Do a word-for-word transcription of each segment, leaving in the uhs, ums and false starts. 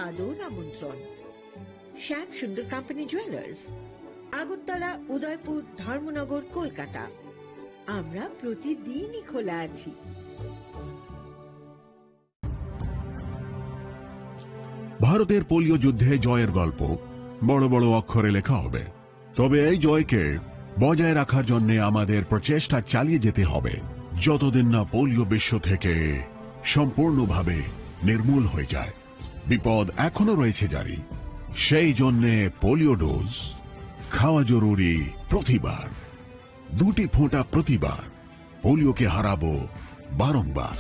আদর আমন্ত্রণ। শ্যাম সুন্দর কোম্পানি জুয়েলার্স, আগরতলা, উদয়পুর, ধর্মনগর, কলকাতা। আমরা প্রতিদিনই খোলা আছি। ভারতের পোলিও যুদ্ধে জয়ের গল্প বড় বড় অক্ষরে লেখা হবে। তবে এই জয়কে বজায় রাখার জন্য আমাদের প্রচেষ্টা চালিয়ে যেতে হবে, যতদিন না পোলিও বিশ্ব থেকে সম্পূর্ণভাবে নির্মূল হয়ে যায়। বিপদ এখনো রয়েছে জারি। সেই জন্যে পোলিও ডোজ খাওয়া জরুরি প্রতিবার, দুটি ফোঁটা প্রতিবার। পোলিওকে হারাবো বারংবার।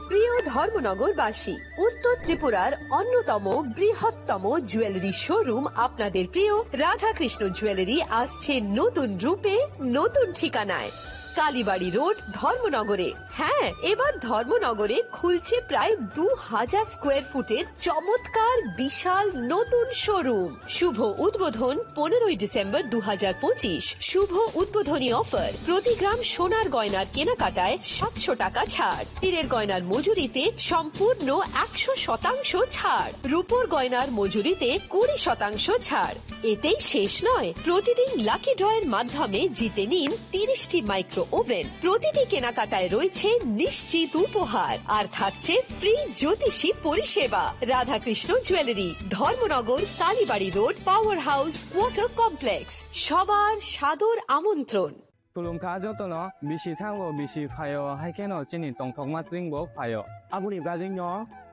প্রিয় ধর্মনগরবাসী, উত্তর ত্রিপুরার অন্যতম বৃহত্তম জুয়েলারি শোরুম আপনাদের প্রিয় রাধাকৃষ্ণ জুয়েলারি আসছে নতুন রূপে, নতুন ঠিকানায়। কালীবাড়ি রোড, ধর্মনগরে। হ্যাঁ, এবার ধর্মনগরে খুলছে প্রায় দু হাজার স্কোয়ার ফুটের চমৎকার বিশাল নতুন শোরুম। শুভ উদ্বোধন পনেরোই ডিসেম্বর দু হাজার পঁচিশ। শুভ উদ্বোধনী অফার, প্রতি গ্রাম সোনার গয়নার কেনাকাটায় সাতশো টাকা ছাড়, হীরের গয়নার মজুরিতে সম্পূর্ণ একশো শতাংশ ছাড়, রূপোর গয়নার মজুরিতে কুড়ি শতাংশ ছাড়। এতেই শেষ নয়, প্রতিদিন লাকি ড্রয়ের মাধ্যমে জিতে নিন তিরিশটি মাইক্রো ওভেন। প্রতিটি কেনাকাটায় রয়েছে নিশ্চিত উপহার, আর থাকছে ফ্রি জ্যোতিষী পরিষেবা। Radhakrishna jewellery, Dharmanagar, Kalibari road, power house, water complex. সবার সাদর আমন্ত্রণ। Khulumkha jotono, bisi thango bisi phaio, hai kheno chini tongthokma tring bo phaio. Aboni bagwino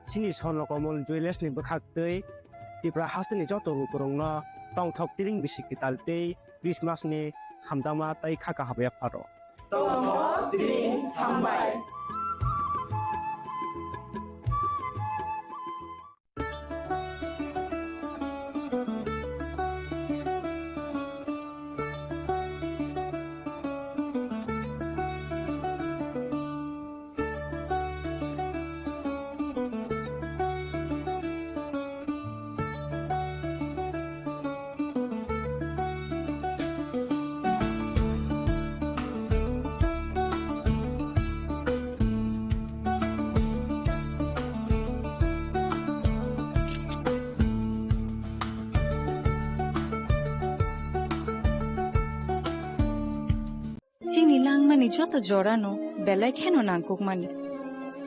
chini Swarnakamol Jewellers ni bwkhak twi Tripura hasteni joto lukurokno tongthok tring bisi kwtal tei Christmas ni hamjakma tei kha kaham yapharo. Tongthok tring hambai. Chini langmani joto jorano belai kheno nangkukmani.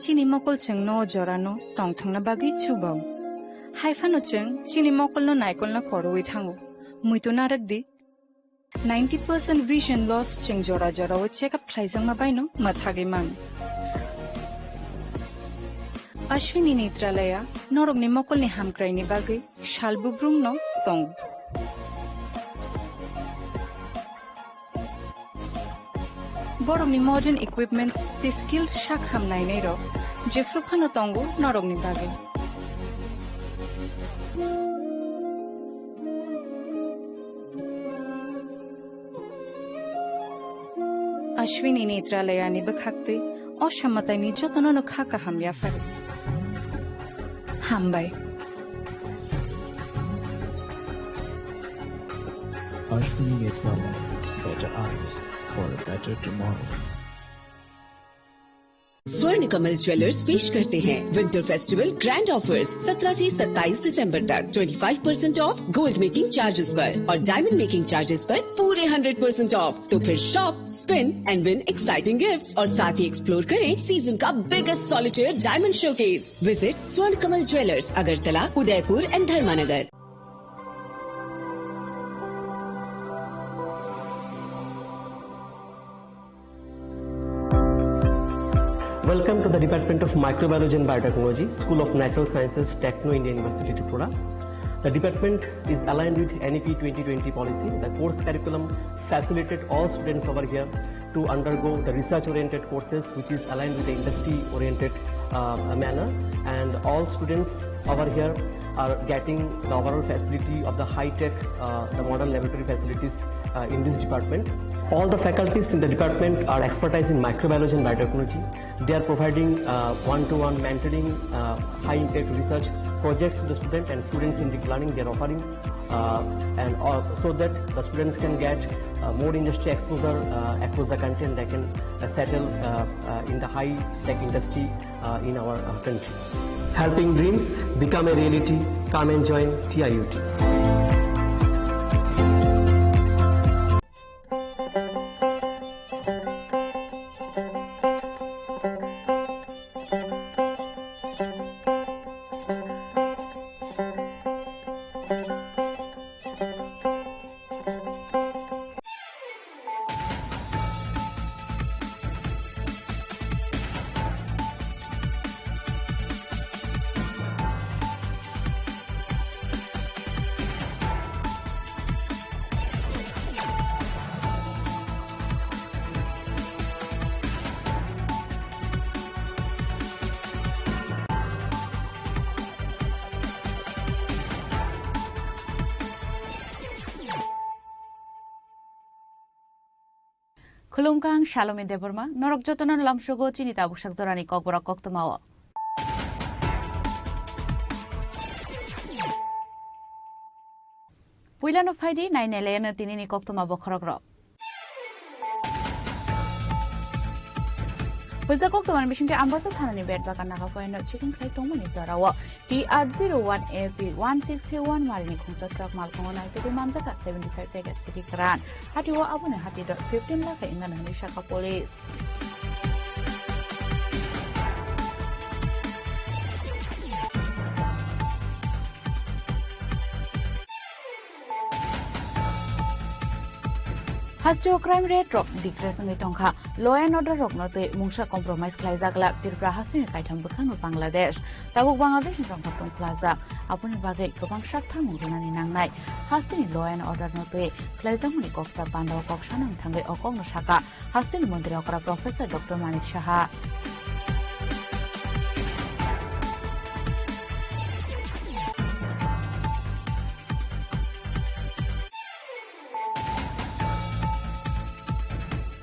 Chini mokol chwngno o jorano tongthokna bagwi chubao. Hai phano chwng chini mokolno naikolna khorwi thango. Muitu narwkdi. Ninety percent vision loss chwng jora jorao check up khlaijakma baino mwthagwi mano. Ashwini Netralaya norokni mokolni hamkraini bagwi sal bubrumno tongo. Borokni modern equipments tei skilled sak ham nainairok jephru phano tongo norokni bagwi. Ashwini Netralayani bwkhaktwi o samataini jotono no kha kaham yaphari. Hambai. Ashwini Netralaya, better eyes for a better tomorrow. स्वर्ण कमल ज्वेलर्स पेश करते हैं winter festival grand offers. सत्रह से सत्ताईस दिसंबर तक twenty five percent of gold making charges पर और डायमंड मेकिंग चार्जेस पर पूरे हंड्रेड परसेंट ऑफ। तो फिर shop, spin and win exciting gifts और साथ ही एक्सप्लोर करें सीजन का biggest solitaire diamond showcase. Visit स्वर्ण कमल ज्वेलर्स, अगरतला, उदयपुर एंड धर्मानगर। Welcome to the Department of Microbiology and Biotechnology, School of Natural Sciences, Techno India University, Tripura. The department is aligned with N E P twenty twenty policy. The course curriculum facilitate all students over here to undergo the research-oriented courses, which is aligned with the industry-oriented uh, manner. And all students over here are getting the overall facility of the high-tech, uh, the modern laboratory facilities uh, in this department. All the faculties in the department are expertise in microbiology and biotechnology. They are providing uh, one-to-one mentoring, uh, high-impact research projects to the student and student-centric learning they are offering, uh, and uh, so that the students can get Uh, more industry exposure, uh, across the country, and they can, uh, settle, uh, uh, in the high tech industry, uh, in our, uh, country. Helping dreams become a reality. Come and join T I U T. Khulumkha, ang Salome Debbarma, norok jotono lamsogo chini tabuk sak jorani kokborok koktwmao. Puilano phaidi, nainailaino tinini koktwma bokhorokrok. Puisa koktwmani bisingtwi Ambasa thanani bet bagan naga poino checking khlai tongmani jorao T R zero one A P one six three one marini khungsa truck malkhungo naitugwi manjakha seventy five packet sidi kwran. Hatio aboni hati dor fifteen lakh wngmano hwnwi sakha police. Hasteo crime rate rok decrease wngwi tongkha. Law and order rokno twi mungsa compromise khlaijak lak Tripura hasteni kaitham bwkhakno Bangladesh. Tabuk Bangladesh ni rongkhortong khlajak. Aboni bagwi kwbang sak tharmung rwnani nangnai. Hasteni law and order no twi khlaijakmani koksa pandao kok sanani thangwi o kokno sakha. Hasteni montri okra Professor Doctor Manik Saha.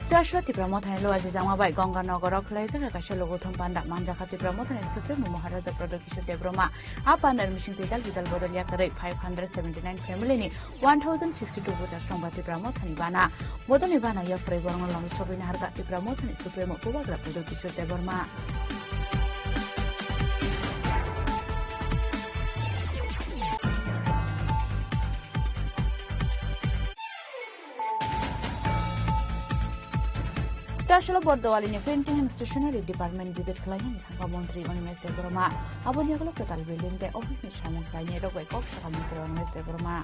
Chasla Tipra Mothani Luaji Jangma bai Ganga Nogoro khlaijak kaisa logothom panda manjakha Tipra Mothani Supremo Maharaja Pradyot Kishore Debbarma. A pandani bising twi dal bidal bodol yakarwi five hundred seventy nine family ni one thousand sixty two voters rok ba Tipra Mothani bana. Bodolni bana yapharwi borokno lama sogwi naharkha Tipra Mothani Supremo Bubagra Pradyot Kishore Debbarma. Chasla Bordowalini Printing and Stationery Department visit khlainani thangkha Montri Animesh Debbarma. Aboni yagulo kwtal building tei office ni samung khlainai rok bai kok sakha Montri Animesh Debbarma.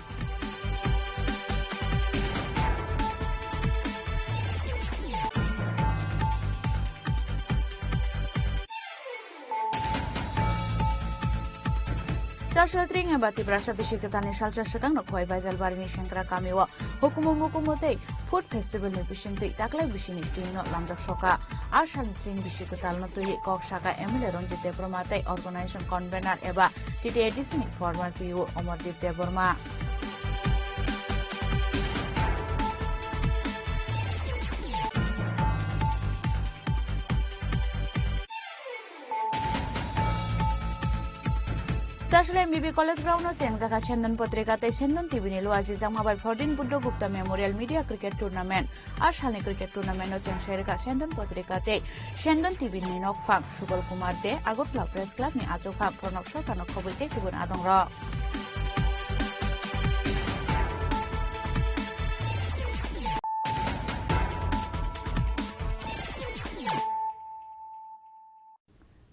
Chasla tring eba Tiprasa bisi kwtalni salsa swkangno Khowai Baijalbarini Sengkra kamio hukumu mukumu tei Food Festival ni bisingtwi taklai bisini tringno lamjak soka. A salni tring bisi kwtalno twiwi kok saka M L A Ranjit Debbarma tei organization convener eba T T A D C ni former P O Amardeep Debbarma. Chasla M B B College ground no chengjakha Sendon Potrika tei Sendon T V ni Luaji Jangma bai fourteen Buddha Gupta Memorial Media Cricket Tournament. A salni cricket tournament no chengsairwkha Sendon Potrika tei Sendon T V ni nokphang Subal Kumar De, Agartala Press Club ni achukphang Pranab Sarkar no khobwi tei kubun adongrok.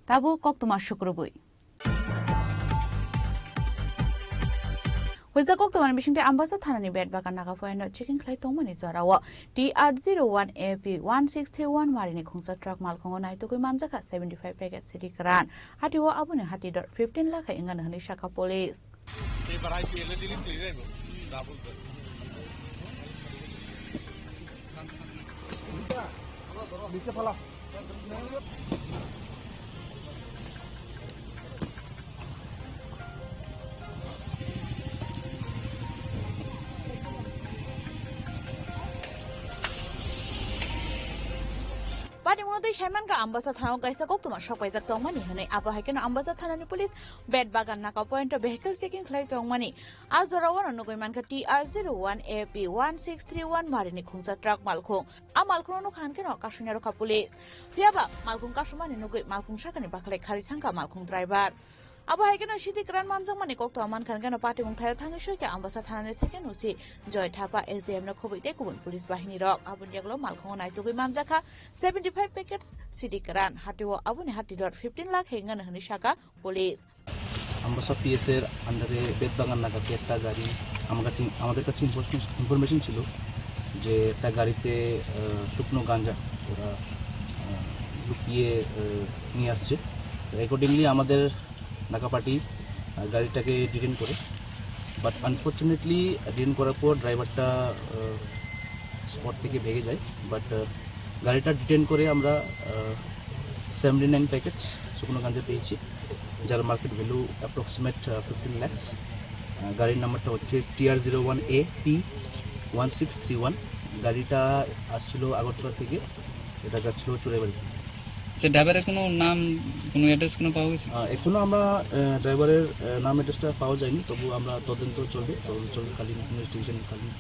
Tabuk koktwma sukrubwi. Huijak koktwmani bisingtwi Ambasa thanani bet bagan naga poino checking khlai tongmani jorao T R zero one A P one six three one marini khungsa truck malkhungo naitugwi manjakha seventy five packet sidi kwran. Hatio aboni hati dor fifteen lakh hai wngmano hwnwi sakha police. Patimungno twi saimankha Ambasa thanao kaisa koktwma sokpaijak tongmani hwnwi. Abo hai kheno Ambasa thanani police Betbagan naka point o vehicle checking khlai tongmani. A jorao ano nugwi mankha T R zero one A P one six three one marini khungsa truck malkhung. A malkhungno nukha hwn kheno kasungya rwkha police. Phiyaba malkhung kasumani nugwi malkhung sakani bakhlai khari thangkha malkhung driver. Abo hai kheno sidi kwran manjakmani koktwma mankha hwn kheno patimung thaio thangwi soikha Ambasa thanani second O C Joy Thapa, S D M no khobwi tei kubun police bahini rok. Aboni yagulo malkhungo naitugwi manjakha seventy five packets sidi kwran. Hatio aboni hati dor fifteen lakh hengano hwnwi saka police. Ambassa PS এর আন্ডারে বেতবাগান নাগাতে একটা গাড়ি আমার কাছে, আমাদের কাছে ইনফরমেশন, ইনফরমেশন ছিল যে একটা গাড়িতে আহ, শুকনো গাঞ্জা ওরা আহ, লুকিয়ে আহ, নিয়ে আসছে। তো অ্যাকর্ডিংলি আমাদের নাকা পার্টি আহ, গাড়িটাকে ডিটেন করে, বাট আনফর্চুনেটলি ডিটেন করার পর ড্রাইভারটা স্পট থেকে ভেগে যায়। বাট গাড়িটা ডিটেন করে আমরা সেভেন্টি নাইন প্যাকেট শুকনো গাঞ্জা পেয়েছি, যার market value approximate fifteen lakhs. গাড়ির নাম্বারটা হচ্ছে T R zero one A P one six three one. গাড়িটা আসছিল আগরতলা থেকে, এটা যাচ্ছিল চুড়াইবাড়ি। আচ্ছা, ড্রাইভারের কোনো নাম, কোনো অ্যাড্রেস কোনো পাওয়া গেছে? আহ, এখনো আমরা আহ, ড্রাইভারের আহ, নাম অ্যাড্রেসটা পাওয়া যায়নি, তবু আমরা তদন্ত চলবে, তদন্ত চলাকালীন ইনভেস্টিগেশন কালীন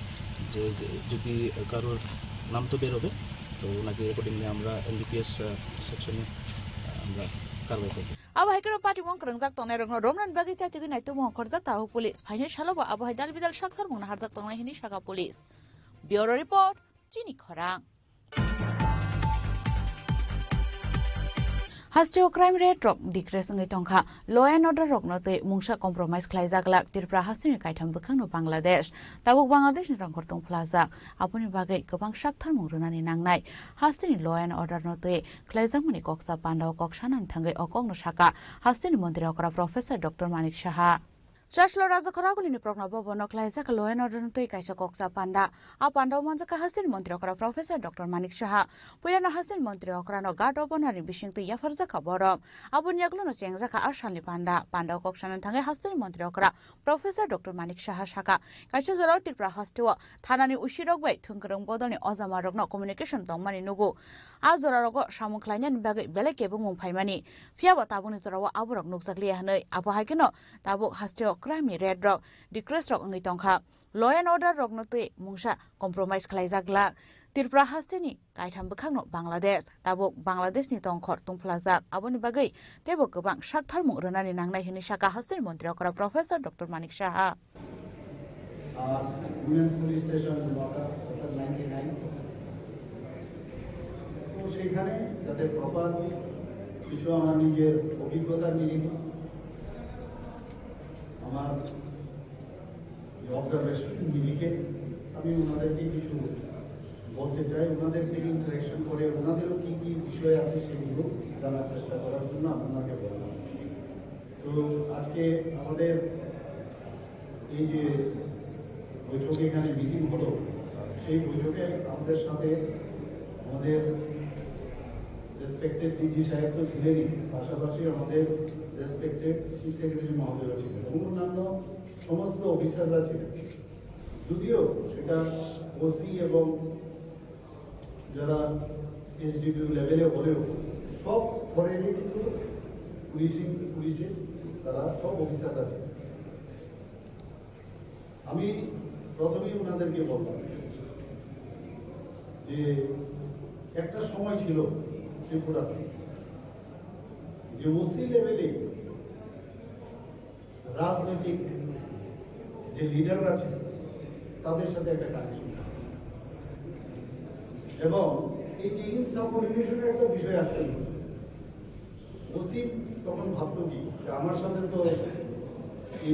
যে, যে যদি কারোর নাম তো বের হবে, তো ওনাকে অ্যাকর্ডিংলি আমরা এনডিপিএস সেকশনে আমরা কারবাই করব। Abo hai kheno patimung kwrwngjak tongnai rokno romnani bagwi chaitugwi naitukmung khorjak tahu police. Phainai salo bo abo hai dal bidal sakthar mungna harjak tongnai hwnwi saka police. Bureau report, Chini Khorang. Hasteo crime rate rok decrease wngwi tongkha. Law and order rokno twi mungsa compromise khlaijak glak Tripura hasteni kaitham bwkhakno Bangladesh. Tabuk Bangladeshni tongkhor tungphlajak. Aboni bagwi kwbang saktharmung rwnani nangnai. Hasteni law and order no twi khlaijakmani koksa pandao kok sanani thangwi o kokno saka hasteni montri okra Professor Doctor Manik Saha. Chaslo Rajakhor agulini prokno bobono khlaijak law and order no twi kaisa koksa panda. A pandao manjakha hasteni montri okra Professor Doctor Manik Saha. Puilano hasteni montri okrano guard of honor ni bisingtwi yapharjakha borok. Aboni yagulono chengjakha a salni panda. Pandao kok sanani thangwi hasteni montri okra Professor Doctor Manik Saha saka, kaisa jorao Tripura hasteo thanani usirok bai thwngkwrwng bodolni ojamarokno communication tongmani nugo. A jorarogo samung khlainani bagwi belai kebengmung phaimani. Phiyaba tabukni jorao aborok nukjakliya hwnwi. Abo hai kheno tabuk hasteo crime ni rate rok decrease rok wngwi tongkha. Law and order rokno twi mungsa compromise khlaijak glak. Tripura hasteni kaitham bwkhakno Bangladesh, tabuk Bangladeshni tongkhor tungphlajak. Aboni bagwi teibo kwbang saktharmung rwnani nangnai hwnwi saka hasteni montri okra Professor Doctor Manik Saha. আর women's police station water ninety nine. তো সেখানে যাতে প্রপার কিছু আমার নিজের অভিজ্ঞতা নিয়ে আমার অবজারভেশন নিরিখে আমি ওনাদেরকে কিছু বলতে চাই, ওনাদের থেকে ইন্টারাকশন করে ওনাদেরও কী কী বিষয় আছে সেগুলো জানার চেষ্টা করার জন্য আপনাকে বললাম। তো আজকে আমাদের এই যে বৈঠকে এখানে মিটিং হলো, সেই বৈঠকে আমাদের সাথে আমাদের রেসপেক্টেড ডিজি সাহেব তো ছিলেনই, পাশাপাশি আমাদের রেসপেক্টেড চিফ সেক্রেটারি মহোদয় ছিলেন এবং অন্যান্য সমস্ত অফিসাররা ছিলেন। যদিও সেটা ওসি এবং যারা এসডিপিও লেভেলে হলেও সব স্তরেরই কিন্তু পুলিশিং, পুলিশের তারা সব অফিসাররা ছিলেন। আমি প্রথমেই ওনাদেরকে বললাম যে একটা সময় ছিল ত্রিপুরাতে যে ওসি লেভেলে রাজনৈতিক যে লিডাররা ছিল তাদের সাথে একটা কানেকশন এবং এই যে ইনসাবঅর্ডিনেশনের একটা বিষয় আসছে, ওসি তখন ভাবতো কি যে আমার সাথে তো এই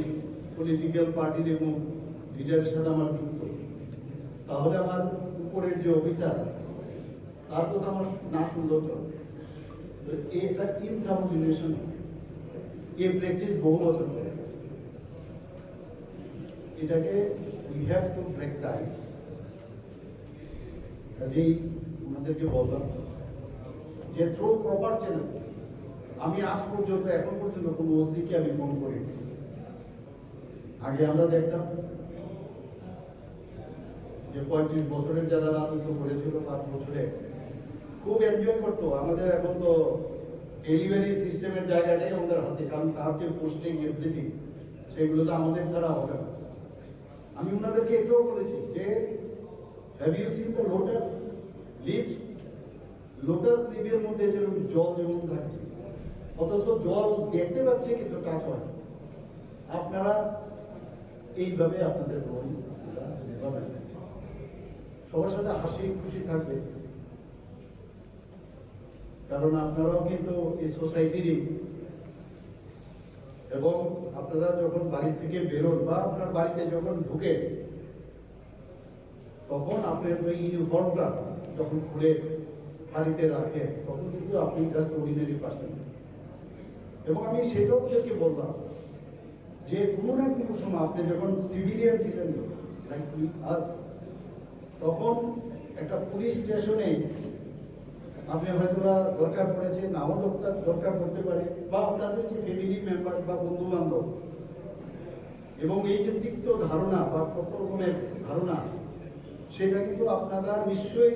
পলিটিক্যাল পার্টির এবং লিডারের সাথে আমার যুক্ত, তাহলে আমার উপরের যে অফিসার তার কথা আমার না শুনলেও চলে। তো এটা ইনসাবঅর্ডিনেশন, এই প্র্যাকটিস বহু বছর ধরে। এটাকে we have to break the ice। কাজেই ওনাদেরকে বললাম যে থ্রু প্রপার চ্যানেল। আমি আজ পর্যন্ত, এখন পর্যন্ত কোনো ওসিকে আমি ফোন করিনি। আগে আমরা দেখতাম যে পঁয়ত্রিশ বছরের যারা রাজত্ব করেছিল, পাঁচ বছরে খুব এনজয় করতো। আমাদের এখন তো ডেলিভারি সিস্টেমের জায়গাটাই আমাদের হাতে, কারণ তার যে পোস্টিং, এভরিথিং, সেগুলো তো আমাদের দ্বারা হবে না। আমি ওনাদেরকে এটাও বলেছি যে, "Have you seen the lotus leaves?" Lotus লিভের মধ্যে যেরকম জল যেমন থাকে, অথচ জল দেখতে পাচ্ছে কিন্তু টাচ হয় না। আপনারা এইভাবে আপনাদের রোল আপনারা নিভাবেন। সবার সাথে হাসি খুশি থাকবে, কারণ আপনারাও কিন্তু এই সোসাইটিরই। এবং আপনারা যখন বাড়ি থেকে বেরোন বা আপনার বাড়িতে যখন ঢুকেন, তখন আপনার ওই ইউনিফর্মটা যখন খুলে বাড়িতে রাখেন, তখন কিন্তু আপনি জাস্ট অর্ডিনারি পার্সন। এবং আমি সেটাও ওদেরকে বললাম যে কোনো না কোনো সময় আপনি যখন সিভিলিয়ান ছিলেন, লাইক আস, তখন একটা পুলিশ স্টেশনে আপনি হয়তো বা দরকার পড়েছে, নাও দরকার, দরকার পড়তে পারে, বা আপনাদের যে ফ্যামিলি মেম্বার বা বন্ধু বান্ধব, এবং এই যে তিক্ত ধারণা বা কত রকমের ধারণা, সেটা কিন্তু আপনারা নিশ্চয়ই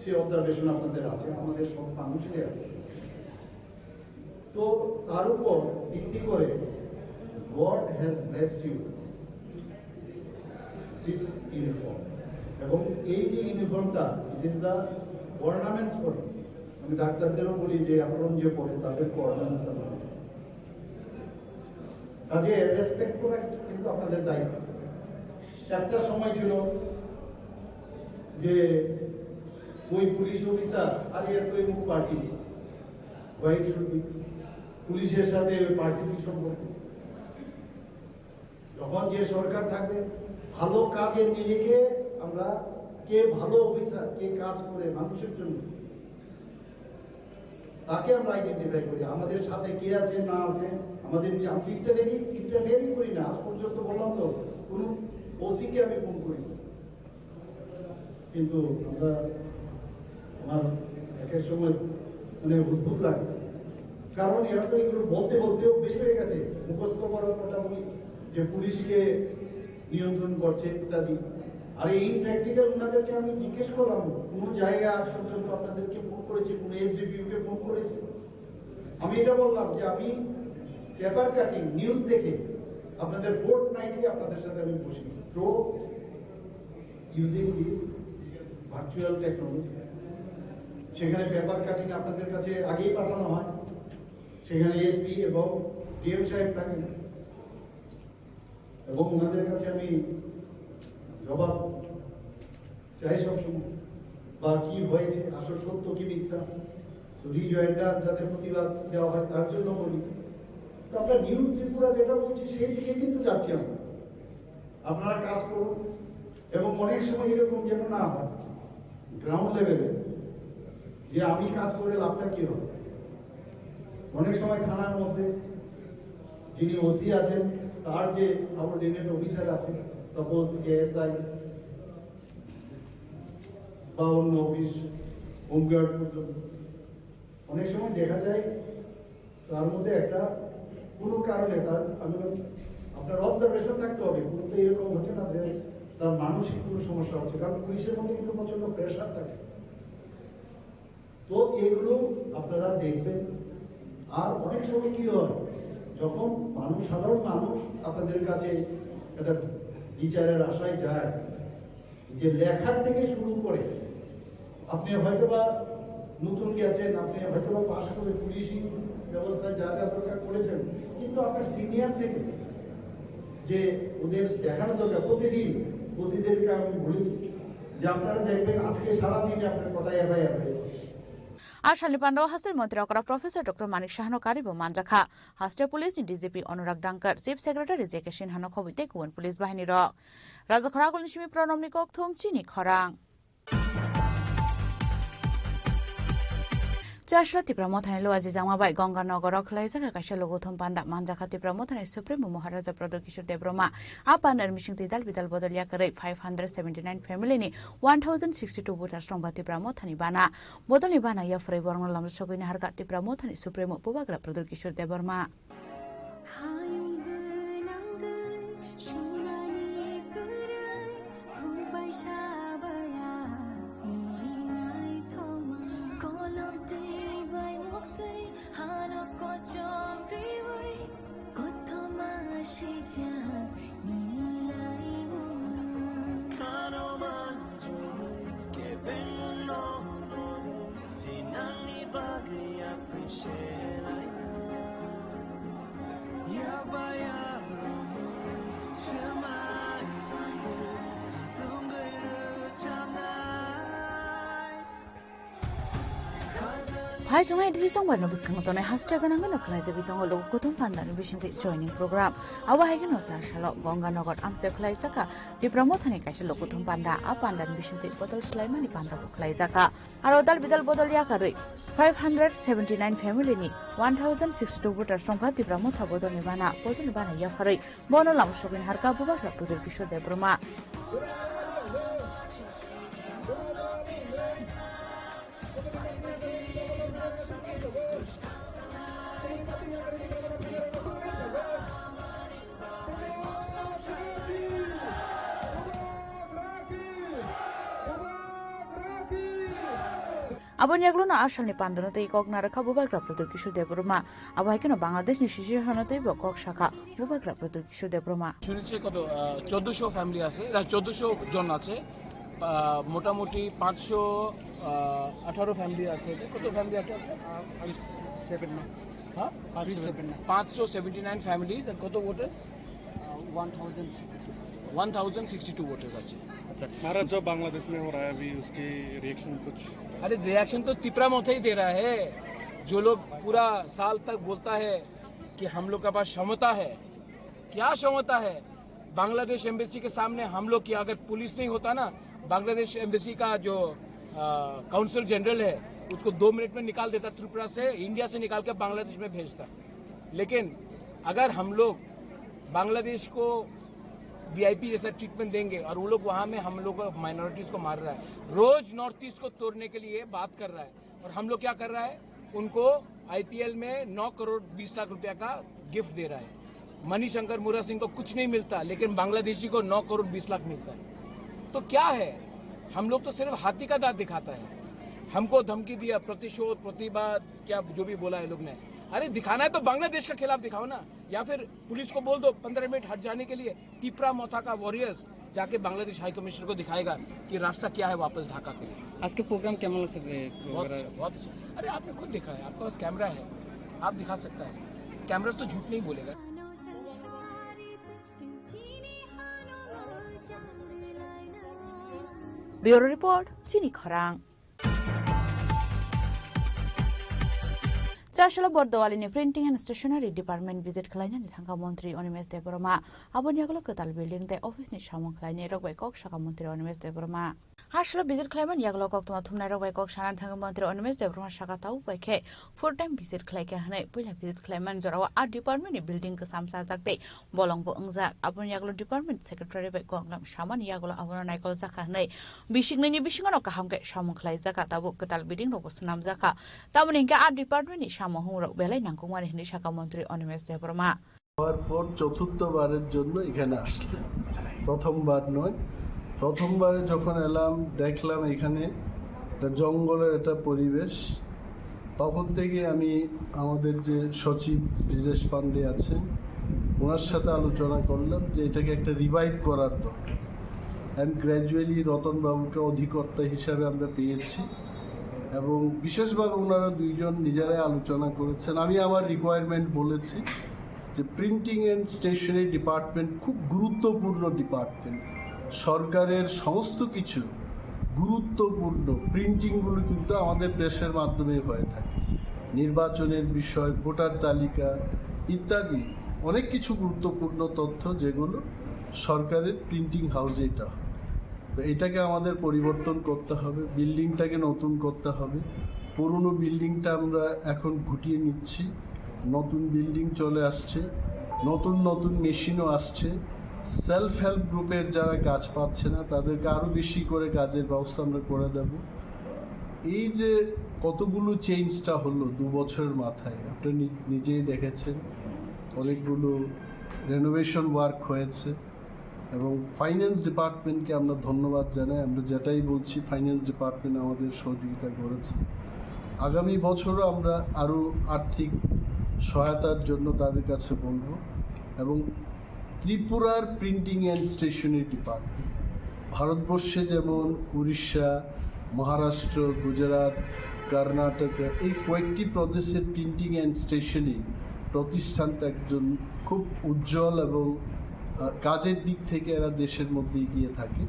সেই অবজারভেশন আপনাদের আছে, আমাদের সব মানুষেরই আছে। তো তার উপর ভিত্তি করে God has blessed you this uniform, এবং এই যে ইউনিফর্মটা, it is the ornaments for you। আমি ডাক্তারদেরও বলি যে অ্যাপ্রন যে পরে তাদেরকে অর্নামেন্টস আমরা দিই। কাজে রেসপেক্ট করা কিন্তু আপনাদের দায়িত্ব। একটা সময় ছিল যে ওই পুলিশ অফিসার, আরে এর তো এই মুখ পার্টি, হোয়াইট শুড বি, পুলিশের সাথে ওই পার্টির কি সম্পর্ক? যখন যে সরকার থাকবে, ভালো কাজের নিরিখে আমরা কে ভালো অফিসার, কে কাজ করে মানুষের জন্য, তাকে আমরা আইডেন্টিফাই করি। আমাদের সাথে কে আছে না আছে, আমাদের নিয়ে আমি ইন্টারফেয়ারিং, ইন্টারফেয়ারিং করি না। আজ পর্যন্ত বললাম তো, কোনো ওসিকে আমি ফোন করি না। কিন্তু আমরা, আমার এক এক সময় মানে অদ্ভুত লাগে, কারণ এরা তো এগুলো বলতে বলতে অভ্যেস হয়ে গেছে, মুখস্থ করার কথা বলি যে পুলিশকে নিয়ন্ত্রণ করছে ইত্যাদি। আর এই প্র্যাকটিক্যাল ওনাদেরকে আমি জিজ্ঞেস করলাম, কোনো জায়গায় আজ পর্যন্ত আপনাদেরকে ফোন করেছে, কোনো এসডিপিও কে ফোন করেছে? আমি এটা বললাম যে আমি পেপার কাটিং নিউজ দেখে আপনাদের ফোর্ট নাইটলি আপনাদের সাথে আমি বসি, through using this virtual technology. সেখানে পেপার কাটিং আপনাদের কাছে আগেই পাঠানো হয়, সেখানে এসপি এবং ডিএম সাহেব থাকেন, এবং ওনাদের কাছে আমি জবাব চাই সবসময়, বা কি হয়েছে, আসল সত্য কি মিথ্যা। তো রিজয়েন্ডার যাতে প্রতিবাদ দেওয়া হয়, তার জন্য বলি। তো আমরা নিউ ত্রিপুরা যেটা বলছি, সেই দিকে কিন্তু যাচ্ছি আমরা। আপনারা কাজ করুন, এবং অনেক সময় এরকম যেন না হয় গ্রাউন্ড লেভেলে, যে আমি কাজ করে লাভটা কি হবে। অনেক সময় থানার মধ্যে যিনি ওসি আছেন, তার যে সাবঅর্ডিনেট অফিসার আছে, সাপোজ এএসআই বা অন্য অফিস, হোমগার্ড পর্যন্ত, অনেক সময় দেখা যায় তার মধ্যে একটা কোনো কারণে তার, আমি বলি, আপনার অবজারভেশন থাকতে হবে। কোনো তো এরকম হচ্ছে না যে তার মানসিক কোনো সমস্যা হচ্ছে, কারণ পুলিশের মধ্যে কিন্তু প্রচন্ড প্রেশার থাকে। তো এগুলো আপনারা দেখবেন। আর অনেক সময় কি হয়, যখন মানুষ, সাধারণ মানুষ আপনাদের কাছে একটা বিচারের আশায় যায়, যে লেখার থেকে শুরু করে, আপনি হয়তোবা নতুন গেছেন, আপনি হয়তোবা পাশ করে পুলিশিং ব্যবস্থায় যা যা দরকার করেছেন, কিন্তু আপনার সিনিয়র থেকে যে ওদের দেখানো দরকার, প্রতিদিন ওসিদেরকে আমি বলি যে আপনারা দেখবেন আজকে সারাদিনে আপনার কটা এফআইআর হয়েছে। Asalni panda o haste montri okra Professor Doctor Manik Sahano karibo manjakha. Haste police ni D G P Anurag Dangkar, Chief Secretary J K Sinha no khobwi tei kubun police bahini rok. Rajakhor agulni simi Pranamni kokthum chini khorang. Chasla Tipra Mothani Luaji Jangma bai Ganga Nogoro khwlaijak kaisa logothum panda manjakha Tipra Mothani Supremo Maharaja Pradyot Kishore Debbarma. A pandani bising twi dal bidal bodol yakarwi five hundred seventy nine family ni one thousand sixty two voters rok ba Tipra Mothani bana. Bodolni bana yaphrai borokno lamjak sogwi naharkha Tipra Mothani Supremo Bubagra Pradyot Kishore Debbarma. Ai tongnai disi chongbarno bwskango tongnai haste gwnangno khlaijagwi tongo logo kuthum pandani bisingtwi joining program. Abo hai kheno char salo Ganganagar amchai khlaijak kha Tipra Mothani kaisa logo kuthum panda. A pandani bisingtwi bodol swlaimani panda bo khlaijak kha. Aro dal bidal bodol yakarwi five hundred seventy nine family ni one thousand sixty two voters songkha Tipra Motha bodolni bana, bodolni bana yapharwi bono lama sogwini harkha Bubagra Pradyot Kishore Debbarma. Aboni yaglono a salni pandano tei kok narwkha Bubagra Pradyot Kishore Debbarma. Abo hai kheno Bangladeshni sisi hano teibo kok sakha Bubagra Pradyot Kishore Debbarma. শুনেছি কত, আহ, চোদ্দশো ফ্যামিলি আছে, না, চোদ্দশো জন আছে, আহ, মোটামুটি পাঁচশো, আহ, আঠারো ফ্যামিলি আছে। কত ফ্যামিলি আছে আপনার? সেভেন না। হ্যাঁ? পাঁচশো সেভেন্টি নাইন ফ্যামিলিজ। আর কত voter? One thousand sixty two. One thousand sixty two voters আছে। अच्छा, नारा जो बांग्लादेश में हो रहा है अभी, उसकी रिएक्शन कुछ? अरे, रिएक्शन तो तिपरा मोथा ही दे रहा है। जो लोग पूरा साल तक बोलता है कि हम लोग के पास क्षमता है, क्या क्षमता है? बांग्लादेश एम्बेसी के सामने हम लोग की अगर पुलिस नहीं होता ना, बांग्लादेश एम्बेसी का जो, अ, काउंसल जनरल है, उसको दो मिनट में निकाल देता त्रिपुरा से, इंडिया से निकाल के बांग्लादेश में भेजता। लेकिन अगर हम लोग बांग्लादेश को वीआईपी जैसा ट्रीटमेंट देंगे और वो लोग वहाँ में हम लोग को, माइनॉरिटीज को मार रहा है, रोज नॉर्थ ईस्ट को तोड़ने के लिए बात कर रहा है। और हम लोग क्या कर रहा है, उनको आईपीएल में नौ करोड़ बीस लाख रुपया का गिफ्ट दे रहा है। मणिशंकर मुरा सिंह को कुछ नहीं मिलता, लेकिन बांग्लादेशी को नौ करोड़ बीस लाख मिलता है। तो क्या है, हम लोग तो सिर्फ हाथी का दांत दिखाता है। हमको धमकी दिया, प्रतिशोध, प्रतिवाद, क्या जो भी बोला है लोग ने। अरे, दिखाना है तो बांग्लादेश के खिलाफ दिखाओ ना, या फिर पुलिस को बोल दो पन्द्रह मिनट हट जाने के लिए। तिपरा मोथा का वॉरियर्स जाके बांग्लादेश हाई कमिश्नर को दिखाएगा कि रास्ता क्या है वापस ढाका के लिए। आज के प्रोग्राम कैमन লাগছে যে? बहुत अच्छा, बहुत अच्छा। अरे, आपने खुद देखा है, आपके पास कैमरा है, आप दिखा सकता है। कैमरा तो झूठ नहीं बोलेगा। Bureau Report, Chini Khorang. Chasalo Bordowalini Printing and Stationery Department visit khlainani thangkha Montri Animesh Debbarma. Aboni yagulo kwtal building tei office ni samung khlainai rok bai kok sakha Montri Animesh Debbarma. Hasalo visit khlaimani yagulo koktwma thumnai rok bai kok sana thangkha Montri Animesh Debbarma saka tabuk bai khe full time visit khlaikha hwnwi. Puila visit khlaimani jorao a department ni building kwcham chajak tei bolongbo wngjak. Aboni yagulo department secretary bai koklam samani yagulo abono naikol jakha hwnwi. Bising nini bisingono kaham khe samung khlai jakha, tabuk kwtal building rokbo swnam jakha. Tamoni hinkhe a department ni samung humung rok belai nangkukmani hwnwi sakha Montri Animesh Debbarma. হওয়ার পর চতুর্থবারের জন্য এখানে আসলাম। প্রথমবার নয়, প্রথমবারে যখন এলাম, দেখলাম এখানে একটা জঙ্গলের একটা পরিবেশ। তখন থেকে আমি আমাদের যে সচিব ব্রিজেশ পান্ডে আছেন, ওনার সাথে আলোচনা করলাম যে এটাকে একটা রিভাইভ করার দরকার। অ্যান্ড গ্র্যাজুয়ালি রতনবাবুকে অধিকর্তা হিসাবে আমরা পেয়েছি এবং বিশেষভাবে ওনারা দুইজন নিজেরাই আলোচনা করেছেন। আমি আমার রিকোয়ারমেন্ট বলেছি যে প্রিন্টিং অ্যান্ড স্টেশনারি ডিপার্টমেন্ট খুব গুরুত্বপূর্ণ ডিপার্টমেন্ট। সরকারের সমস্ত কিছু গুরুত্বপূর্ণ প্রিন্টিংগুলো কিন্তু আমাদের প্রেসের মাধ্যমেই হয়ে থাকে। নির্বাচনের বিষয়, ভোটার তালিকা ইত্যাদি অনেক কিছু গুরুত্বপূর্ণ তথ্য যেগুলো সরকারের প্রিন্টিং হাউসে এটা হয়। তো এটাকে আমাদের পরিবর্তন করতে হবে, বিল্ডিংটাকে নতুন করতে হবে। পুরনো বিল্ডিংটা আমরা এখন গুটিয়ে নিচ্ছি, নতুন বিল্ডিং চলে আসছে, নতুন নতুন মেশিনও আসছে। সেলফ হেল্প গ্রুপের যারা কাজ পাচ্ছে না, তাদেরকে আরও বেশি করে কাজের ব্যবস্থা আমরা করে দেব। এই যে কতগুলো চেঞ্জটা হলো দু বছরের মাথায়, আপনি নি-, নিজেই দেখেছেন, অনেকগুলো রেনোভেশন ওয়ার্ক হয়েছে এবং ফাইন্যান্স ডিপার্টমেন্টকে আমরা ধন্যবাদ জানাই। আমরা যেটাই বলছি, ফাইন্যান্স ডিপার্টমেন্ট আমাদের সহযোগিতা করেছে। আগামী বছরও আমরা আরও আর্থিক সহায়তার জন্য তাদের কাছে বলবো এবং ত্রিপুরার প্রিন্টিং অ্যান্ড স্টেশনারি ডিপার্টমেন্ট ভারতবর্ষে যেমন উড়িষ্যা, মহারাষ্ট্র, গুজরাট, কর্ণাটক, এই কয়েকটি প্রদেশের প্রিন্টিং অ্যান্ড স্টেশনারি প্রতিষ্ঠানটা একজন খুব উজ্জ্বল এবং, আহ, কাজের দিক থেকে এরা দেশের মধ্যে এগিয়ে থাকে।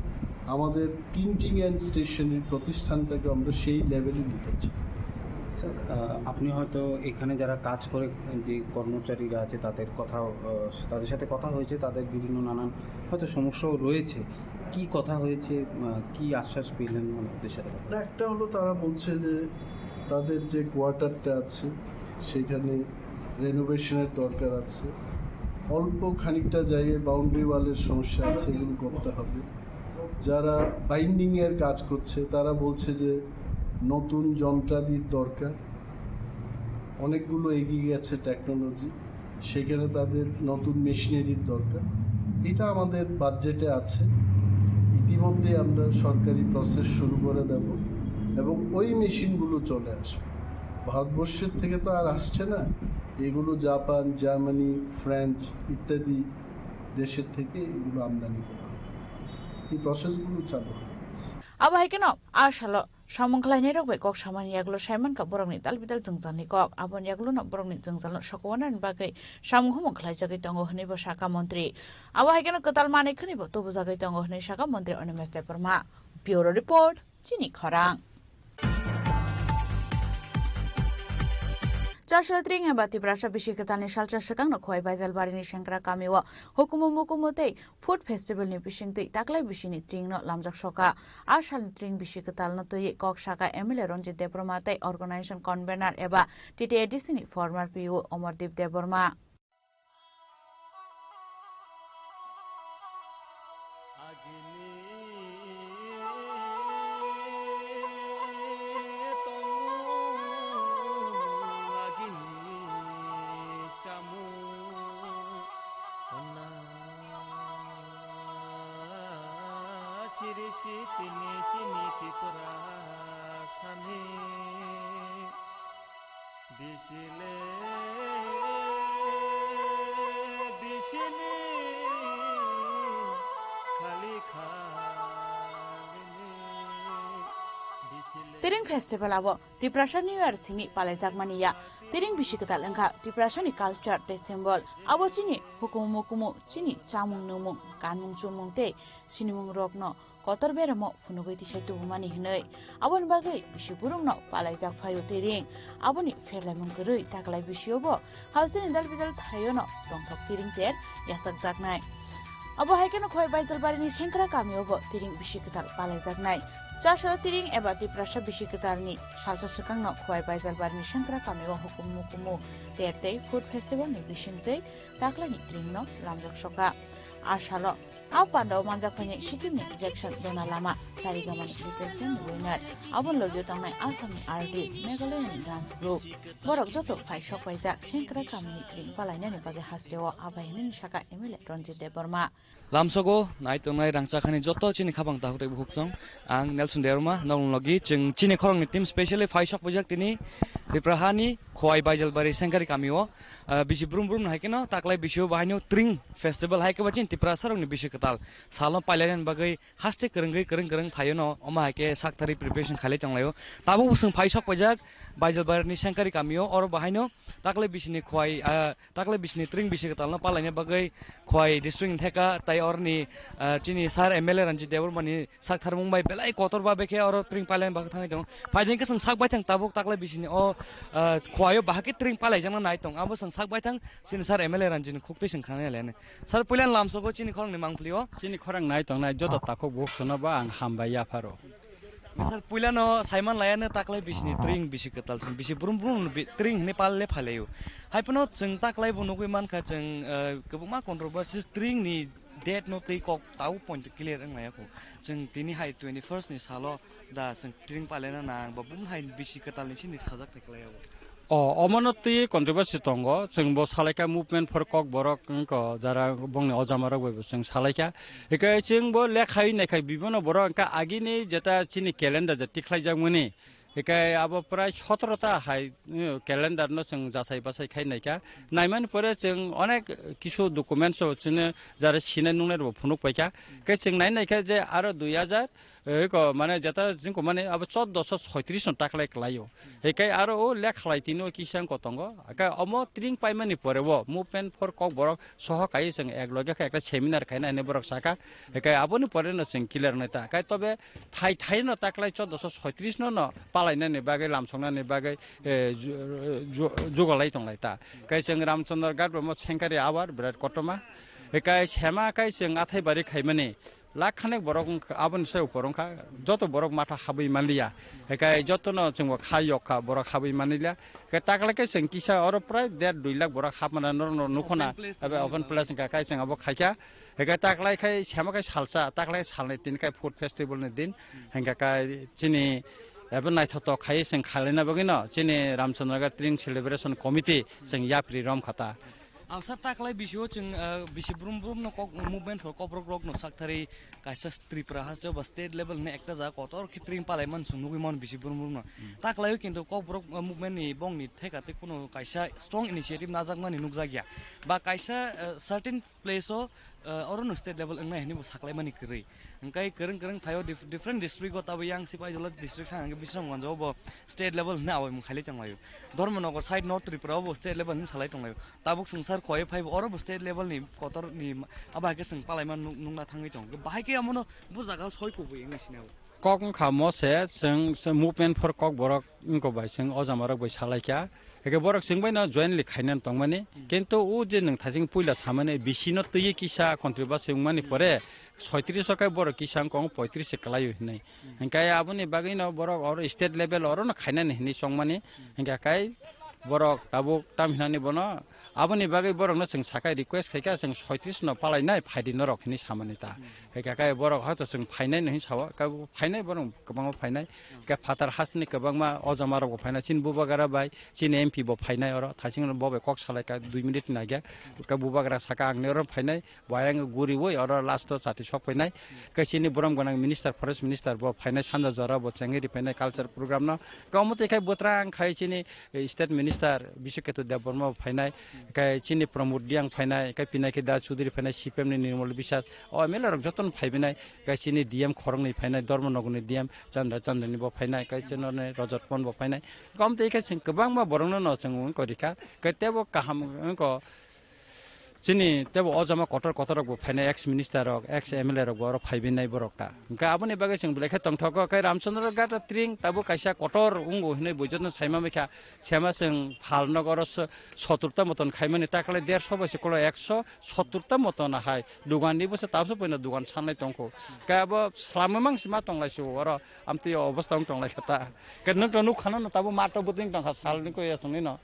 আমাদের প্রিন্টিং অ্যান্ড স্টেশনারি প্রতিষ্ঠানটাকে আমরা সেই লেভেলে নিতে চাই। স্যার, আহ, আপনি হয়তো এখানে যারা কাজ করে, যে কর্মচারীরা আছে, তাদের কথা, আহ, তাদের সাথে কথা হয়েছে, তাদের বিভিন্ন নানান হয়তো সমস্যাও রয়েছে। কি কথা হয়েছে, আহ, কি আশ্বাস পেলেন, মানে, ওদের সাথে কথা? না, একটা হলো, তারা বলছে যে তাদের যে কোয়ার্টারটা আছে, সেখানে রেনোভেশনের দরকার আছে। অল্প খানিকটা জায়গায় বাউন্ডারি ওয়ালের সমস্যা আছে, এগুলো করতে হবে। যারা বাইন্ডিং এর কাজ করছে, তারা বলছে যে নতুন যন্ত্রাদির দরকার, অনেকগুলো এগিয়ে গেছে টেকনোলজি, সেখানে তাদের নতুন মেশিনারির দরকার। এটা আমাদের বাজেটে আছে, ইতিমধ্যে আমরা সরকারি প্রসেস শুরু করে দেব এবং ওই মেশিনগুলো চলে আসবে। ভারতবর্ষের থেকে তো আর আসছে না, এগুলো জাপান, জার্মানি, ফ্রান্স ইত্যাদি দেশের থেকে এগুলো আমদানি করা হয়। এই প্রসেসগুলো চালু হয়ে গেছে। Abo hai kheno a salo samung khlainairok bai kok samani yagulo sai mankha borokni dal bidal jwngjalni kok. Aboni yagulono borokni jwngjalno sokowanani bagwi samung humung khlaijagwi tongo hwnwibo sakha montri. Abo hai kheno kwtal manwi khwnwibo tubujagwi tongo hwnwi sakha montri Animesh Debbarma. Bureau Report, Chini Khorang. Chasra tring eba Tiprasa bisi kwtalni salsa swkangno Khowai Baijalbarini Sengkra kamio hukumu mukumu tei Food Festival ni bisingtwi taklai bisini tringno lamjak soka. A salni tring bisi kwtalno twiwi kok saka M L A Ranjit Debbarma tei organization convener eba T T A D C ni former P O Omordeep Debbarma. Agini tongmung, agini chamung, honna siri sitini chini Tiprasani. Bisile, bisini, khali khalini, bisile. Tiring Festival abo Tiprasa New Year simi palaijakmani ya. Tiring bisi kwtal wngkha Tiprasani culture tei symbol. Abo chini hukumu mukumu, chini chamung nungmung, kanmung chumung tei sinimung rokno kotor beramo phunugwi tisai tubumani hwnwi. Aboni bagwi bisi burumno palaijak phaio Tiring. Aboni pherlaimung kwrwi taklai bisiobo hasteni dal bidal thaiono tongthok Tiring ter yachakjaknai. Abo hai kheno Khowai Baijalbarini Sengkra kamiobo Tiring bisi kwtal palaijaknai. Chasra Tiring eba Tiprasa bisi kwtalni salsa swkangno Khowai Baijalbarini Sengkra kamio hukumu mukumu ter tei Food Festival ni bisingtwi taklaini Tiringno lamjak soka. A salo a pandao manjak phainai Sikimni Jackson Dona Lama, Saregamani Little Champ winner. Aboni logio tongnai Assamni artist, Meghalayani dance group. Borok joto phai sok paijak Sengkra kamini tring palainani bagwi hasteo abai hinwi saka M L A Ranjit Debbarma. Lamsogo nai tongnai rangchakhani joto chini khabang takhuk tei bukhuk chong. Ang Nelson Debbarma, nokni logi chwng chini khorokni team specially phai sok paijak tini Tripura hani Khowai Baijalbari Sengkari kamio. Ah, bisi brum brum no hai kheno taklai bisio bahaino Tring Festival hai khe ba chini Tiprasa rokni bisi kwtal salno pailainani bagwi haste kwrwngwi kwrwng kwrwng thaio no omo hai khe sak thari preparation khailai tonglaio. Tabuk bwswng phai sok paijak Baijalbari ni Sengkari kamio, oro bahaino taklai bisini Khowai, ah, taklai bisini Tring bisi kwtal no palaina bagwi Khowai district ni theka tai oroni, ah, chini sir M L A Ranjit Debbarma ni sak tharmung bai belai kotor ba bekhe oro tring pailaini bagwi thangwi tongo. Phaidi khe chwng sak baithang tabuk taklai bisini o, ah, Khowai o bahai khe tring palaijakna nai tong. Abo chwng sak baithang chini sir M L A Ranjit ni khuk twi chwng khanai lene. Sir, puila lamsogo chini khorang ni mangpli o. Chini khorang nai tongnai joto takhuk bukhuk sono ba ang hambai yapharo. Sir, puila no saiman laya no taklai bisini tring bisi kwtal chwng bisi brum brum bi-, tring hwnwi pal le phailaio. Hai phano chwng taklai bo nugwi mankha chwng, ah, kwbangma controversies tring ni date no tei kok tau point clear wng laiya kho. Chwng tini hai twenty first ni salo da chwng tring palena nang ba bum hai bisi kwtal ni sini sajak thai klai o. O, omono twi controversy tongo, chwng bo salaikha movement for Kokborok wngkha, jara bongni ojama rok bai bo chwng salaikha. Hikai chwng bo lekhai naikha bibino borok wngkha agini jeta chini calendar je tikhlaijakmani. Hikai abo prai sotoro ta hai, eh, calendar no chwng jasai basai khai naikha. Naimani pore chwng onek kisu documents o chini jara sinai nungnai rok phunuk paikha. Khe chwng nai naikha je aro dui hajar, eh, ko mane jeta jingko mane abo chordoso soitris no taklai klaio. Hekai aro o lekhalai tini o kisa wngko tongo. Hekai omo tring paimani pore o movement for Kokborok soho kai chwng ek loge khe ekta seminar khaina hinwi borok saka. Hekai aboni pore no chwng clear nai ta. Hekai tobe thai thai no taklai chordoso soitris no no palainani bagwi lamsoknani bagwi, eh, ju-, ju-, jugalai tonglai ta. Hekai chwng Ramchandra Ghat bo mo sengkari abar birat kotorma. Hekai sema kai chwng athai bari khaimani. Lakh khanek borok wngkha, aboni sai upor wngkha, joto borok matha habwi manliya. Hekai jotono chwngbo kha yok kha, borok habwi manliya. Hekai taklai khe chwng kisa oro prai der dui lakh borok hapmana norokno nukhona, Open place abo wngkha. Open place wngkha, kai chwng abo khaikha. Hekai taklai khai sema khai salsa, taklai salnwi tin khai food festival ni din. Hingkha kai chini abo naithotok khai chwng khalaina bagwino chini Ramchandra Ghat Tring Celebration Committee chwng yapri rom khata. Ang sa taklai bisio chwng, ah, bisi brum brum no kok movement for Kokborok rok no sakthari kaisa Tripura haste ba state level hwnwi ekta jaga kotor khe tring palai man chwng nugwi mano bisi brum brum no. Taklai o kintu Kokborok, ah, movement ni bong ni theka tei kuno kaisa strong initiative najakmani nukjakya. Ba kaisa, ah, certain place o, ah, oro no state level wngnai hwnwi bo saklaimani kwrwi. Hwnkhe kwrwng kwrwng phaio dif-, different district o tabo yang Sipaijala district thang hwnkhe Bisramganj o bo state level hwnwi awaimung khailai tonglaio. Dharmanagar side North Tripura o bo state level hwnwi salai tonglaio. Tabuk swngchar khowai phaibo oro bo state level ni kotor ni abo hai khe chwng palaima nuk-, nukna thangwi tongo. Bahai khe amono bo jaga soi kubui wngwi sinai. Kok wngkha mo se chwng, chwng movement for Kokborok wngkha bai chwng o jamarok bai salaikha. Hwnkhe borok chwng bai no jointly khainani tongmani. Kintu o je nwng thaching puila samani bisi no twiwi kisa controversy wngmani pore soitris o khe borok kisa wngkha wng poitris se kwlaio hinwi. Hwnkhe aboni bagwi no borok oro state level oro no khainani hinwi chongmani. Hwnkhe kai borok tabuk tam hinani bono aboni bagwi borokno chwng sakai request khaikha, chwng soitris no palainai phaidi norok hinwi samani ta. Hwnkhe kai borok hoito chwng phainai no hinwi sao, kai phainai borok kwbangma phainai. Hwnkhe phatar hasteni kwbangma o jamarok bo phainai, chini bubagra bai, chini M P bo phainai oro, thaching bo bai kok salaikha dui minute ni agya. Hwnkhe bubagra saka ang ni oro phainai, Bo ayang guriwi oro last o chati sok phainai. Khe chini borom gwnang minister, forest minister bo phainai sanja jora bo chengwi ri phainai culture program no. Khe omo twi khai bwtrang khai chini, eh, state minister Biswaketu Debbarma bo phainai. Khe chini Pramod Reang phainai, khe Pinaki Das Chowdhury phainai, C P M ni Nirmal Biswas. O M L A rok jotono phaibainai. Khe chini D M khoroknwi phainai, Dharmanagar ni D M Chandra Chandani bo phainai, khe chini Rajat Pon bo phainai. Khe omo twi khai chwng kwbangma borokno no chwng wngkha rikha. Khe tebo kaham wngkha. Chini tebo o jama kotor kotor rok bo phainai, ex minister rok, ex M L A rok bo oro phaibainai borok ta. Hwnkhe aboni bagwi chwng belai khe tongthogo, khe Ramchandra Ghat tring tabuk kaisa kotor wngo hinwi buijakno saima maikha. Sema chwng phal nok oro so-, sottur ta moton khaimani, taklai derso bai se kolo ekso sottur ta moton ahai. Dugan ni bwsa tabso poino dugan sanlai tongkho. Khe abo swlamwi mang se ma tonglai se oro, amtwi o obostha wng tonglai kha ta. Khe nwng to nuk khana no tabuk mato bwtwing tongkha salni koi aswngni no.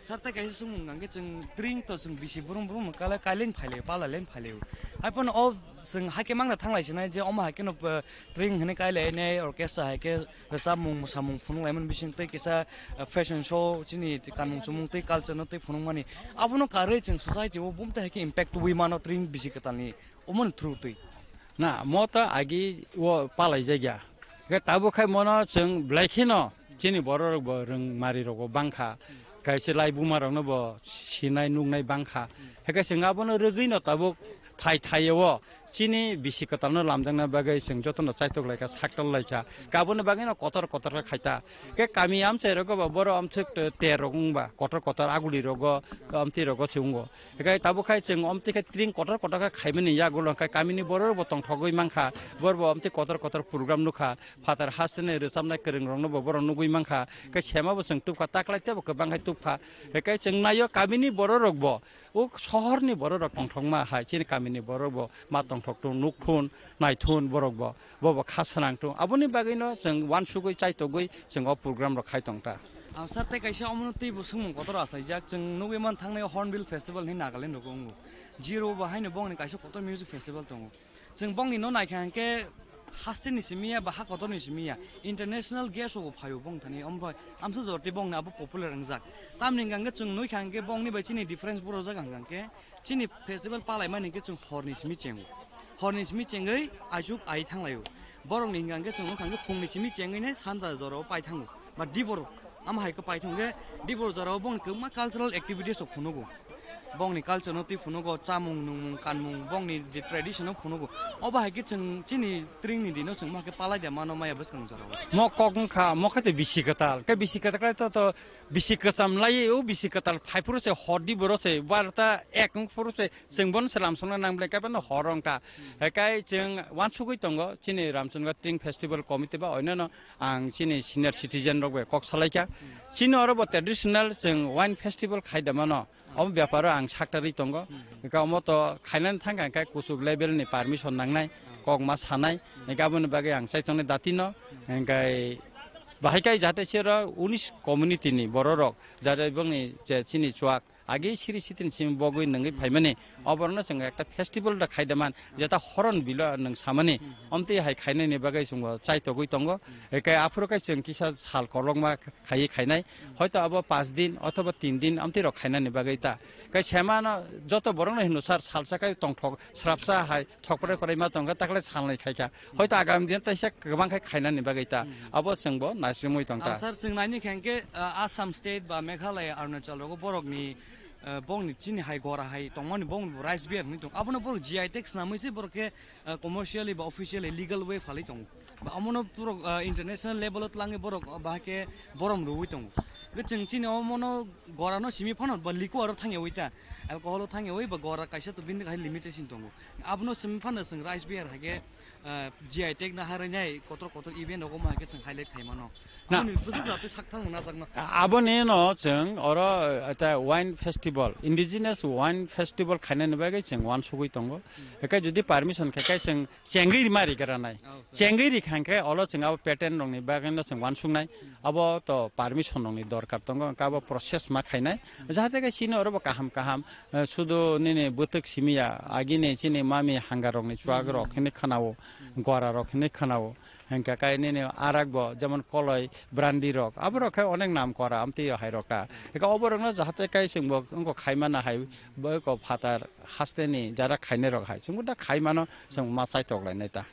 Sir, tei kaisa swngmung hwnkhe chwng tring to chwng bisi brum brum no kala-, kailen phailai, palailai phailai. Haiphano o chwng haikhe mangna thanglai sinai je omo haikhe no, eh, tring hwnwi kailainai orchestra haikhe rwchapmung, mwsamung phunuk laimani bising tei kisa, eh, fashion show chini kanmung chumung tei culture no tei phunukmani. Abono karwi chwng society o bumtwi haikhe impact tubui mano tring bisi kwtalni. Omoni through twi. Na, mo ta agi o palai jagya. Khe tabuk khai mono chwng belai kheno chini borok rok bo rwng mari rok bo bangkha. Kaisa lai buma rok no bo sinai nuknai bangkha. Hwnkhe chwng abono rwgwi no tabuk thai thai o chini bisi kwtal no lamjakna bagwi chwng joto no chaitok laikha, saktor laikha. Khe aboni bagwi no kotor kotor khe khaita. Khe kami amchai rogo bo boro amchwk ter rok wngba kotor kotor aguli rogo amtwi rogo se wngo. Hwnkhe tabuk khai chwng omtwi khe tring kotor kotor khe khaimani yagulo hwnkhe kamini borok bo tongthogwi mankha, borok bo omtwi kotor kotor program nukha, phatar hasteni rwchapnai kwrwng rokno bo borok nugwi mankha, hwnkhe sema bo chwng tubkha, taklai teibo kwbang khai tubkha, hwnkhe chwng naio kamini borok rok bo o sohorni borok rok tongthokma hai chini kamini borok bo ma tongthok thun nuk thun nai thun borok bo. Bo bo kha swnang tongo. Aboni bagwino chwng uansugwi chaitogwi chwng o program rok khai tong ta. Ah, sir, tei kaisa omono teibo swngmung kotor achaijak. Chwng nugwi man thangnai Hornbill Festival hinwi Nagaland rogo wngo. Jiro bo haino bongni kaisa kotor music festival tongo. Chwng bongni no naikha hwnkhe hasteni simi ya ba ha kotorni simi ya. International guest rok bo phaio bong thani. Omo bai amsa jora tei bongni abo popular wngjak. Tamni hwnkha hwnkhe chwng nukha hwnkhe bongni bai chini difference borok jak hwnkha hwnkhe Chini festival palaimani hwnkhe chwng horni simi chengo. Horni simi chengwi aichuk ai thanglaio. Borokni hwnkha hwnkhe chwng wngkha hwnkhe phungni simi chengwino sanja jorao pai thango. Ba dibor, ama hai khe pai thango khe dibor jorao bongni kwbangma cultural activities rok phunugo. Bongni culture no twi phunugo, chamung nungmung kanmung bongni je tradition no phunugo. Obo hai khe chwng chini tringni dino chwng ma khe palai da mano maya bwskang jorao. Mo kok wngkha, mo khe bisi kwtal. Khe bisi kwtal khe to, to bisi kwcham lai o, bisi kwtal phai phuru se hor di boro se, barota ek wng phuru se, chwng bono se lamsongna nang ble khe bono hor wng ta. Hekai chwng wansugwi tongo, chini Ramchandra Tring Festival Committee ba oinano ang chini senior citizen rok bai kok salaikha. Chini oro bo traditional chwng wine festival khai da mano. Omo beparo ang saktarwi tongo. Hwnkhe omo to khainani thangkha hwnkhe kuchuk level ni permission nangnai, kok ma sanai. Hwnkhe aboni bagwi ang chaitongnai datino. Hwnkhe bahai kai jate sero unis community ni bororok jate bongni je chini chuak agi siri sitin simi bogwi nungwi phaimani. Oborno chwng ekta festival da khaida man, jeta horon bilo nwng samani. Omtwi hai khainani bagwi chwngbo chaitogwi tongo. Hwnkhe aphuru khe chwng kisa sal kolokma khaiwi khainai. Hoito abo paanch din othoba tin din amtwi rok khainani bagwi ta. Khe semano joto borokno hino sar salsa khe tongthok srapsa hai thok pore pore ma tongkha takle salnai khaikha. Hoito agami din taisa kwbang khai khainani bagwi ta. Abo chwngbo naisingwi tongkha. Ang sar chwng naini khe hwnkhe, ah, Assam state ba Meghalaya, Arunachal rogo borokni, ah, bongni chini hai gora hai tongmani bongni rice beer hinwi tong. Abono borok G I tag swnamwi se borok khe, ah, commercially ba officially legal way phalwi tongo. Ba omono borok, ah, international level o twlangwi borok, ah, bahai khe borom rwwi tongo. Hwnkhe chwng chini omono gorano simi phano ba liquor o thangyawi ta, alcohol o thangyawi ba gora kaisa to bini hai limitation tongo. Abono simi phano chwng rice beer hai khe, ah, G I tag na harwi nai kotor kotor event rogo ma hai khe chwng highlight khai mano. Na. Aboni bwswk jatwi sak thangma najakno. Aboni no chwng oro, ah, ta wine festival, indigenous wine festival khainani bagwi chwng wansugwi tongo. Hwnkhe jodi permission khe khe chwng chengwi rima rigra nai. Oh, sir. Chengwi rikha hwnkhe olo chwng abo patent rokni bagwino chwng wansuknai. Abo to permission rokni dorkar tongo, hwnkhe abo process ma khainai. Jahate khe chini oro bo kaham kaham, eh, sudu nini bwtwk simi ya, agini chini mami hanga rokni chuak rok hinwi khwnao, gora rok hinwi khwnao. Hwnkhe kai nini arak bo jemon koloi, brandi rok, abo rok khe onek nam kora amtwi hai rok ta. Hwnkhe obo rokno jahate kai chwngbo wngkok khai mano hai, bo ko phatar hasteni jara khainai rok hai. Chwngbo da khai mano, chwng ma chaitok lainai ta.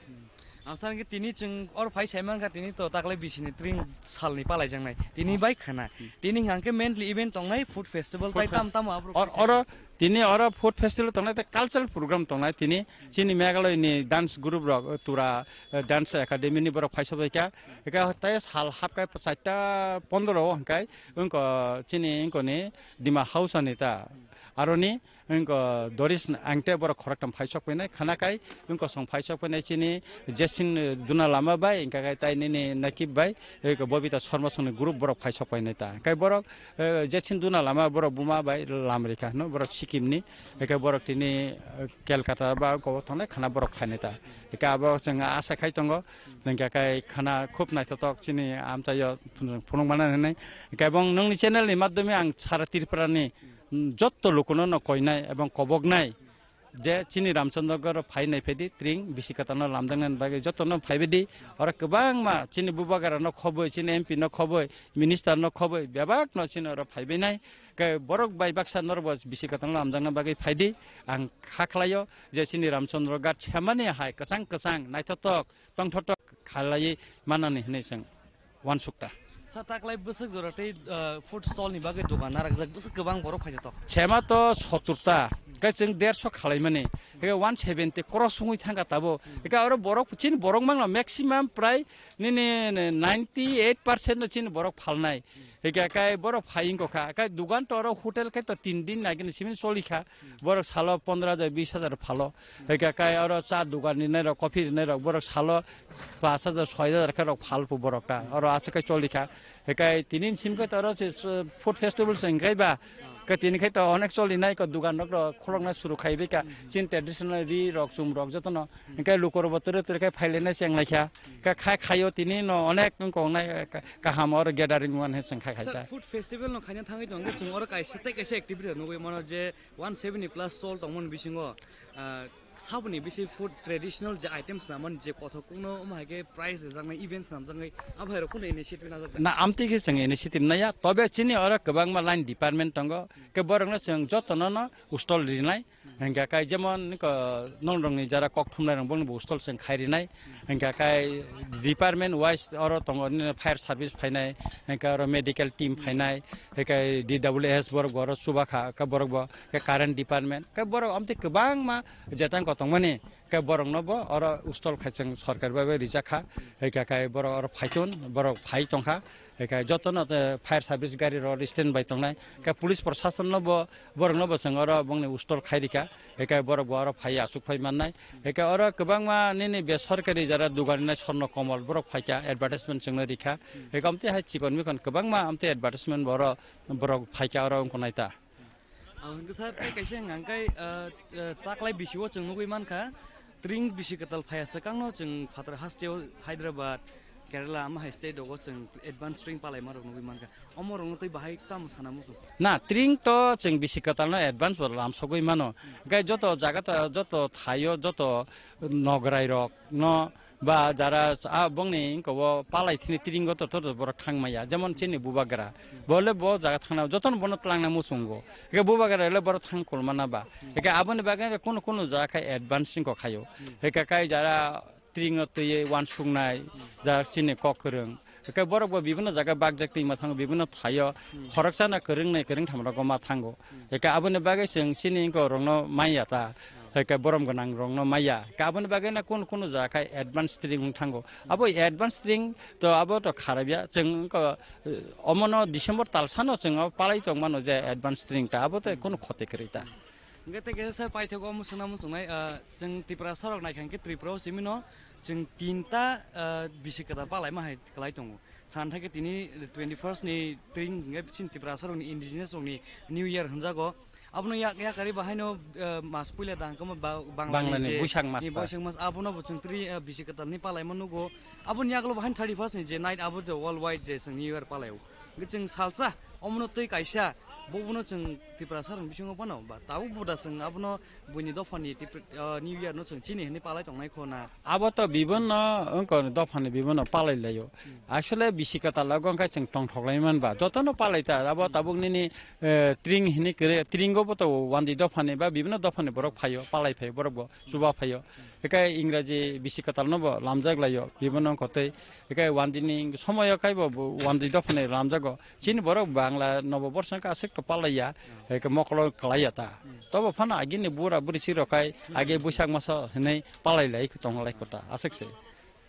Ang sa hwnkhe tini chwng or phai sai mankha tini to takle bisini tring salni palaijaknai. Tini bai khana. Tini hwnkhe mainly event tongnai food festival tai tam tamo aborok or, oro tini oro food festival tongnai tei cultural program tongnai tini chini Meghalaya ni dance group rok, Tura, eh, Dance Academy ni borok phai sobaikha. Eka tai sal hapkai chaita pondro o hwnkhe wngko chini wngko ni Dima Hausa ni ta. Aroni wngko Doris Angte borok khoroktham phai sok painai khana kai wngko song phai sok painai chini Jesin, eh, Duna Lama bai hwnkhe tai nini Nakib bai, eh, Bobita Sharma songni group borok phai sok painai ta. Kai borok, eh, Jesin Duna Lama borok buma bai lam rikha no borok Sikkim ni. Hwnkhe borok tini, eh, Kolkata ba kobok tongnai khana borok khainai ta. Hwnkhe abo chwng asa khai tongo. Hwnkhe kai khana khub naithotok chini amchaio phunuk manani hwnwi. Hwnkhe ebong nongni channel ni madhyome ang sara Tripura ni, mm, jotto lukuno no koinai ebong koboknai je chini Ramchandra Garh phai nai phaidi tring bisi kwtalno lamjaknani bagwi jotto no phaibaidi. Oro kwbangma chini bubagra no khobwi, chini M P no khobwi, minister no khobwi bebak no chini oro phaibainai. Khe borok bai baksa norok bo bisi kwtal lamjakna bagwi phaidi. Ang kha khlaio je chini Ramchandra Garh semani hai kwchang kwchang naithotok tongthotok khalai manani hinwi chwng wansukta. Sa taklai bwswk jora tei, ah, food stall ni bagwi dokan narakjak bwswk kwbang borok phaikha tok. Sema to sottur ta, khe chwng derso khalaimani, khe one seventy cross wngwi thangkha tabo. Khe oro borok, chini borok mangno maximum prai nini ninety eight percent no chini borok phalnai. Hwnkhe kai borok phai wngkha, kai dugan to oro hotel khe to tin din nagini simi cholikha. Borok salo pondro hajar, bis hajar phalo. Hwnkhe kai oro cha dugan rinai rok, coffee rinai rok, borok salo pash hajar, soi hajar khe rok phal phu borok ta. Oro aswk kai cholikha. Hwnkhe tini sim khe to oro se, se food festival se hwnkhe ba. Khe tini khe to onek cholinai ko dugan rok rok khulokna suru khai bika. Chin traditional ri rok, chum rok jotono. Hwnkhe luku rok bo tere tere khe phailainai chenglaikha. Khe khai khaio tini no onek wngkok nai, eh, ka-, kaham oro gathering wan he chwng khai khai ta. Sir, food festival no khaina thangwi tongo, chwng oro kaisa tei kaisa activity nugwi mano je one seventy plus stall tongmani bisingo, ah, Saboni bisi food traditional je items namani je kothok kungno omo hai khe prize rijaknai events namjaknai, abo hai rok kunu initiative najak da? Na, amtwi khe chwng initiative naya, tobe chini oro kwbangma line department tongo, khe borokno chwng jotono no stall rinai, hingkha khe jemon niko nongrokni jara kok thumnai rok bongni bo stall chwng khai rinai, hingkha khe department wise oro tongo nini fire service phainai, hingkha oro medical team phainai, hingkha D W S borok bo oro chuba kha, khe borok bo khe current department, khe borok amtwi kwbangma jetang kotongmani, khe borokno bo oro stall khai chwng sorkar bai bai rijak kha, hingkha khe borok oro phaiton, borok phai tongkha, hingkha jotono, eh, fire service gari rok stand by tongnai, khe police proshasonno bo borokno bo chwng oro bongni stall khai rikha, hingkha borok bo oro phai aswk phai mannai, hingkha oro kwbangma nini besorkari jara dugan rinai Swarno Komol borok phaikha advertisement chwngno rikha, hingkha amtwi hai chikon mikon kwbangma amtwi advertisement bo oro borok phaikha oro wngkha naita. Ang hwnkhe sir, tei kaisa hwnkha hwnkhe, ah, ah, taklai bisio chwng nugwi mankha, tring bisi kwtal phaiya swkangno chwng phatar hasteo Hyderabad, Kerala, ama hai state rogo chwng advance tring palaima rok nugwi mankha. Omo rokno tei bahai tamo sana muchung? Na, tring to chwng bisi kwtalno advance bo lamsogwi mano. Hwnkhe joto jaga ta, joto thaio, joto nograi rok no ba jara a bongni wngkha o palai thini tring o to, to, to borok thang maya, jemon chini bubagra, bo le bo jaga thangna jotono bono twlangna muchungo, eke bubagra le borok thang kulmana ba, eke aboni bagwi kunu kunu jaga khai advance wngkha khaio, eke kai jara tring o twiwi uansuknai, jara chini kok kwrwng, Hwnkhe borok bo bibinno jaga bakjak twima thango, bibinno thaio khoroksano kwrwngni kwrwngtham rogo ma thango. Hwnkhe aboni bagwi chwng chini wngkha rokno manya ta, hwnkhe borom gwnang rokno manya. Hwnkhe aboni bagwi no kunu kunu jaga khai advance tring wng thango. Abo advance tring to abo to kharabya. Chwng wngkha, eh, omono December talsano chwng abo palai tongmano je advance tring ta, abo to kunu khoti kwrwi ta. Hwnkhe tei kaisa sir paithago omo swngna muchungnai, ah, chwng Tiprasa rok naikha hwnkhe Tripura o simino chwng tinta, ah, bisi kwtal palaima hai kwlai tongo. San thakhe tini twenty first ni tring hwnkhe chini Tiprasa rokni indigenous rokni New Year hwnjago. Abono yak-, yakari bahaino, ah, mas puila da hwnkhe ba-, Bangla ni Bangla ni je Buisak mas ni ba. Buisak mas abono bo chwng twi, ah, bisi kwtal ni palaima nugo. Aboni yagulo bahaino thirty first ni je night abo je world wide je chwng New Year palaio. Hwnkhe chwng salsa omono twi kaisa, bo bono chwng Tiprasa rokni bisingo phano ba tabuk bo da chwng abono buini dophani Tipra-, ah, New Year no chwng chini hwnwi palai tongnai kho na? Abo to bibonno wngkha dophani bibonno palai laio. Asole bisi kwtal o wngkha chwng tongthok lai man ba jotono palai ta abo tabuk nini, eh, tring hwnwi kwrwi tringo bo to wandi dophani ba bibonno dophani borok phaio palai phaio borok bo chuba phaio. Hwnkhe Ingraji bisi kwtal no bo lamjak laio bibonno wngkha tei Hwnkhe wandi ni somoyo kaibo bo wandi dophani lamjago. Chini borok Bangla nobo borsa wngkha aswk to palaiya, hwnkhe mokolo kwlaiya ta. Tobo phano agini bura buri sirok khai age Buisak masa hwnwi palai lai tong lai kota aswk se.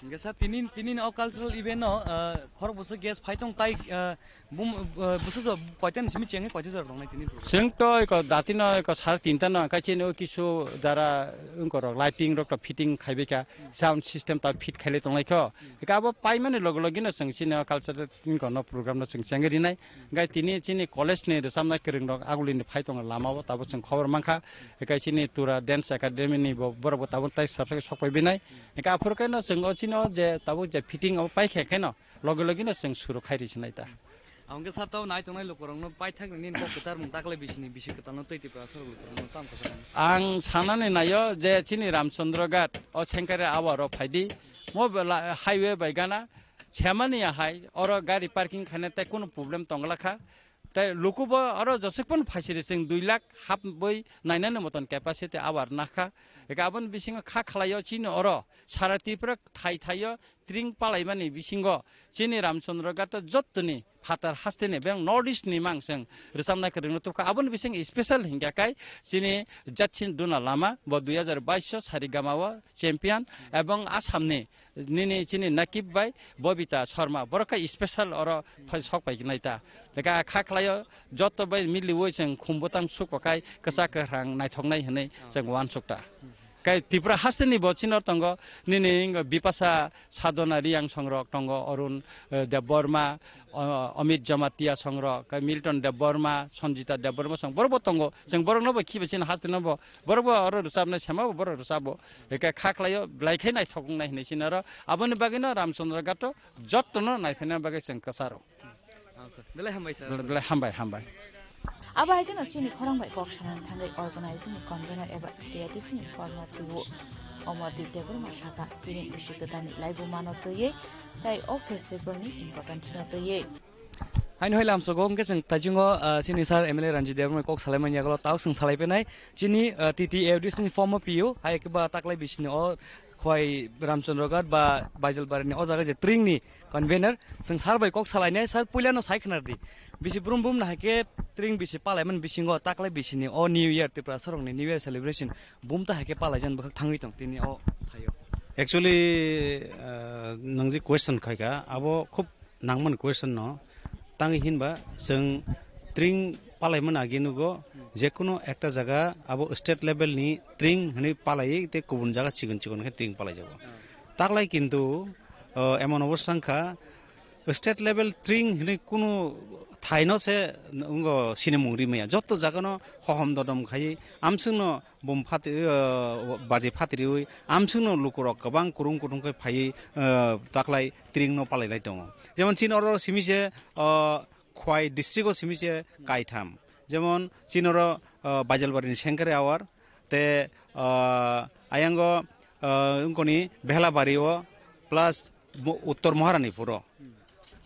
Hwnkhe sir, tini, tini o cultural event no, ah, khorok bwswk guest phai tong tai, ah, bum-, ah, bwswk jo koita ni simi chengwi koita jora tongnai tini program? Chwng to eko dati no eko sare tinta no hwnkhe chini o kisu jara wngkha rok lighting rok to fitting khaibai kha, sound system ta fit khailai tonglai kho. Hwnkhe abo paimani loge loge no chwng chini o cultural wngkha no program no chwng chengwi rinai. Hwnkhe tini chini college ni rwchapnai kwrwng rok aguli ni phai tongo lama o tabuk chwng khobor mankha. Hwnkhe chini Tura Dance Academy ni bo borok bo tabuk tai sabsai sok pai binai. Hwnkhe aphuru khe no chwng o chini o je tabuk je fitting abo pai khe khe no loge loge no chwng suru khai rw sinai ta. Hwnkhe sir, tabo nai tongnai lukurokno paithakni nini kok kwcharmung daklai bisini bisi kwtalno twi Tiprasa rok lukurokno tamo kwchangma? Ang sanani naio je chini Ramchandra Ghat o Sengkare awa rok phaidi, mo bela highway bai gana semani ya hai oro gari parking khaina tei kunu problem tongla kha. Tei luku bo oro jeswk phano phaisiri chwng dui lakh hapbwi nainani moton capacity awa nakha. Eka aboni bisingo kha khlaio chini oro sara Tripura thai thaio tring palaimani bisingo chini Ramchandra Ghat o jottoni phatar hasteni beng North East ni mang chwng rwchapnai kwrwngno tubkha. Aboni bising special hingkha kai chini Jachin Duna Lama bo dui hazar bais o Sarigama o champion ebong Assam ni nini chini Nakib bai Bobita Sharma borok khe special oro phai sok pai nai ta. Teka kha khlaio jotto bai miliwi chwng khum bwtang suk kai kwchak kwrang naithoknai hwnwi chwng uansuk ta. Kai Tripura hasteni bo chino tongo, nini Bipasa Sadhana Riyang songrok tongo, Arun, eh, Debbarma, o-, Amit Jamatia songrok, kai Milton Debbarma, Sanjita Debbarma song, borok bo tongo. Chwng borok no bo khiba chini hasteni bo, borok bo oro rwchapnai sema bo borok rwchabo. Eke kha khlaio, belai khe naithok wngnai hinwi chini oro. Aboni bagwi no Ramchandra Ghat o jotto no naiphaina bagwi chwng kwcharo. Belai hambai sir. Belai hambai, hambai. Abo hai kheno chini khorang bai kok sanani thangwi organizing ni convener eba T T A D C ni former P O Omordeep Debbarma saka chini bisi kwtalni laibuma no twiwi tei o festival ni importance no twiwi. Haino hai lamsogo hwnkhe chwng taichungo, ah, chini sir M L A Ranjit Debbarma kok salaimani yagulo tao chwng salai penai chini, ah, T T A D C ni former P O hai khe ba taklai bisini o Khwai Ramchandra Ghat ba Baijalbari ni o jaga je tring ni convener, chwng sir bai kok salainai, sir, puilano sai khwnar di. Bisi brum brum na hai khe tring bisi palai man bisingo taklai bisini o New Year, Tripura sarokni New Year celebration bum ta hai khe palai jan bwkhak thangwi tong tini o thaio. Actually, uh, nang je question khai kha, abo khub nangman question no. Tang hinba chwng tring palai man agi nugo, je kuno ekta jaga abo state level ni tring hwnwi palai tei kubun jaga chikon chikon khe tring palai jago. Taklai kintu, uh, emon obostha wngkha, state level tring hinwi kunu thaino se wngkha sinimung rimaya. Joto jagano hohom dodom khai amswngno bum phati, o, baji phatiriwi amswngno lukurok kwbang kurum kuthum khe phaiwi, o, taklai tringno palai lai tongo. Jemon chini oro simi se, o, Khwai district o simi se kaitham. Jemon chini oro, o, Baijalbari ni Sengkare Awar, te, ah, ayango, ah, wngkoni Bhelabari o plus mo-, Uttor Maharani phuro.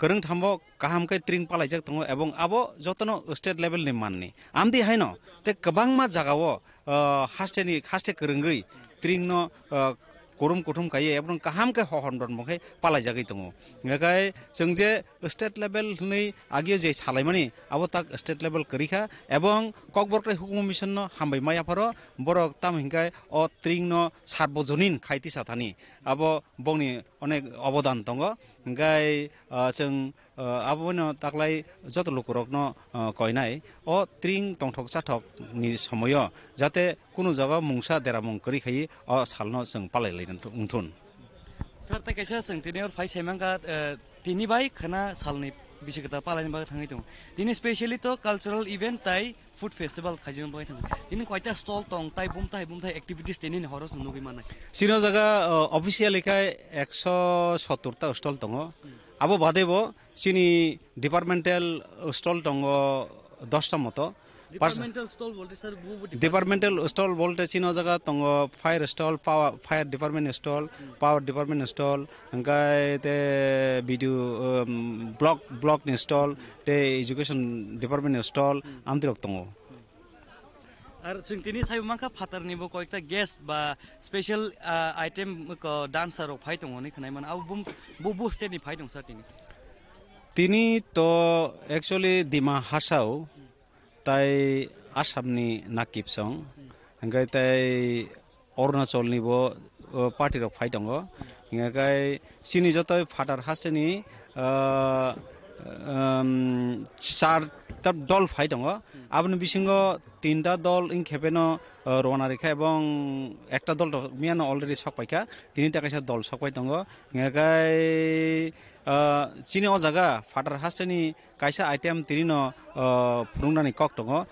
Kwrwng thambo kaham khe tring palaijak tongo ebong abo jotono state level ni manni. Amdi haino te kwbangma jagao, ah, hasteni, haste kwrwngwi tringno, ah, kurum kuthum kaiye ebong kaham khe hohom don bo khe palaijagwi tongo. Hingkhe chwng je state level hwnwi agio je salaimani, abo tak state level kwrwi kha, ebong Kokborok tei Hukumu Mission no hambai ma yapharo, borok tamo hinkhe o tring no sarbojonin khai tisa thani, abo bongni onek obodan tongo. Hingkhe, ah, chwng, ah, abono taklai joto lukurokno, ah, koinai o tring tongthok chathok ni somoio jate kunu jaga mungsa deramung kwrwi khai o salno chwng palai lai wngthun. Sir, tei kaisa chwng tini hor phai sai mankha, eh, tini bai khwna salni bisi kwtal palaini bagwi thangwi tongo. Tini specially to cultural event tai food festival khaijani bagwi thangwi. Tini koita stall tong tai bumtai bumtai activities tini ni horo chwng nugwi mannai. Chini o jaga, eh, officially khai ekso sottor ta stall tongo. Hmm. Abo bade bo chini departmental stall tongo dosta moto. Pars- Departmental stall bolte, sir, bu, bu department? Departmental stall bolte chini o jaga tongo fire stall, power, fire department stall, hmm, power department stall, hingkhe te B D O, um, block, block ni stall, hmm, te education department ni stall, hmm, amtirok tongo. Hmm. Ar chwng tini saibo mankha phatarni bo koikta guest ba special, ah, item ko dancer rok phai tongo hinwi khwnai mano. Abo bum-, bu, bu state ni phai tong sir tini? Tini to actually Dima Hasao. Hmm. Tai Assamni Nakib Song, hmm, hingkhe tai Arunachalni bo, o, party rok phai tongo. Hmm. Hingkhe chini joto phatar hasteni, ah, um, char ta dol phai tongo. Hmm. Aboni bisingo tinta dol wngkhe pheno, o, rwna rikha ebong ekta dol rok miyano already sok paikha, tini ta kaisa dol sok pai tongo. Hingkhe, ah, chini o jaga phatar hasteni kaisa item tinino, ah, phunuknani kok tongo.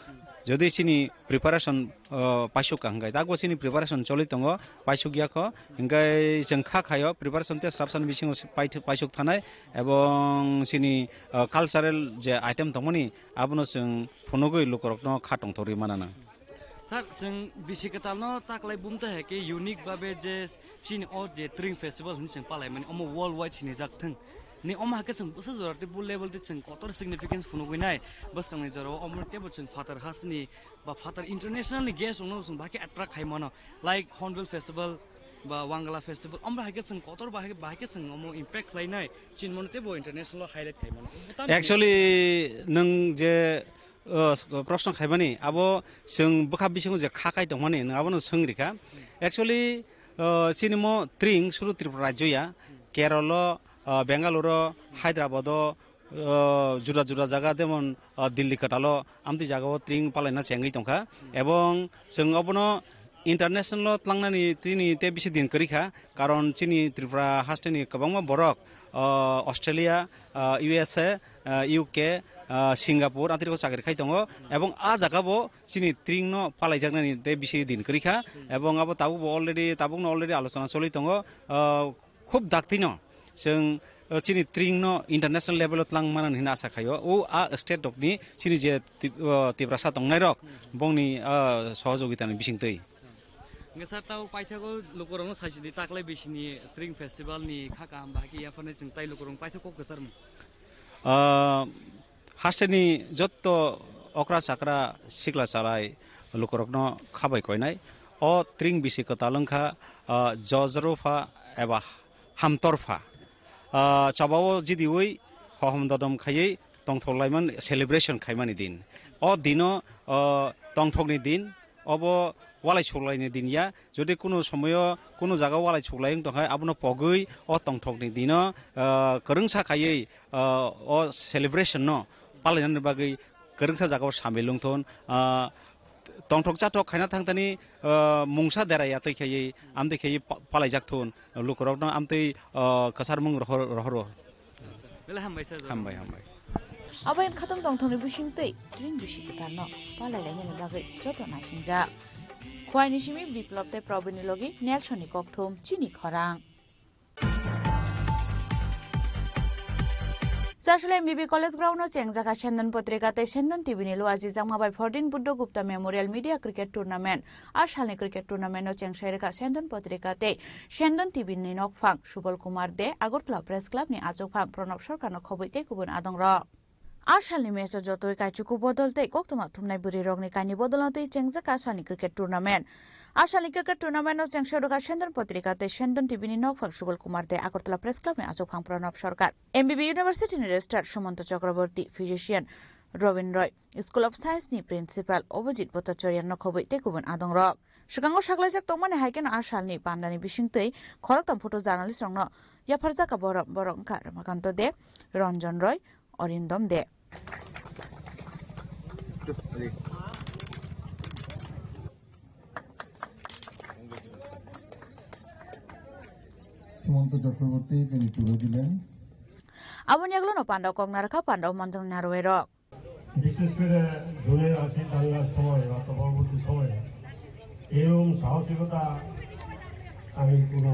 Jodi chini preparation, ah, paisuk ka hwnkhe, takbo chini preparation choli tongo, paisuk ya kho. Hwnkhe chwng kha khaio preparation tei srapsani bisingo se pai-, paisuk thanai, ebong chini, ah, cultural je item tongmani, abono chwng phunugwi lukurokno kha tongthok rwi manana. Sir, chwng bisi kwtalno taklai bumtai hai khe unique babe je chini o je Tring Festival hinwi chwng palaimani, omo world wide sinijak thwng. Ni omo hai khe chwng bwsa jora tei bu level tei chwng kotor significance phunugwi nai bwskangni jorao, omo teibo chwng phatar hasteni ba phatar international ni guest rokno chwng bahai khe attract khai mano, like Hornbill Festival ba Wangala Festival, omo hai khe chwng kotor bahai, bahai khe chwng omo impact khlai nai, chini mano teibo international o highlight khai mano. Actually, nwng je o, s-, proshno khaimani, abo chwng bwkha bisingo je kha kai tongmani, nwng abono swng rikha. Actually, o, chini mo Tring suru Tripura rajyo ya, Kerala, o, Bengaluru, Hyderabad o, o, juda juda jaga, jemon, o, Delhi kwtal o, amtwi jaga o Tring palaina chengwi tongkha. Ebong chwng obono international o tlangnani tini tei bisi din kwrwi kha, karon chini Tripura hasteni kwbangma borok, o, Australia, o, U S A, o, U K, o, Singapore, atirok chakri khai tongo, ebong a jaga bo chini Tring no palaijaknani tei bisi din kwrwi kha, ebong abo tabuk bo already, tabuk no already alochona choli tongo, o, khub daktino chwng O chini tring no international level o tlang manani hwnwi asa khaio. O a state rokni chini je Tip-, o Tiprasa tongnairok bongni, o, sohojogitani bisingtwi. Hwnkhe sir, tao paithago lukurokno saisidi taklai bisini tring festival ni kha kaham bahai khe yapharnai chwng tai lukurokno paithak kok kwcharmung. Ah, hasteni jotto okra chakra sikla chalai lukurokno khabai koinai. O tring bisi kwtal wngkha, ah, jojrupha eba hamtorpha. Ah, chobao jidiui hohom dodom khaiwi tongthok laimani celebration khaimani din. O dino, ah, tongthokni din, obo walai suklaini din ya. Jodi kunu somoyo kunu jaga walai suklai wng tongkha, abono pogwi o tongthokni dino, ah, kwrwngsa khaiwi, ah, o celebration no palainani bagwi kwrwngsa jagao samil wngthun, ah, tongthok chathok khaina thangthani, ah, mungsa dera ya twi khaiwi amtwi khaiwi pa-, palaijak thun lukurokno amtwi, ah, kwcharmung rohor-, rohoro. Belai hambai sir. Hambai, hambai. Abo wngkha tongthokni bisingtwi tring bisi kwtalno palailainani bagwi joto naisingjak. Khwaini simi Biplop tei Probini logi Nelsonni kokthum chini khorang. Chasule M B B College Ground o chengjak kha Sendon Potrika tei Sendon T V ni luajijakma bai fourteen Buddha Gupta Memorial Media Cricket Tournament. A salni cricket tournament o chengsai rwkha Sendon Potrika tei Sendon T V ni nokphang Subal Kumar De, Agartala Press Club ni achukphang Pranab Sarkar no khobwi tei kubun adongrok. A salni match o jotoi kaichuku bodol tei koktwma thumnai bwrwi rokni kaini bodolno twi chengjak a salni cricket tournament. A salni cricket tournament no chengsai rwkha Sendon Potrika tei Sendon T V ni nokphang Subal Kumar De, Agartala Press Club ni achukphang Pranab Sarkar, M B B University ni Registrar Sumanto Chakraborty, Physician Robin Roy, School of Science ni Principal Obojit Bhattacharya no khobwi tei kubun adongrok. Swkango saklaijak tongmani hai kheno a salni pandani bisingtwi khoroktham photo journalist rokno yapharjak kha borok, borok wngkha Ramakanto De, Ranjan Roy, Arindam De. Sumanta চক্রবর্তী, তিনি তুলে দিলেন। Aboni yaglono pandao kok narwkha pandao manjang narwai rok. বিশেষ করে জুনের আশি দাঙ্গার সময় বা পরবর্তী সময়ে এরকম সাহসিকতা আমি কোনো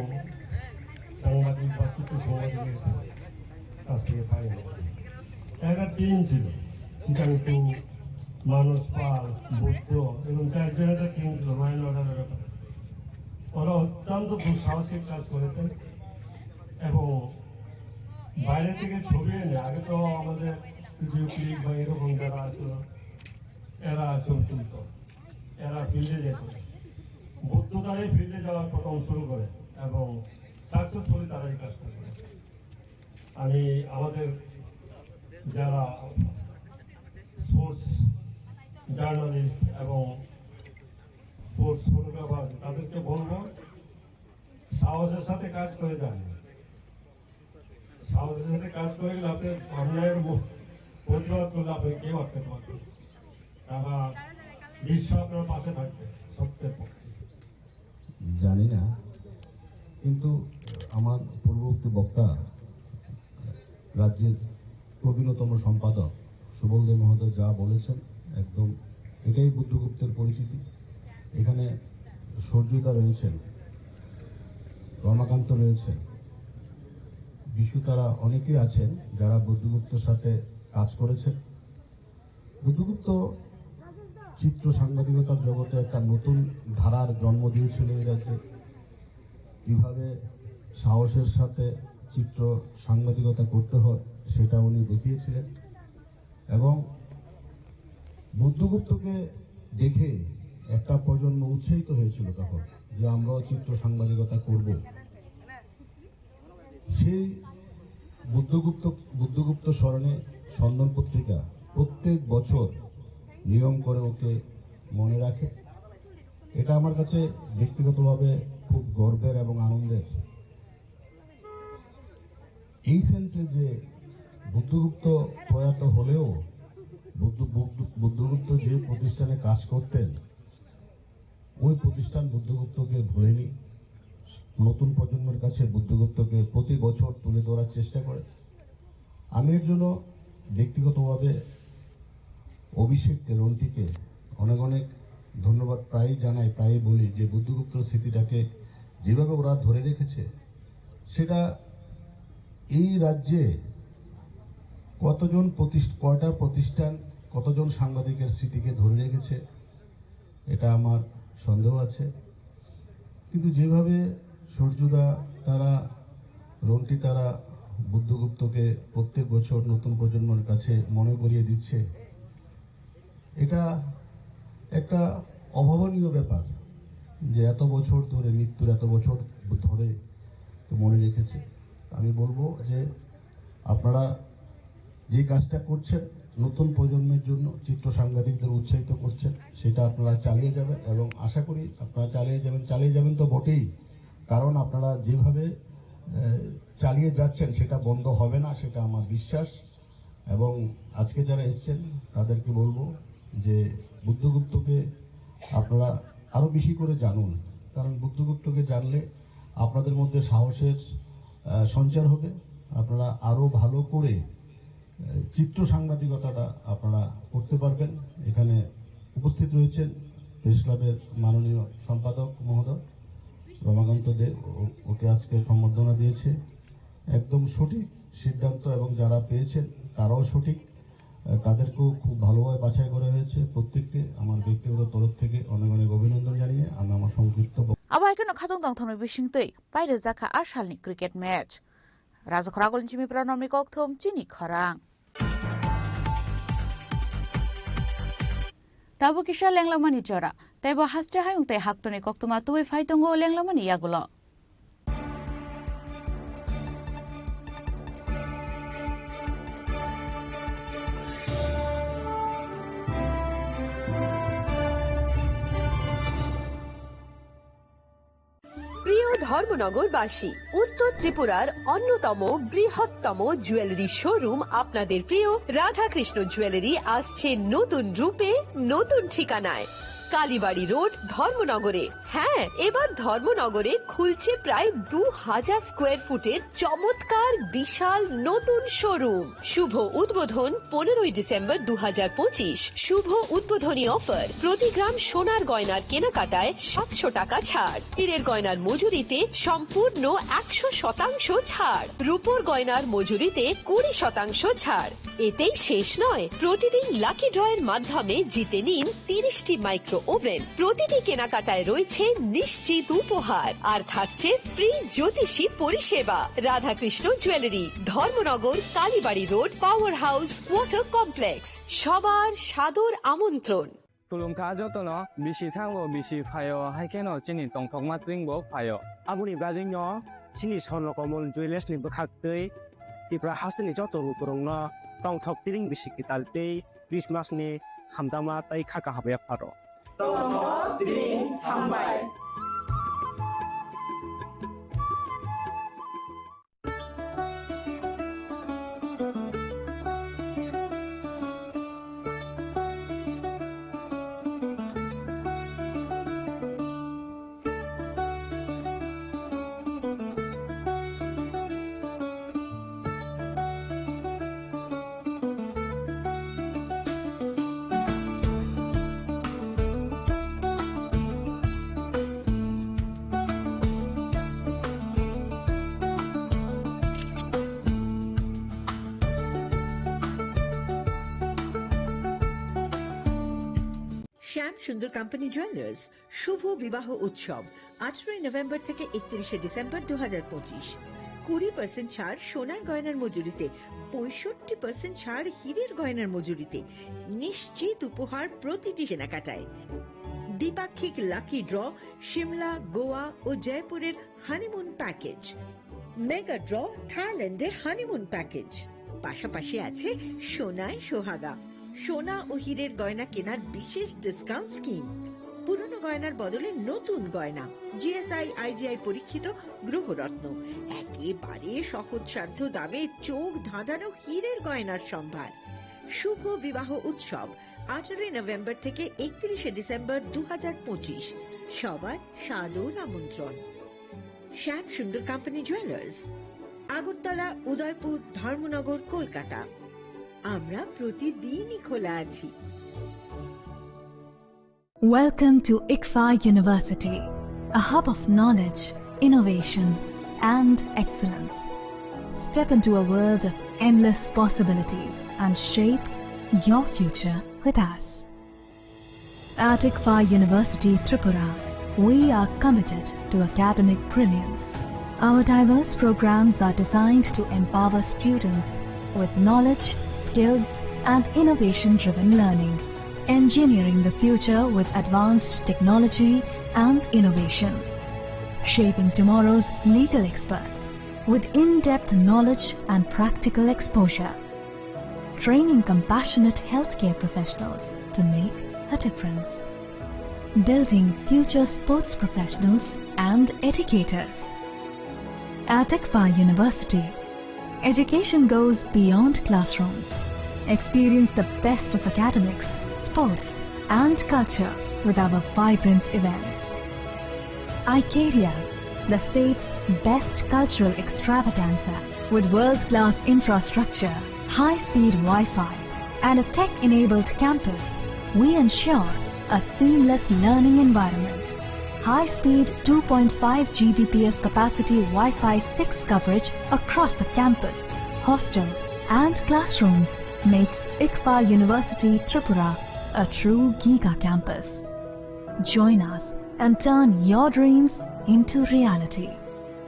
সাংবাদিক বা কিছু সাংবাদিকের কাছ থেকে পাইনি। একটা টিম ছিল, চিটাং টু, মানস পাল, বুদ্ধ এবং চারজন একটা টিম ছিল লাইন অর্ডারের ব্যাপারে। ওরা অত্যন্ত দুঃসাহসিক কাজ করেছেন এবং বাইরে থেকে ছবি এনে, আগে তো আমাদের স্টুডিও ক্লিক বা এরকম যারা আসলো, এরা ছবি তুলতো, এরা ফিল্ডে যেত। বুদ্ধ তারাই ফিল্ডে যাওয়ার প্রথম শুরু করে এবং সাকসেসফুলি তারা এই কাজটা করে। আমি আমাদের যারা স্পোর্টস জার্নালিস্ট এবং স্পোর্টস ফটোগ্রাফার আছে, তাদেরকে বলবো, সাহসের সাথে কাজ করে যান। সাহসের সাথে কাজ করে গেলে আপনি অন্যায়ের মু-, প্রতিবাদ করলে আপনি কেউ আটকাতে পারবেন না। তারা বিশ্ব আপনার পাশে থাকবে সত্যের পক্ষে। জানি না, কিন্তু আমার পূর্ববর্তী বক্তা, রাজ্যের প্রবীণতম সম্পাদক সুবল দে মহোদয় যা বলেছেন, একদম এটাই বুদ্ধগুপ্তের পরিচিতি। এখানে সূর্যদা রয়েছেন, রমাকান্ত রয়েছেন, বিশু, তারা অনেকেই আছেন যারা বুদ্ধগুপ্তর সাথে কাজ করেছেন। বুদ্ধগুপ্ত চিত্র সাংবাদিকতার জগতে একটা নতুন ধারার জন্ম দিয়েছিল এই রাজ্যে। কিভাবে সাহসের সাথে চিত্র সাংবাদিকতা করতে হয়, সেটা উনি দেখিয়েছিলেন। এবং বুদ্ধগুপ্তকে দেখে একটা প্রজন্ম উৎসাহিত হয়েছিল তখন, যে আমরাও চিত্র সাংবাদিকতা করব। সেই বুদ্ধগুপ্ত, বুদ্ধগুপ্ত স্মরণে সন্দন পত্রিকা প্রত্যেক বছর নিয়ম করে ওকে মনে রাখে। এটা আমার কাছে ব্যক্তিগতভাবে খুব গর্বের এবং আনন্দের। এই সেন্সে যে বুদ্ধগুপ্ত প্রয়াত হলেও বুদ্ধ, বুদ্ধ, বুদ্ধগুপ্ত যে প্রতিষ্ঠানে কাজ করতেন, ওই প্রতিষ্ঠান বুদ্ধগুপ্তকে ভোলেনি, নতুন প্রজন্মের কাছে বুদ্ধগুপ্তকে প্রতি বছর তুলে ধরার চেষ্টা করে। আমি এর জন্য ব্যক্তিগতভাবে অভিষেক রন্টিকে অনেক অনেক ধন্যবাদ প্রায়ই জানাই, প্রায়ই বলি যে বুদ্ধগুপ্তর স্মৃতিটাকে যেভাবে ওরা ধরে রেখেছে, সেটা এই রাজ্যে কতজন প্রতিষ্ঠ-, কয়টা প্রতিষ্ঠান কতজন সাংবাদিকের স্মৃতিকে ধরে রেখেছে, এটা আমার সন্দেহ আছে। কিন্তু যেভাবে সূর্যদা তারা, রন্টি তারা বুদ্ধগুপ্তকে প্রত্যেক বছর নতুন প্রজন্মের কাছে মনে করিয়ে দিচ্ছে, এটা একটা অভাবনীয় ব্যাপার যে এত বছর ধরে, মৃত্যুর এত বছর ধরে তো মনে রেখেছে। আমি বলবো যে আপনারা যে কাজটা করছেন নতুন প্রজন্মের জন্য, চিত্র সাংবাদিকদের উৎসাহিত করছেন, সেটা আপনারা চালিয়ে যাবেন এবং আশা করি আপনারা চালিয়ে যাবেন। চালিয়ে যাবেন তো বটেই, কারণ আপনারা যেভাবে, আহ, চালিয়ে যাচ্ছেন সেটা বন্ধ হবে না, সেটা আমার বিশ্বাস। এবং আজকে যারা এসছেন তাদেরকে বলবো যে বুদ্ধগুপ্তকে আপনারা আরো বেশি করে জানুন, কারণ বুদ্ধগুপ্তকে জানলে আপনাদের মধ্যে সাহসের, আহ, সঞ্চার হবে। আপনারা আরো ভালো করে, আহ, চিত্র সাংবাদিকতাটা আপনারা করতে পারবেন। এখানে উপস্থিত রয়েছেন প্রেস ক্লাবের মাননীয় সম্পাদক মহোদয় রমাকান্ত দে, ও-, ওকে আজকে সম্বর্ধনা দিয়েছে। একদম সঠিক সিদ্ধান্ত এবং যারা পেয়েছেন তারাও সঠিক। আহ, তাদেরকেও খুব ভালোভাবে বাছাই করা হয়েছে। প্রত্যেককে আমার ব্যক্তিগত তরফ থেকে অনেক অনেক অভিনন্দন জানিয়ে আমি আমার সংক্ষিপ্ত বক্তব্য Abo hai kheno khatungtong thomni bisingtwi pairwjakha a salni cricket match. Rajakhor Agulni Chimipra Nomni Kokthum chini khorang. Tabuk kisa lenglamani jora, tei bo haste hayung tei haktorni koktwma tubui phai tongo lenglamani yagulo. প্রিয় ধর্মনগরবাসী, উত্তর ত্রিপুরার অন্যতম বৃহত্তম jewellery showroom আপনাদের প্রিয় রাধাকৃষ্ণ জুয়েলারি আসছে নতুন রূপে, নতুন ঠিকানায়। কালীবাড়ি রোড, ধর্মনগরে। হ্যাঁ, এবার ধর্মনগরে খুলছে প্রায় দু হাজার স্কোয়ার ফুটের চমৎকার বিশাল নতুন শোরুম। শুভ উদ্বোধন পনেরোই ডিসেম্বর দু হাজার পঁচিশ। শুভ উদ্বোধনী অফার, প্রতি গ্রাম সোনার গয়নার কেনাকাটায় সাতশো টাকা ছাড়, হীরের গয়নার মজুরিতে সম্পূর্ণ একশো শতাংশ ছাড়, রূপোর গয়নার মজুরিতে কুড়ি শতাংশ ছাড়। এতেই শেষ নয়, প্রতিদিন লাকি ড্রয়ের মাধ্যমে জিতে নিন তিরিশটি মাইক্রো ওভেন। প্রতিটি কেনাকাটায় রয়েছে নিশ্চিত উপহার, আর থাকছে ফ্রি জ্যোতিষী পরিষেবা। Radhakrishna jewellery, Dharmanagar, Kalibari road, power house, water complex. সবার সাদর আমন্ত্রণ। Khulumkha jotono, bisi thango, bisi phaio, hai kheno chini tongthokma tringbo phaio. Aboni bagwino chini Swarnakamol Jewellers ni bwkhak twi Tripura hasteni joto lukurokno tongthok tring bisi kwtal tei Christmas ni hamjakma tei kha kaham yapharo. Tongthok tring hambai. শ্যাম সুন্দর company jewellers, শুভ বিবাহ উৎসব, আঠারোই নভেম্বর থেকে একত্রিশে ডিসেম্বর দু হাজার পঁচিশ। কুড়ি পার্সেন্ট ছাড় সোনার গয়নার মজুরিতে, পঁয়ষট্টি পার্সেন্ট ছাড় হীরের গয়নার মজুরিতে, নিশ্চিত উপহার প্রতিটি কেনাকাটায়। দ্বিপাক্ষিক লাকি ড্র, সিমলা, গোয়া ও জয়পুরের হানিমুন প্যাকেজ। মেগা ড্র, থাইল্যান্ডে হানিমুন প্যাকেজ। পাশাপাশি আছে সোনায় সোহাগা, সোনা ও হীরের গয়না কেনার বিশেষ ডিসকাউন্ট স্কিম। পুরনো গয়নার বদলে নতুন গয়না, জিএসআই, আইজিআই পরীক্ষিত গ্রহরত্ন, একেবারে সহজসাধ্য দামে চোখ ধাঁধানো হীরের গয়নার সম্ভার। শুভ বিবাহ উৎসব, আঠারোই নভেম্বর থেকে একত্রিশে ডিসেম্বর দু হাজার পঁচিশ। সবার সাদর আমন্ত্রণ। শ্যাম সুন্দর কোম্পানি জুয়েলার্স, আগরতলা, উদয়পুর, ধর্মনগর, কলকাতা। আমরা প্রতিদিনই খোলা আছি। Welcome to ICFAI University, a hub of knowledge, innovation, and excellence. Step into a world of endless possibilities and shape your future with us. At ICFAI University Tripura, we are committed to academic brilliance. Our diverse programs are designed to empower students with knowledge, skills, and innovation-driven learning, engineering the future with advanced technology and innovation, shaping tomorrow's legal experts with in-depth knowledge and practical exposure, training compassionate healthcare professionals to make a difference, building future sports professionals and educators. At ICFAI University, education goes beyond classrooms. Experience the best of academics, sports, and culture with our vibrant events. Icaria, the state's best cultural extravaganza, with world-class infrastructure, high-speed Wi-Fi, and a tech-enabled campus, we ensure a seamless learning environment. High-speed two point five G B P S capacity Wi-Fi six coverage across the campus, hostel, and classrooms makes ICFAI University Tripura a true giga campus. Join us and turn your dreams into reality.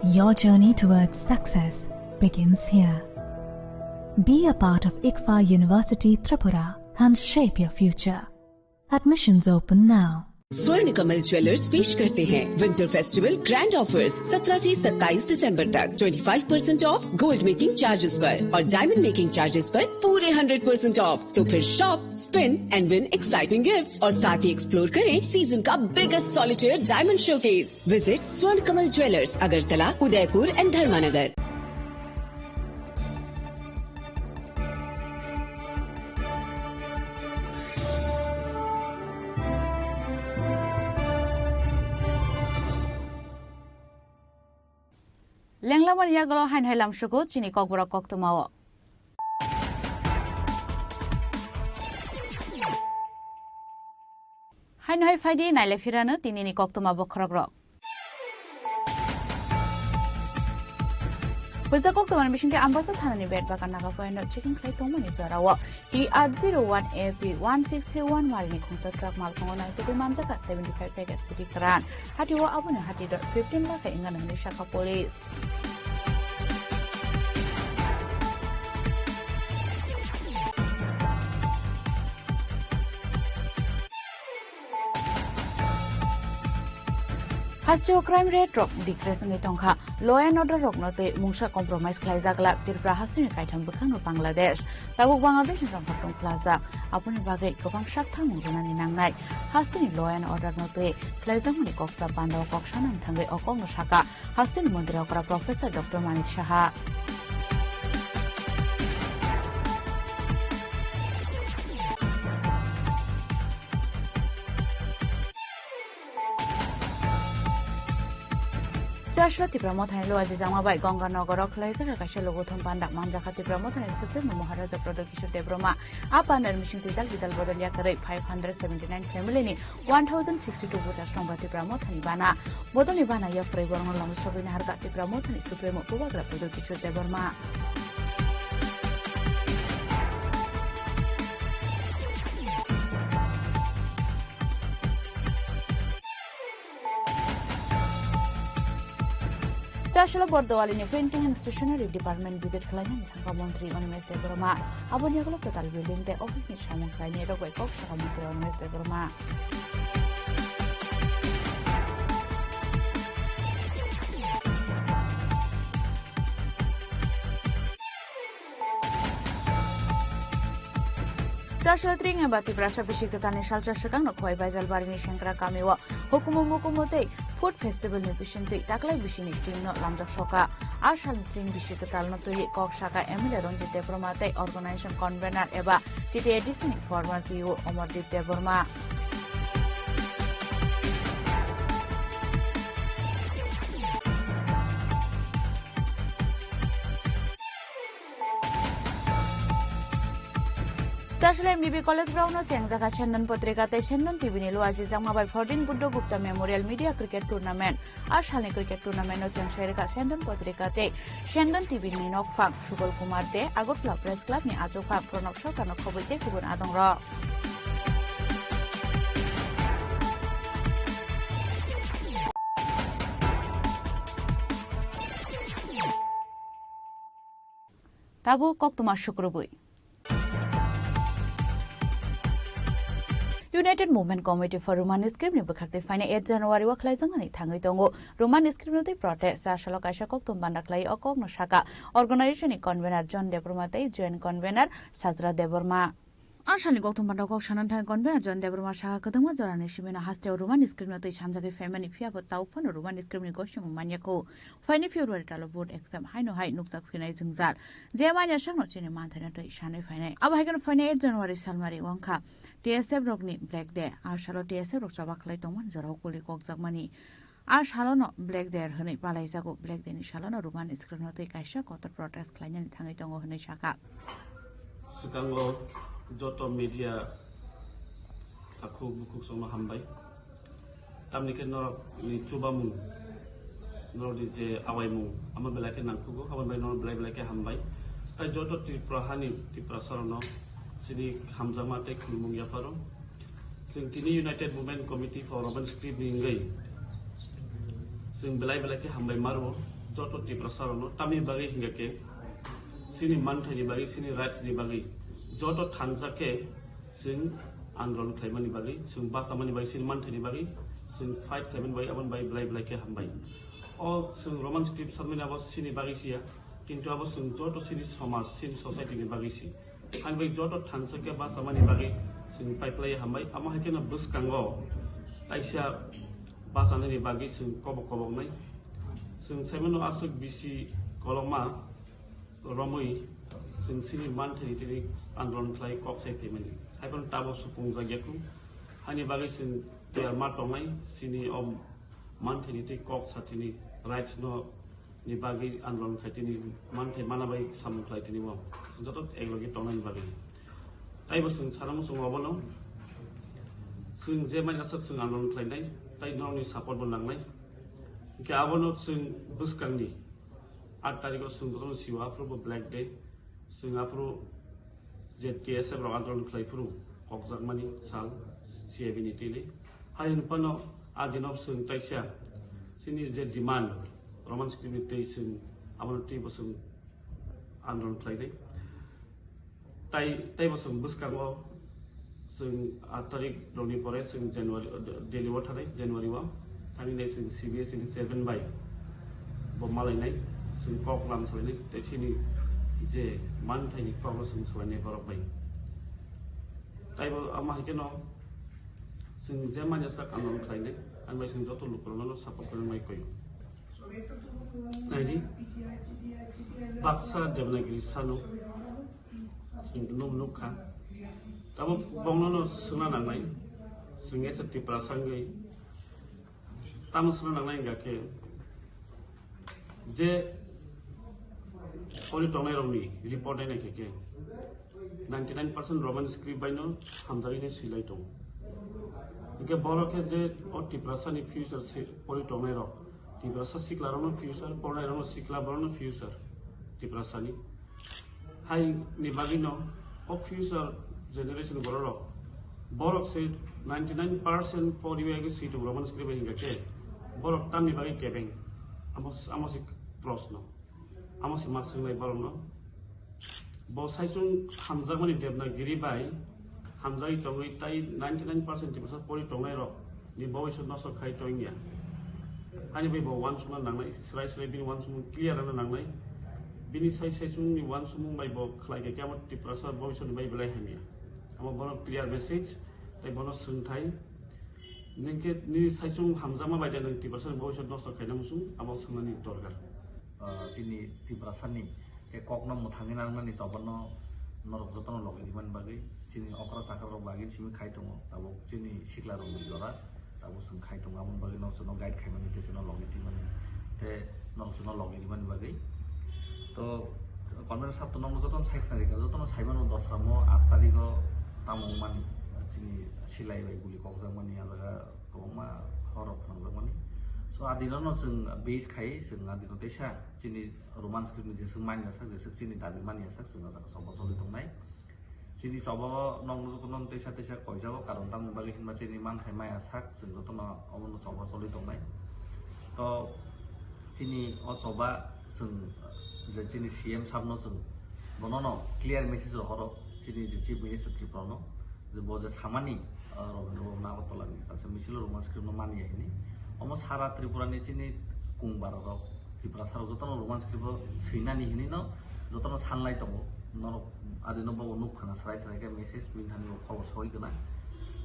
Your journey towards success begins here. Be a part of ICFAI University Tripura and shape your future. Admissions open now. स्वर्ण कमल ज्वेलर्स पेश करते हैं winter festival grand offers. सत्रह से सत्ताईस दिसंबर तक twenty five percent of gold making charges पर और डायमंड मेकिंग चार्जेस पर पूरे हंड्रेड परसेंट ऑफ। तो फिर shop, spin and win exciting gifts और साथ ही एक्सप्लोर करें सीजन का biggest solitaire diamond showcase. Visit स्वर्ण कमल ज्वेलर्स, अगरतला, उदयपुर एंड धर्मानगर। Lenglamani yagulo haino hai lamsugo chini kokborok koktwmao. Haino hai phaidi naile phirano tinini koktwma bokhorokrok. Puisa koktwmani bisingtwi Ambasa thanani bet bagan naga koyeno checking khlai tongmani jorao T R zero one A P one six three one warini khungsa truck malkhungo naitugwi manjaka seventy five packet sidi kwran. Hatio aboni hati dor fifteen lakh wngna nangni sakha police. Hasteo crime rate rok decrease wngwi tongkha. Law and order rokno twi mungsa compromise khlaijak glak Tripura hasteni kaitham bwkhakno Bangladesh. Tabuk Bangladesh ni rangkar tong khlajak. Aboni bagwi kwbang sak tharmung rwnani nangnai. Hasteni law and order no twi khlaijakmani kok sa panda o kok sanani thangwi o kokno sakha hasteni montri okra Professor Doctor Manik Saha. Chasla Tipra Mothani Luaji Jangma bai Ganga Nogoro khlaijak kaisa logothon panda manjakha Tipra Mothani Supremo Maharaja Pradyot Kishore Debbarma. A pandar mising tidal bidal bodol yakarwi five hundred seventy nine family ni one thousand sixty two voter songba Tipra Mothani bana. Bodolni bana yapharwi borokno lama sogwi naharkha Tipra Mothani Supremo Bubagra Pradyot Kishore Debbarma. Chasla Bordowalini Printing and Stationery Department visit khlainani thangkha Montri Animesh Debbarma. Aboni yagulo kwtal building tei office ni samung khlainai rok bai kok sakha Montri Animesh Debbarma. Chasla tring eba Tiprasa bisi kwtalni salsa swkangno Khowai Baijalbarini Sengkra kamio hukumu mukumu tei Food Festival ni bisingtwi taklai bisini tringno lamjak soka. A salni tring bisi kwtalno twiwi kok saka M L A Ranjit Debbarma tei Organization Convener eba T T A D C ni former P O Omordeep Debbarma. Chasle M B B College ground no chengjakha Sendon Potrika tei Sendon T V ni luajijakma bai fourteen Buddha Gupta Memorial Media Cricket Tournament. A salni cricket tournament no chengsairikha Sendon Potrika tei Sendon T V ni nokphang Subal Kumar de Agartala Press Club ni achukphang Pranab Sarkar no khobwi tei kubun adongrok. Tabuk koktwma sukrubwi. United Movement Committee for Roman Script ni bwkhak tei phainai eight January o khlaijaknani thangwi tongo. Roman Script no tei protest, chasalo kaisa koktwma banda khlai o kokno sakha organization ni convener John Debbarma tei joint convener Sajra Debbarma. A salni koktwma banda kok sanani thangwi convener John Debbarma sakha, kwbangma jorani simino hasteo Roman Script no twi sanjagwi phaimani, phiya bo tabuk phano Roman Script ni gosimung manya kho. Phaini February talo board exam haino hai nukjak phinai jwngjal. Je manya sakno chini manthaino twi sanwi phainai. Abo hai kheno phainai eight January salmari wngkha T S F rokni Black Day. A salo T S F rok choba khlai tongmani jorao kuli kokjakmani. A salono Black Day hwnwi palaijago. Black Day ni salono Roman Script no twi kaisa kotor protest khlainani thangwi tongo hwnwi sakha. Swkango joto media takhuk bukhuk songno hambai. Tamni khe norokni chubamung, norokni je awaimung, amo belai khe nangkukgo, aboni bai norok belai belai khe hambai. Tai joto Tripura hani Tiprasarokno chini hamjakma tei khulumung yapharo. Chwng tini United Movement Committee for Roman Script ni wngwi chwng belai belai khe hambai maro joto Tiprasarokno. Tamni bagwi hingkha khe chini manthaini bagwi, chini rights ni bagwi joto thansa khe chwng andolon khlaimani bagwi, chwng bachamani bagwi, chini manthaini bagwi chwng fight khlaimani bagwi, aboni bagwi belai belai khe hambai. O chwng Roman Script sanmani abo chini bagwi siya, kintu abo chwng joto chini somaj, chini society ni bagwi si. Ang bai joto thansa khe bachamani bagwi chwng paiplai hambai. Amo hai kheno bwskango kaisa bachanani bagwi chwng kobok koboknai. Chwng saimano aswk bisi kolokma romwi chwng chini manthaini tini andolon khlai kok sai phaimani. Hai phano tabo supung jak yakung. Hani bagwi chwng tiyar ma tongnai chini o manthaini tei kok sa tini rights no ni bagwi andolon khai tini manthai mana bai samung khlai tini o joto eklogi tongnani bagwi. Taibo chwng sana muchungo obono chwng je manya sak chwng andolon khlainai tai norokni support bo nangnai. Hingke abono chwng bwskangni aat tarikh o chwng bono sio aphuru bo Black Day. Chwng aphuru je T S F rok andolon khlai phuru kokjakmani sal C A B ni twi le. Hai hwn phano a dino chwng taisa chini je demand Roman script ni twi chwng abono twi bo chwng andolon khlai di. Tai, tei bo chwng bwskango chwng aat tarikh rokni pore chwng January, Delhi o thanai January o. Thani nai chwng C B S E ni chairman bai bo malainai, chwng kok lam salainai, tei chini je manthaini kokno chwng salainai borok bai. Taibo ama hai kheno chwng je manya sak andolon khlainai, ang bai chwng joto lukurokno support khlainai koi. Naidi, baksa Devanagiri sano chwng nuk nukha. Tamo bongnono swngna nangnai, chwng ese Tiprasa wngwi. Tamo swngna nangnai hingkha khe je pori tongnairokni report naina khe khe ninety nine percent Roman script baino hamjagwi hinwi swilai tongo. Hingkhe borok khe je o Tiprasani future si-, pori tongnairok, Tiprasa siklarokno future, porinairokno sikla, borokno future Tiprasani. Hai ni bagwino o future generation bororok, borok se ninety nine percent poriwi age si tongo Roman script bai hingkha khe borok tamni bagwi kebeng? Amo, amo se proshno. Amo se ma swngnai borokno. Bo saichung hamjakmani Devanagiri bai hamjagwi tongwi tai ninety nine percent Tiprasa pori tongnairok ni bobiswt nosto khai tongya. Ani bai bo uansukna nangnai, srai srai bini uansukmung clear wngna nangnai. Bini sai saichungni uansukmung bai bo khlai khe khe amo Tiprasa bobiswtni bai belai hamya. Amo bono clear message, tei bono swngthai. Nwng khe nini saichung hamjakma bai de nwng Tiprasani bobiswt nosto khaina muchung, abo swngnani dorkar. Ah, chini Tiprasani khe kokno mwthangwi nangnani choba no norok jotono logi rimani bagwi, chini okra chakra rok bagwi simi khai tongo, tabuk chini sikla rokni jora, tabuk chwng khai tongo, aboni bagwi norok chwngno guide khaimani tei chwngno logi twimani tei norok chwngno logi rimani bagwi. To, Convener sab to nokno jotono sai khna rikha, jotono sai mano dosra mo aat tarikh o tamo wngmani, chini silai bai guli kokjak mani, a jaga kwbangma horror phnangjak mani. So, a dino no chwng base khai, chwng a dino teisa chini Roman script ni jeswk manya sak, jeswk chini dabi manya sak, chwng a jaga choba choli tongnai. Chini choba o nokno jotono teisa teisa koijago, karon tamni bagwi hinba chini manthai maya sak, chwng jotono omono choba choli tongnai. To chini o choba chwng je chini C M sabno chwng bonono clear message rohoro, chini je Chief Minister Tripura no, je bo je samani, ah, Rabindra Bhaban Agartala ni kaisa misil o Roman script no manya hini. Omo sara Tripura ni chini kungbar rok, Tripura sarok jotono Roman script o swinani hini no jotono sanlai tongo. Norok adino bobo nuk khna srai srai khe message bini thani bo khobor soi gwnang.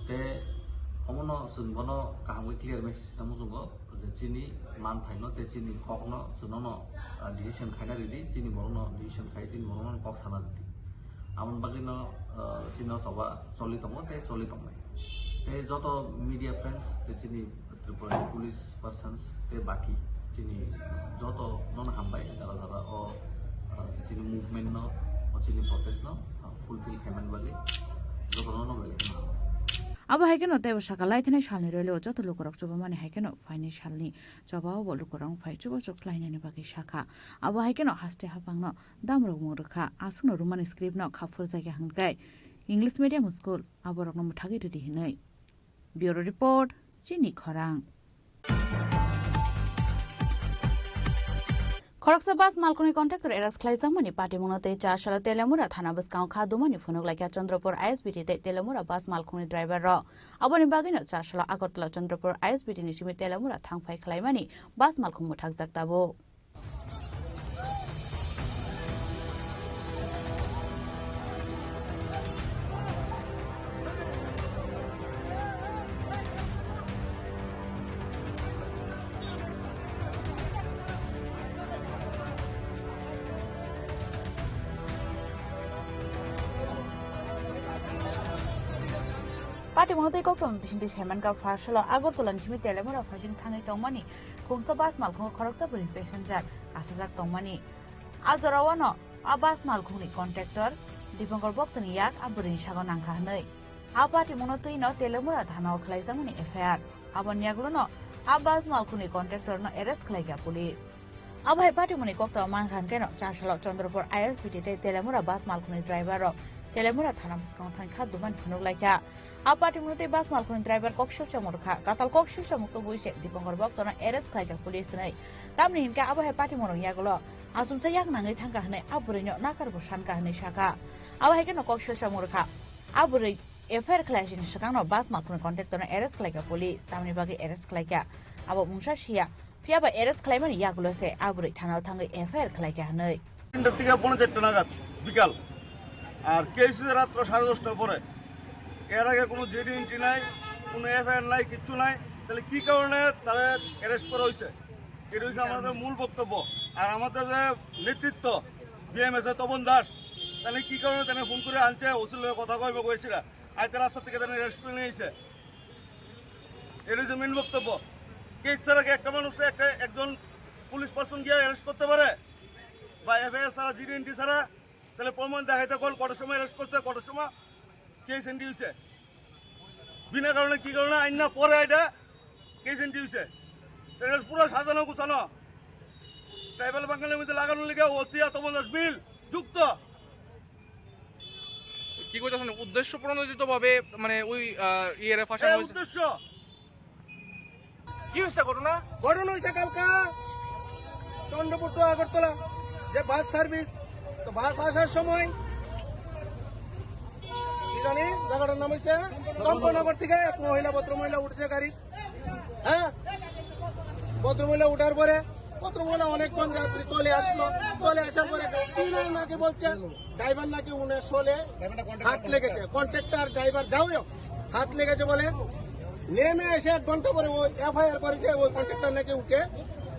Te omono chwng bono kaham khe clear message tamo chwngo. Je chini manthaino tei chini kokno chwngno, ah, decision khaina ridi, chini borokno decision khai, chini borokno kok sana ridi. Aboni bagwino, ah, chini o choba choli tongo tei choli tongnai. Tei joto media friends tei chini Tripura ni police persons tei baki chini joto nono hambai, jara jara o, ah, chini movement no, o chini protest no, ah, fulfill khaimani bagwi joto nono belai kheno hambai. Abo hai kheno teibo saka lai thanai salni rally o joto lukurok chubamani hai kheno phaini salni Choba o bo lukurok phai chubachu khlainani bagwi sakha. Abo hai kheno haste haphangno damrok mung rwkha, aswkno Roman script no kha phurjakya hwnkhe English medium school aborokno mwthagwi rwdi hwnwi. Bureau report, Chini Khorang. Khoroksa bus malkhungni contractor arrest khlaijakmani patimungno tei char salo Telemura thana bwskango kha dumani phunuk laikha Chandrapur I S B T tei Telemura bus malkhungni driver rok. Aboni bagwino char salo Agartala Chandrapur I S B T ni simi Telemura thangphai khlaimani bus malkhung mwthakjak tabuk. Patimungno tei koktwma bisingtwi saimankha, first salo Agartala ni simi Telemura phaising thangwi tongmani khungsa bus malkhungo khoroksa bwrwi passenger achajak tongmani. A jorao no a bus malkhungni contractor Dipankar Bhakta ni yak a bwrwini sago nangkha hwnwi. A patimungno twi no Telemura thana o khlaijakmani F I R. Aboni yagulo no a bus malkhungni contractor no arrest khlaikha police. Abo hai patimungni koktwma mankha hwnkhe no char salo Chandrapur I S B T tei Telemura bus malkhungni driver rok Telemura thana bwskango thangkha dumani phunuk laikha. A patimungno tei bus malkhungni driver kok silsa murkha, katal kok silsa mukto bui se Dipankar Bhakta no arrest khlaikha police hwnwi. Tamni hinkhe abo hai patimung rok yagulo asumsa yak nangwi thangkha hwnwi a bwrwino nakar bo sankha hwnwi sakha. Abo hai kheno kok silsa murkha. A bwrwi F I R khlaisini swkangno bus malkhungni contractor no arrest khlaikha police, tamni bagwi arrest khlaikha abo mungsa siya, phiyaba arrest khlaimani yagulo se a bwrwi thanao thangwi F I R khlaikha hwnwi. তিনটা থেকে পৌনে চারটা নাগাদ বিকাল। আর কেস হয়েছে রাত্র সাড়ে দশটার পরে। এর আগে কোনো জেডি এন্ট্রি নাই, কোনো এফআইআর নাই, কিচ্ছু নাই। তাহলে কি কারণে তারা অ্যারেস্ট করা হয়েছে? এটা হচ্ছে আমাদের মূল বক্তব্য। আর আমাদের যে নেতৃত্ব, বিএমএস এ তপন দাস, তাহলে কি কারণে তারা ফোন করে আনছে, ওসির লগে কথা কইবে কইছিল, আইতে রাস্তা থেকে তারা অ্যারেস্ট করে নিয়ে এসে। এটা হচ্ছে মেন বক্তব্য। কেস ছাড়া কি একটা মানুষকে একটা, একজন পুলিশ পার্সন গিয়ে অ্যারেস্ট করতে পারে? বা এফআইআর ছাড়া, জিডি এন্ট্রি ছাড়া? তাহলে প্রমাণ দেখাইতে কল কটার সময় অ্যারেস্ট করছে, কটার সময় কেস এন্ট্রি হয়েছে? বিনা কারণে কি কারণে আইন না পরে এটা কেস এন্ট্রি হয়েছে? এটা পুরো সাজানো গুছানো। ট্রাইবাল বাঙালির মধ্যে লাগানোর লিগে ওসি এত বছর বিল যুক্ত। কি কইতাছেন? উদ্দেশ্য প্রণোদিত ভাবে মানে ওই, আহ, ইয়েরে ফাঁসানো হয়েছে? উদ্দেশ্য। কি হয়েছে ঘটনা? ঘটনা হয়েছে কালকা চন্দ্রপুর টু আগরতলা যে বাস সার্ভিস, তো বাস আসার সময় কি জানি জায়গাটার নাম হয়েছে চম্পনগর থেকে এক মহিলা, ভদ্র মহিলা উঠছে গাড়ি। হ্যাঁ, ভদ্রমহিলা উঠার পরে ভদ্রমহিলা অনেকক্ষণ রাত্রে চলে আসলো। চলে আসার পরে ক্লিনার নাকি বলছে ড্রাইভার নাকি উনার শোলে হাত লেগেছে, কন্ট্রাক্টর ড্রাইভার যাই হোক হাত লেগেছে বলে নেমে এসে এক ঘন্টা পরে ওই এফআইআর করেছে, ওই কন্ট্রাক্টর নাকি ওকে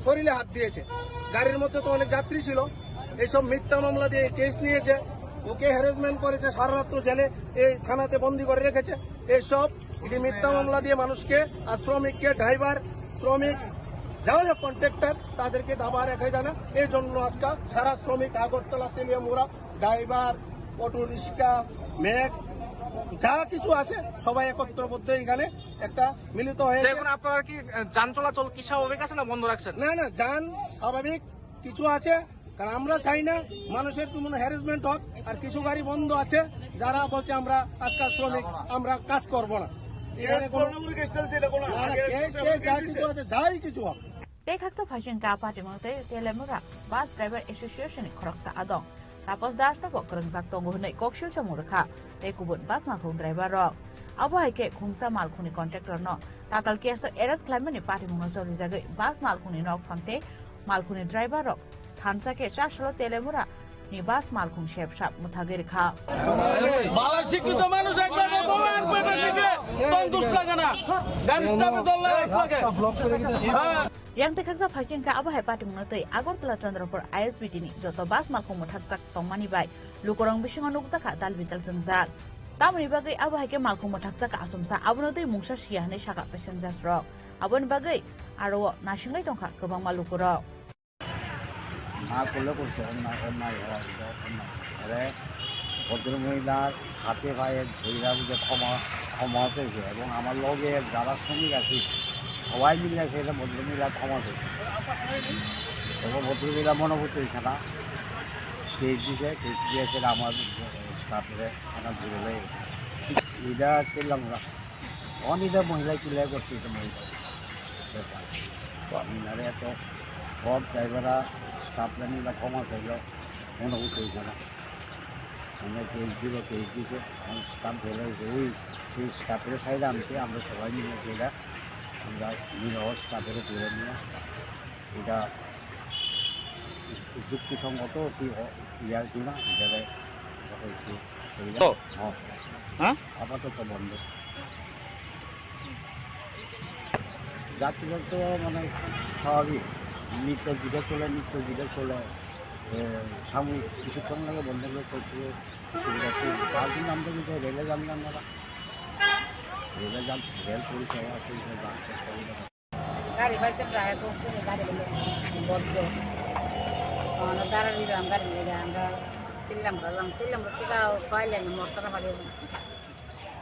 শরীরে হাত দিয়েছে। গাড়ির মধ্যে তো অনেক যাত্রী ছিল, এইসব মিথ্যা মামলা দিয়ে কেস নিয়েছে, ওকে হ্যারাসমেন্ট করেছে, সারা রাত্র জেলে এই থানাতে বন্দি করে রেখেছে। এইসব এটি মিথ্যা মামলা দিয়ে মানুষকে আর শ্রমিককে, ড্রাইভার, শ্রমিক, যারা কন্ট্রাক্টর, তাদেরকে দাবা রেখে যায় না। এই জন্য আজকে সারা শ্রমিক Agartala, Teliamura, driver, auto rickshaw, max, যা কিছু আছে, সবাই একত্রবদ্ধ এখানে একটা মিলিত হয়ে। তো এখন আপনারা কি, আহ, যান চলাচল কি স্বাভাবিক আছে না বন্ধ রাখছেন? না, না, যান স্বাভাবিক কিছু আছে, কারণ আমরা চাই না মানুষের কোনো হ্যারাসমেন্ট হোক। আর কিছু গাড়ি বন্ধ আছে, যারা বলছে আমরা আজকাল শ্রমিক, আমরা কাজ করব না। এখানে কোনো না, না, কেস, কেস যা কিছু আছে, যাই কিছু হোক। Tei khaksa phaising ka party mung tei Telemura Bus Driver Association ni khoroksa adong. Tapos Das no bo kwrwngjak tongo hwnwi kok silchomung rwkha tei kubun bus malkhung driver rok. Abo hai khe khungsa malkhungni contractor no tatal case o arrest khlaimani patimungno cholijagwi bus malkhungni nokphang tei malkhungni driver rok thansa khe chasalo Telemura ni bus malkhung sep sap mwthagwi rwkha. Bangladeshi কিছু মানুষ একবার বলবো, আর পেটে দিকে তন্দুস লাগে না, গাড়ি স্টার্ট দল লাগে, এক লাগে। হ্যাঁ। Yang tei khaksa phaising kha abo hai patimungno tei Agartala Chandrapur I S B T ni joto bus malkhung mwthakjak tongmani bai lukurok bisingo nukjakha dal bidal jwngjak. Tamoni bagwi abo hai khe malkhung mwthakjak asumsa abono tei mungsa siya hwnwi sakha passengers rok. Aboni bagwi aro o nasinglai tongkha kwbangma lukurok. না করলে করছে, অন্যায়, অন্যায় হয়, এটা অন্যায়। আরে, ভদ্রমহিলার হাতে পায়ে ধইরা বুঝে ক্ষমা, ক্ষমা চেয়েছে এবং আমার লগে যারা শ্রমিক আছে, সবাই মিলে সেটা ভদ্রমহিলা ক্ষমা চেয়েছে। এবং ভদ্রমহিলা মনোভূত হয়েছে না, কেস দিছে, কেস দিয়েছে আমার স্টাফের থানা ধরে লয়ে গেছে। এটা করলাম ওরা। অনিতা মহিলা কিলাই করছে, এটা মহিলা ব্যাপার। তো আমি নারে এত সব ড্রাইভাররা স্টাফরা মিলে ক্ষমা চাইল, মনে করতে হইছে না। আমরা কেস দিব, কেস দিছে, আমি স্টাফ ধরে ওই সেই স্টাফের সাইডে আনতে আমরা সবাই মিলে সেটা আমরা নিরহ স্টাফের ধরে নিয়ে এটা যুক্তিসঙ্গত কি অ-, ইয়া কিনা হিসাবে কথা একটু করি না। তো? হ্যাঁ। হ্যাঁ? আপাতত বন্ধ। যাত্রীরা তো মানে স্বাভাবিক, নিত্য যেটা চলে, নিত্য যেটা চলে, এ, সাময়িক কিছুক্ষণ লাগে বন্ধ করে চলছে, অসুবিধা খুব। তার জন্য আমরা কিন্তু রেলে যান না আমরা, রেলে যান, রেল পরিষেবা আছে, এটা যান করতে হবে। গাড়ি পাইছেন প্রায় পৌঁছে গাড়ি বলে বদ্ধ। আমরা দাঁড়া দিলাম গাড়ি নিয়ে আমরা চিল্লাম করলাম, চিল্লাম করতে তাও পাইলেন মশলা বাড়ি।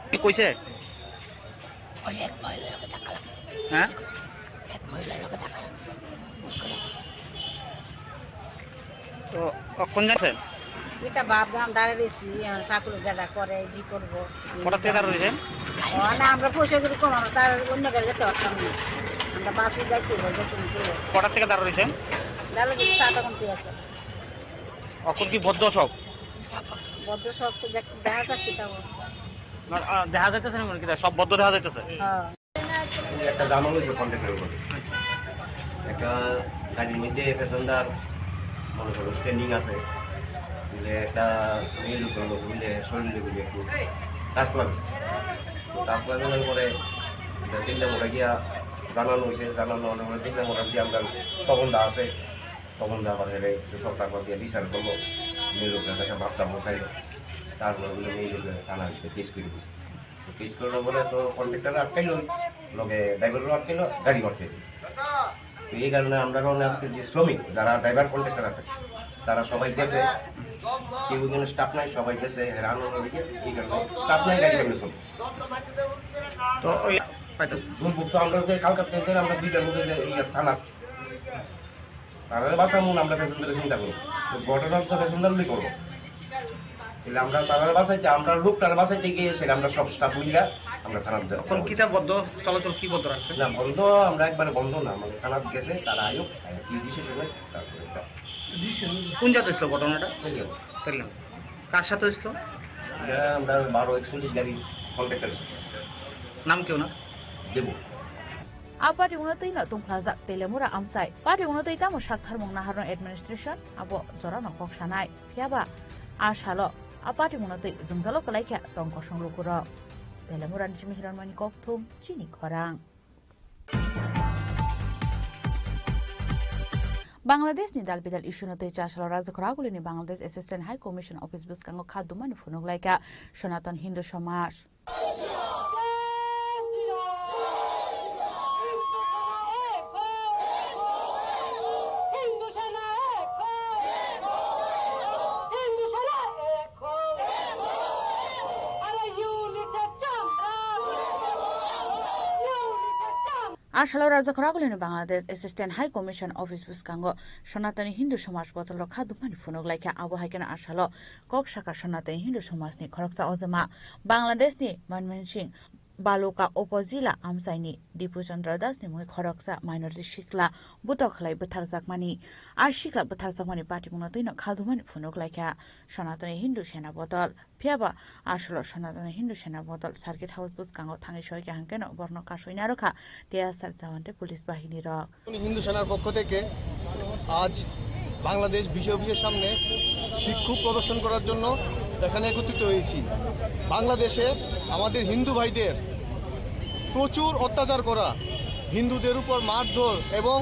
কি কইছে? অনেক মহিলার লগে ধাক্কা লাগছে। হ্যাঁ? এক মহিলার লগে ধাক্কা লাগছে। মুশকিল হচ্ছে। তো, ও কোন যাচ্ছেন? এটা বাপ ধান দাঁড়িয়ে রয়েছি, এখন ঠাকুর গাদা করে, কি করবো? কটা থেকে দাঁড়িয়ে রয়েছেন? ও, না, আমরা পয়সা করি কম, আমরা তার অন্য গাড়ি যেতে পারতাম না। আমরা বাসে যাইতে হবে, যে কোনো করে। কটা থেকে দাঁড়িয়ে রয়েছেন? দাঁড়িয়ে রয়েছি, সাত এখন ঠিক আছে। এখন কি বদ্ধ সব? বদ্ধ সব তো দেখ-, দেখা যাচ্ছে তাও। না, আ, দেখা যাইতেছে না, মানে কি, সব বদ্ধ দেখা যাইতেছে? হ্যাঁ। একটা জামাল হয়েছে কন্ট্রাক্টরের উপরে। একটা গাড়ির মধ্যে প্যাসেঞ্জার, মনে করো, স্ট্যান্ডিং আছে, বুঝলে, একটা মেয়ে লোক হলো, বুঝলে, শরীরে বুঝলে একটু টাচ লাগছে। তো টাচ লাগানোর পরে এটা তিনটা মোটা গিয়া জানানো হয়েছে, জানানো হওয়ার পরে তিনটা মোটা গিয়ে আমরা তপন দা আছে, তপন দা আবার হেরে একটু সব তারপর দিয়ে বিচার করলো, মেয়ে লোকের কাছে ভাবটা বসাইলো, তারপর বুঝলে মেয়ে লোকের থানা কেস করে দিছে। পিস করার পরে তো কন্ট্রাক্টর আটকাইলো, লগে ড্রাইভারও আটকাইলো, গাড়ি আটকাইলো। তো এই কারণে আমরা কারণে আজকে যে শ্রমিক, যারা ড্রাইভার কন্ট্রাক্টর আছে, তারা সবাই গেছে, কেউ এখানে স্টাফ নাই, সবাই গেছে, হেরান হয়ে গিয়ে এই কারণে স্টাফ নাই, গাড়ি কেমনে চলবে? তো ওই পাইতেছে। দুর্ভোগ তো আমরা যে কালকার থেকে আমরা দুইটার মধ্যে যে এই থানা, তারারে বাঁচামু না, আমরা প্যাসেঞ্জারের চিন্তা করবো। তো ঘটনা তো প্যাসেঞ্জার উনি করবো। তাহলে আমরা তারারে বাঁচাইতে, আমরা লোকটারে বাঁচাইতে গিয়ে সেটা আমরা সব স্টাফ মিলিয়া আমরা থানাত যাবো। এখন কিতা বন্ধ, চলাচল কি বন্ধ রাখছে? না, বন্ধ আমরা একবারে বন্ধ না, মানে থানাত গেছে, তারা আয়ুক, আয়ুক কি ডিসিশন হয়, তারপরে এটা। কোন জায়গাতে ছিল ঘটনাটা? তেলিয়ামুড়া। তেলিয়ামুড়া। কার সাথে হয়েছিল? এটা আমরা বারো একচল্লিশ গাড়ি কন্ট্রাক্টর। নাম কেউ না? দেবো। A party mungno twi no tungphlajak Telemura amchai. Party mungno twi tamo sak tharmung naharno administration abo jorano kok sanai. Phiyaba a salo a party mungno twi jwngjalo kwlai khe tong kosong lukurok. Telemura ni simi hiranmani kok thum chini khorang. Bangladesh ni dal bidal issue no twi chasalo Rajakhor Agulini Bangladesh Assistant High Commission Office bwskango kha dumani phunuk laikha Sanatan Hindu Samaj. Asalo Raja Khoragulini Bangladesh Assistant High Commission Office bwskango Sanatani Hindu Samaj bodolrok kha dumani phunuk laikha. Abo hai kheno asalo kok saka Sanatani Hindu Samajni khoroksa ojama Bangladeshni Mymensingh Baluka Upazila amchaini Dipu Chandra Dasni mungwi khoroksa minority sikla butok khlai bwtharjakmani. A sikla bwtharjakmani patimungno twino kha dumani phunuk laikha Sanatani Hindu Sena bodol. Phiya ba asolo Sanatani Hindu Sena bodol Circuit House bwskango thangwi soi kaham kheno borno kasui narwkha T S R jawan tei police bahini rok. Hindu সেনার পক্ষ থেকে আজ বাংলাদেশ বিষয় অফিসের সামনে বিক্ষোভ প্রদর্শন করার জন্য এখানে একত্রিত হয়েছি। বাংলাদেশে আমাদের হিন্দু ভাইদের প্রচুর অত্যাচার করা, হিন্দুদের উপর মারধর এবং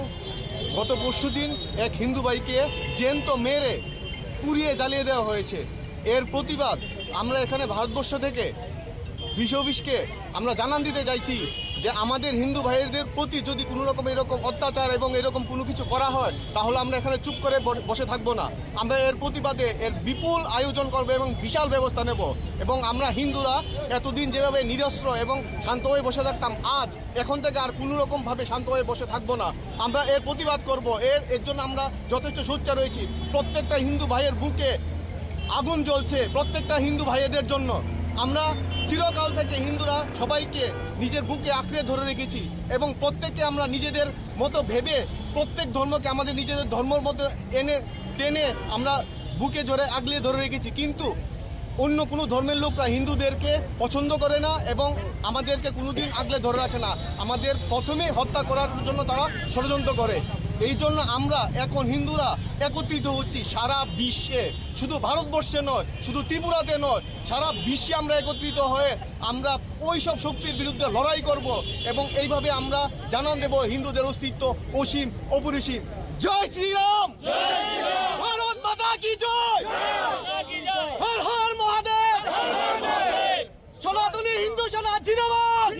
গত পরশুদিন এক হিন্দু ভাইকে জ্যান্ত মেরে পুড়িয়ে জ্বালিয়ে দেওয়া হয়েছে। এর প্রতিবাদ আমরা এখানে ভারতবর্ষ থেকে বিষয় অফিসকে আমরা জানান দিতে চাইছি যে আমাদের হিন্দু ভাইদের প্রতি যদি কোনো রকম এরকম অত্যাচার এবং এরকম কোনো কিছু করা হয়, তাহলে আমরা এখানে চুপ করে ব-, বসে থাকবো না। আমরা এর প্রতিবাদে এর বিপুল আয়োজন করব এবং বিশাল ব্যবস্থা নেব। এবং আমরা হিন্দুরা এতদিন যেভাবে নিরস্ত্র এবং শান্ত হয়ে বসে থাকতাম, আজ এখন থেকে আর কোনো রকম ভাবে শান্ত হয়ে বসে থাকবো না। আমরা এর প্রতিবাদ করব। এর, এর জন্য আমরা যথেষ্ট সোচ্চার রয়েছি। প্রত্যেকটা হিন্দু ভাইয়ের বুকে আগুন জ্বলছে, প্রত্যেকটা হিন্দু ভাইদের জন্য। আমরা চিরকাল থেকে হিন্দুরা সবাইকে নিজের বুকে আঁকড়ে ধরে রেখেছি এবং প্রত্যেককে আমরা নিজেদের মতো ভেবে, প্রত্যেক ধর্মকে আমাদের নিজেদের ধর্মর মতো এনে, টেনে আমরা বুকে জোরে আগলে ধরে রেখেছি। কিন্তু অন্য কোনো ধর্মের লোকরা হিন্দুদেরকে পছন্দ করে না এবং আমাদেরকে কোনোদিন আগলে ধরে রাখে না। আমাদের প্রথমেই হত্যা করার জন্য তারা ষড়যন্ত্র করে। এই জন্য আমরা এখন হিন্দুরা একত্রিত হচ্ছি সারা বিশ্বে, শুধু ভারতবর্ষে নয়, শুধু ত্রিপুরাতে নয়, সারা বিশ্বে আমরা একত্রিত হয়ে আমরা ওই সব শক্তির বিরুদ্ধে লড়াই করব এবং এইভাবে আমরা জানান দেব হিন্দুদের অস্তিত্ব অসীম অপরিসীম। জয় শ্রীরাম। ভারত মাতা কি জয়। হর হর মহাদেব। সনাতনী হিন্দু সেনা জিন্দাবাদ।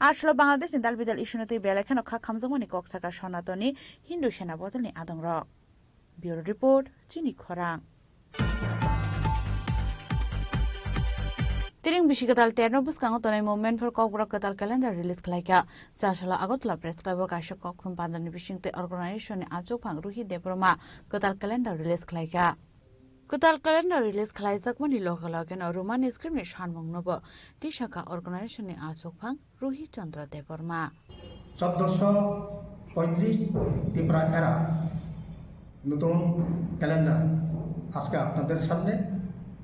Asalo Bangladeshni dal bidal issue-no twi belai kheno kha khamjakmani kok saka Sanatani Hindu Sena bodolni adongrok. Bureau Report, Chini Khorang. Tiring bisi kwtal terno bwskango tonwi Movement for Kokborok kwtal calendar release khlaikha. Chasalo Agartala Press Club o kaisa kokthum pandarni bisingtwi organization ni achukphang Ruhi Debbarma kwtal calendar release khlaikha. Kwtal calendar release khlaijakmani loge logeno Roman script ni sanmungnobo tisakha organization ni achukphang Ruhi Chandra Debbarma. চোদ্দশো পঁয়ত্রিশ ত্রিপুরা এরা নতুন ক্যালেন্ডার আজকে আপনাদের সামনে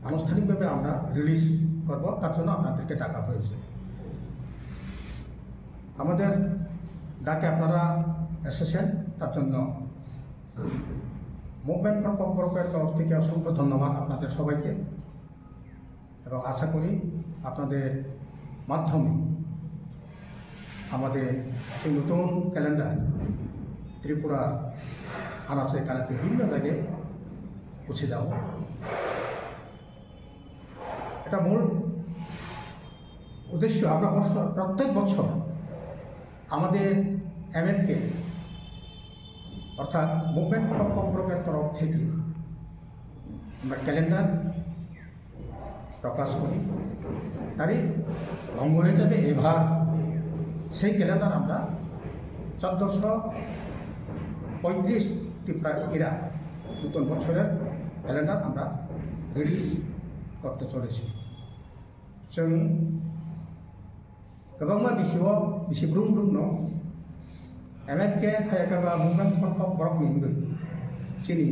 আনুষ্ঠানিকভাবে আমরা রিলিজ করব, তার জন্য আপনাদেরকে ডাকা হয়েছে। আমাদের ডাকে আপনারা এসেছেন, তার জন্য মুভমেন্ট ফর ককবরকের তরফ থেকে অসংখ্য ধন্যবাদ আপনাদের সবাইকে। এবং আশা করি আপনাদের মাধ্যমে আমাদের এই নতুন ক্যালেন্ডার ত্রিপুরা আনাচে কানাচে বিভিন্ন জায়গায় পৌঁছে যাব। এটা মূল উদ্দেশ্য, আমরা বছর, প্রত্যেক বছর আমাদের এমএফকে অর্থাৎ মুভমেন্ট ফর ককবরকের তরফ থেকে আমরা ক্যালেন্ডার প্রকাশ করি। তারই অঙ্গ হিসেবে এবার সেই ক্যালেন্ডার আমরা চোদ্দশো পঁয়ত্রিশ ত্রিপুরা এরা নতুন বছরের ক্যালেন্ডার আমরা রিলিজ করতে চলেছি। जों kwbangma bisio bisi brum brum no M F K hayakaba movement for kok borok ni wngwi chini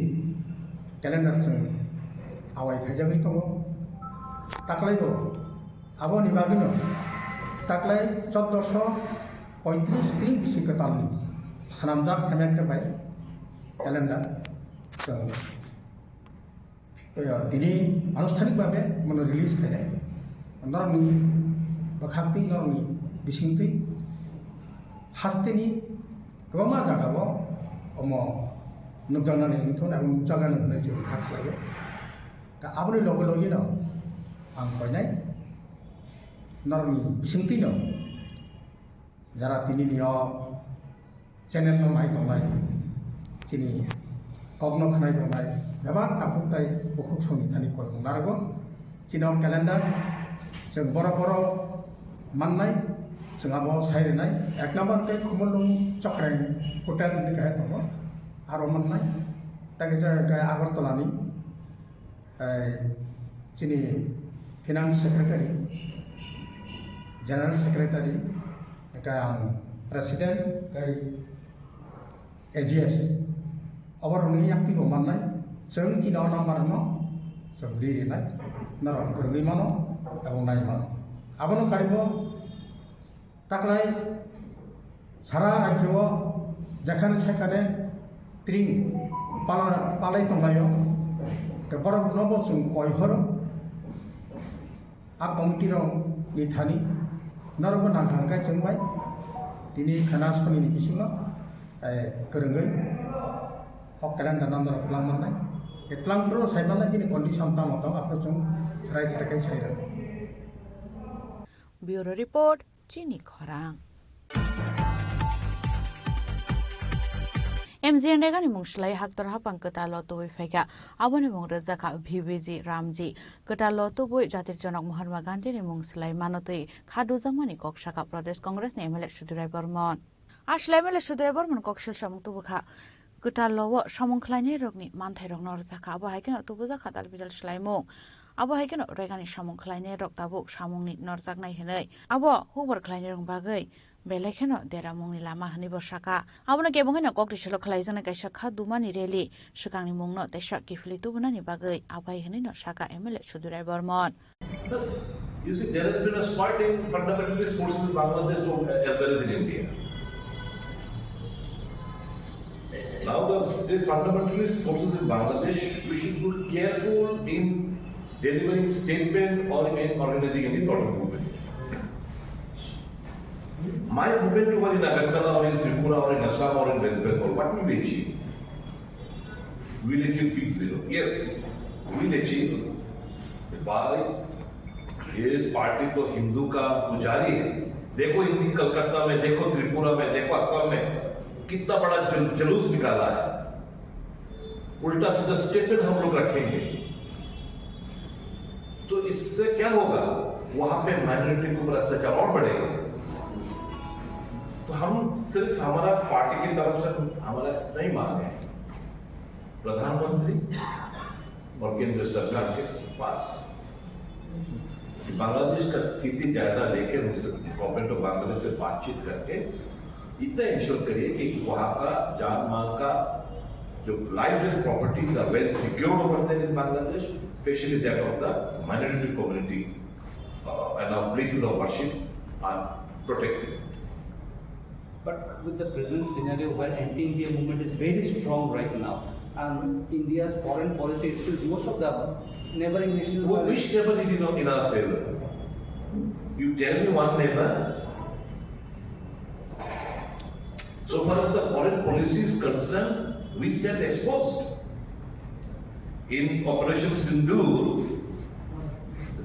calendar chwng awai khaijagwi tongo. Taklai bo aboni bagwino taklai choddoso poitris tin bisi kwtalni swnamjak M F K bai calendar chwng Tini anuষ্ঠাnikbhabe mono release khainai. Norokni bwkhaktwi, norokni bisingtwi hasteni kwbangma jagao omo nukjaknani wngthun, abo nukjaknani hwnwi chwng kha khlaio. Ta aboni loge logeno ang koinai norokni bisingtwino jara tinini o channel no nai tongnai, chini kok no khnai tongnai, bebak takhuk tai bukhuk songni thani koimung narwgo. Chini o calendar chwng boro boro mannai, Chwng abo sai rwnai, ek number khe Khumulwng Chokreng Hotel hinwi khe tongo, aro mannai. Tei khe Agartala ni, eh, chini Finance Secretary, General Secretary, tei ang President, tei A G S, oborokni yakti bo mannai, chwng tini o number no chwng ri rinai, norok kwrwngwi mano, abo nai mano. Abono karibo taklai sara rajyo o jekhane sekhane tring pala-, palai tonglaio, tei borok no bo chwng koi horo. A committee rok ni thani norok bo nang thang khe chwng bai tini khana soni ni bisingo, eh, kwrwngwi o calendar no norok twlang mannai. E twlang phuru sai mannai bini condition tamo tong aphuru chwng rai sai khe sai rw. Bureau Report, Chini Khorang. M G N Rega ni mung slai haktor hapang kwtal o tubui phaikha. Aboni mung rwjakha V B G Ramji. Kwtal o tubui Jatir Jonok Mahatma Gandhi ni mung slai mano twi kha dujakmani kok sakha Pradesh Congress ni M L A Sudurai Bormon. A slai M L A Sudurai Bormon kok sil samung tubukha. Kwtal o samung khlainai rokni manthai rok norjakha. Abo hai kheno tubujakha tal bijal slaimung. Abo hai kheno Rega ni samung khlainai rok tabuk samung ni norjaknai hinwi. Abo hukbar khlainai rok bagwi belai kheno deramungni lama hwnwi bo saka. Abono kebengwi no kok tisalo khlaijaknai kaisa kha dumani rally swkangni mungno teisa kiphilwi tubunani bagwi abai hwnwi no saka M L A Sudurai Bormon. You see, there has been a spurt in fundamentalist forces in Bangladesh from, as well as in India. Now, the, these fundamentalist forces in Bangladesh, we should be careful in delivering statement or in organizing any sort of movement. My movement over in Agartala or in Tripura or in Assam or in West Bengal, what will we achieve? Will achieve peak zero. Yes, will achieve. Why? ये पार्टी तो हिंदू का पुजारी है। देखो, हिंदी कलकत्ता में, देखो त्रिपुरा में, देखो असम में, कितना बड़ा जल-, जुलूस निकाला है। उल्टा सीधा स्टेटमेंट हम लोग रखेंगे, तो इससे क्या होगा? वहां पे माइनॉरिटी के ऊपर अत्याचार और बढ़ेगा। तो हम सिर्फ, हमारा पार्टी की तरफ से हमारा नहीं मांग है, प्रधानमंत्री और केंद्र सरकार के पास बांग्लादेश का स्थिति जायजा लेकर उनसे, गवर्नमेंट ऑफ बांग्लादेश से बातचीत करके इतना इंश्योर करिए कि वहाँ का जान माल का जो lives and properties are well secured over there in Bangladesh, especially that of the minority community, uh, and our places of worship are protected. But with the present scenario where anti-India movement is very strong right now, and India's foreign policy itself, most of the neighboring nations are. Which neighbor is in, in our favor? You tell me one neighbor. So far as the foreign policy is concerned, we stand exposed. In Operation Sindoor,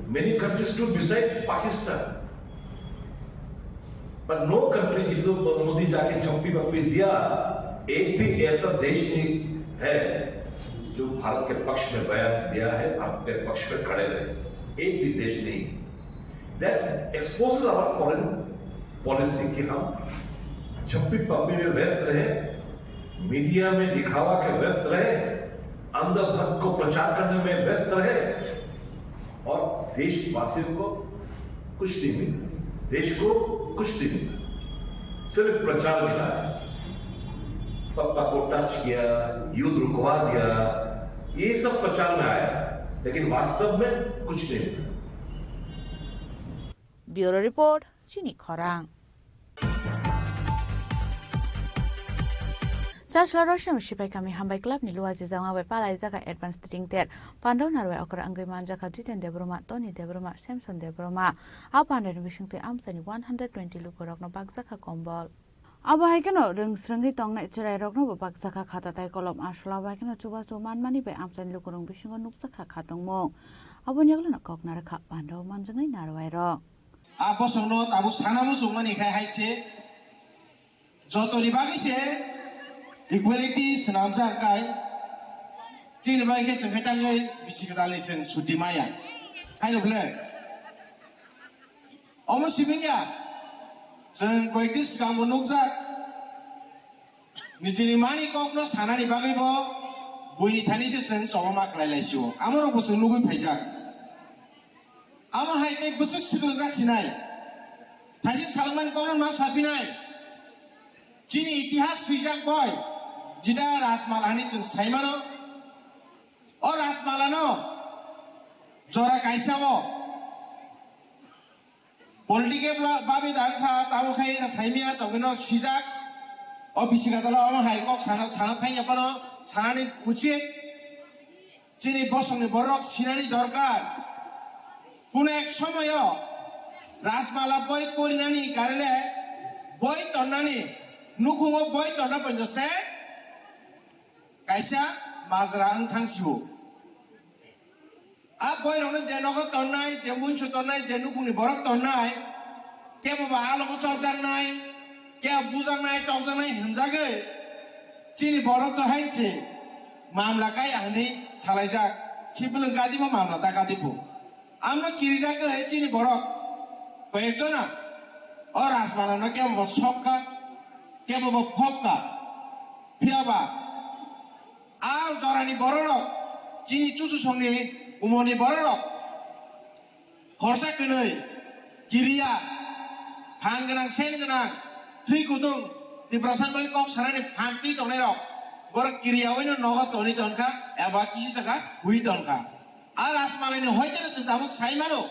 many countries stood beside Pakistan. पर no country, जिसको मोदी जाके झप्पी पप्पी दिया, एक भी ऐसा देश नहीं है जो भारत के पक्ष में बयान दिया है, भारत के पक्ष में खड़े रहे, एक भी देश नहीं। That exposes our foreign policy कि हम झप्पी पप्पी में व्यस्त रहे, मीडिया में दिखावा के व्यस्त रहे, अंधभक्त को प्रचार करने में व्यस्त रहे और देशवासियों को कुछ नहीं मिला, देश को कुछ नहीं मिला, सिर्फ प्रचार मिला है। पप्पा को टच किया, युद्ध रुकवा दिया, ये सब प्रचार में आया, लेकिन वास्तव में कुछ नहीं मिला। Bureau Report, Chini Khorang. Chasla Rosem Sipai Kami Hambai Club ni Luaji Jama bai palai jaga advance tring ter. Pandau narwai okra wngwi manjakha Jiten Debbarma, Tony Debbarma, Samson Debbarma. A pandani bisingtwi amchaini one hundred twenty lukurokno bakjakha kombol. Abo hai kheno rwng srwngwi tongnai chwrairokno bo bakjakha khata tai kolom. Aswla bai kheno chubachu manmani bai amchaini lukurok bisingo nukjakha khatungmung. Aboni yagulono kok narwkha Pandau manjaknai narwairok. A bosongno tabuk sana muchungmani khai hai se, jotoni bagwi se equality swnamjak kai, chini bagwi khe chwng khe tangwi bisi kwtalni chwng suti maya. Haino bwle? Omo simi ya? Chwng koikti swkangbo nukjak, nijini mani kokno sanani bagwibo buini thani se chwng chobama khlai laisio. Amorokbo chwng nugwi phaijak. Amo hai tei bwswk swklangjak sinai. Thaising salmani kokno ma saphinai. Chini itihas swijak boi, jita Rajmala hinwi chwng saimano. O Rajmalano jora kaisa o political ba-, babe da wngkha, tamo khai wngkha saimia tongwino swijak. O bisi gadalo omo hai kok sana, sana thangya phano sanani uchit. Chini bosongni borok sinani dorkar. Kuno ek somoyo Rajmala boi porinani karile boi tonnani, nukhungo boi tonna poito se kaisa majra wng thang sio. A boirokno je nogo tonnai, je munsu tonnai, je nukhungni borok tonnai, kebo ba alogo chopjaknai, kebo bujaknai, tokjaknai hinjagwi chini borok to hai se mamla kai hinwi salaijak. Khiphilwng kadibo mamla ta kadibo. Amno kirijak hai chini borok koyekjona o Rajmalano kebo ba sokka, kebo ba phokka. Phiya ba a jorani bororok, chini chuchusongni umorni bororok khorsa kwnwi, kiriya, phan gwnang, sen gwnang, thwi kutung, Tiprasa bai kok sanani phan twi tongnairok, borok kiriya oino nogo toni tonkha, eba kisi saka hui tonkha. A Rajmalani hoiteno chwng tabuk sai mano,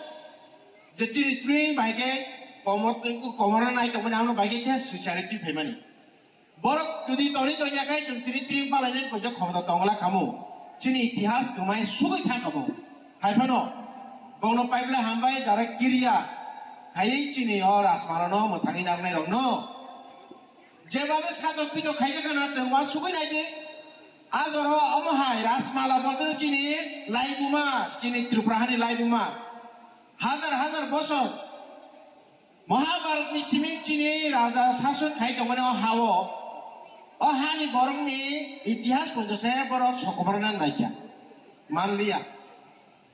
je chini tring bai khe komor, komorno nai tongmani, amno bai khe khe swchari twi phaimani. Borok jodi toni tongya khai chwng tini tring palainani koijak khobota tongla khamu. Chini itihas kwmai sugwi thang khamu. Hai phano bongno paibla hambai jara kiriya khaiwi chini o Rajmalano mwthangwi narwknairokno. Jebabe satok pitok khaijak khana chwng uansugwi naidi. A jorao omo hai Rajmala bolte chini laibuma, chini Tripura hani laibuma. Hajar hajar bosor Mahabharatni simi chini raja sason khai tongmani o hao, o hani borokni itihas poito se borok sokoborna naikha, manliya.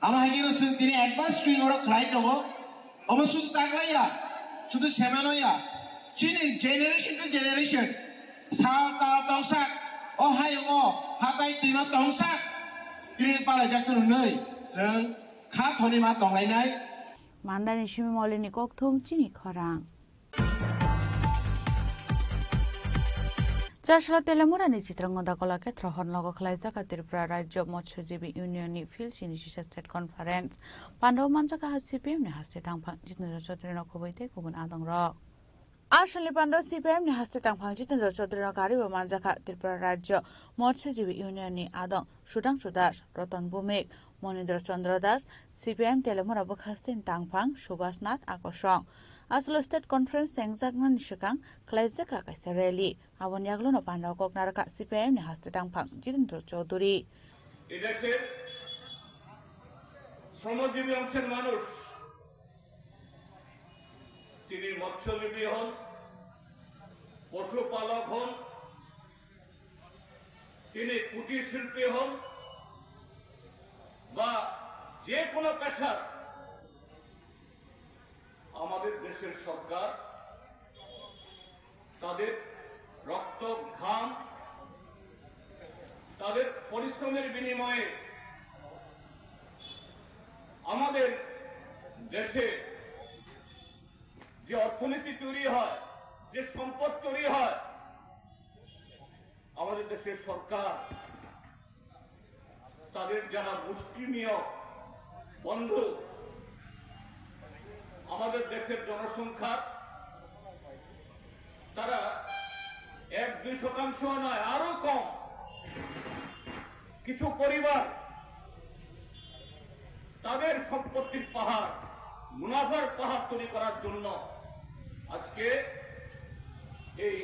Amo hai khe chwng tini advance swing oro khlai tongo. Omo sudu taklaiya, sudu semano ya. Chini generation to generation sal tal tongsak, o hayungo hatai twima tongsak, tini palaijak tong hwnwi chwng kha thoni ma tonglainai. Mandani simi molini kokthum chini khorang. Chasla Telemurani Chitrangada Kolakhetra hor nogo khwlaijak Tripura Rajya Motshojibi Union ni Field Sini Sisa State Conference. Pandao manjak ha C P M ni haste tangphang Jitendra Chaudhary no kubui tei kubun adongrok. Aswlni pandao C P M ni haste tangphang Jitendra Chaudhary no karibo manjakha Tripura Rajya Motshojibi Union ni adong Sudhangshu Das, Ratan Bhumik, Monindra Chandra Das, C P M Telemura bwkhasteni tangphang Subhas Nath Akosong. Aswlo State Conference chengjaknani swkang khlaijakha kaisa rally. Aboni yaglono pandao kok narwkha C P M ni haste tangphang Jitendra Chaudhary. এদেশের শ্রমজীবী অংশের মানুষ, তিনি মৎস্যজীবী হন, পশুপালক হন, তিনি কুটির শিল্পী হন বা যে কোনো পেশার, আমাদের দেশের সরকার তাদের রক্ত, ঘাম, তাদের পরিশ্রমের বিনিময়ে আমাদের দেশে যে অর্থনীতি তৈরি হয়, যে সম্পদ তৈরি হয়, আমাদের দেশের সরকার তাদের যারা মুষ্টিমেয় বন্ধু, আমাদের দেশের জনসংখ্যা তারা এক দুই শতাংশ নয়, আরো কম। কিছু পরিবার তাদের সম্পত্তির পাহাড়, মুনাফার পাহাড় তৈরি করার জন্য আজকে এই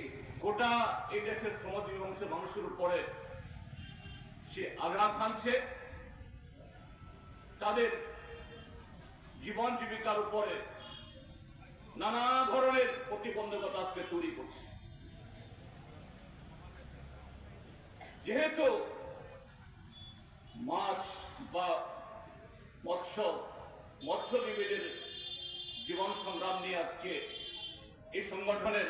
গোটা এই দেশের শ্রমজীবী অংশের মানুষের উপরে সে আঘাত হানছে, তাদের জীবন জীবিকার উপরে নানা ধরনের প্রতিবন্ধকতা আজকে তৈরি করছে। যেহেতু মাছ বা মৎস্য, মৎস্যজীবীদের জীবন সংগ্রাম নিয়ে আজকে এই সংগঠনের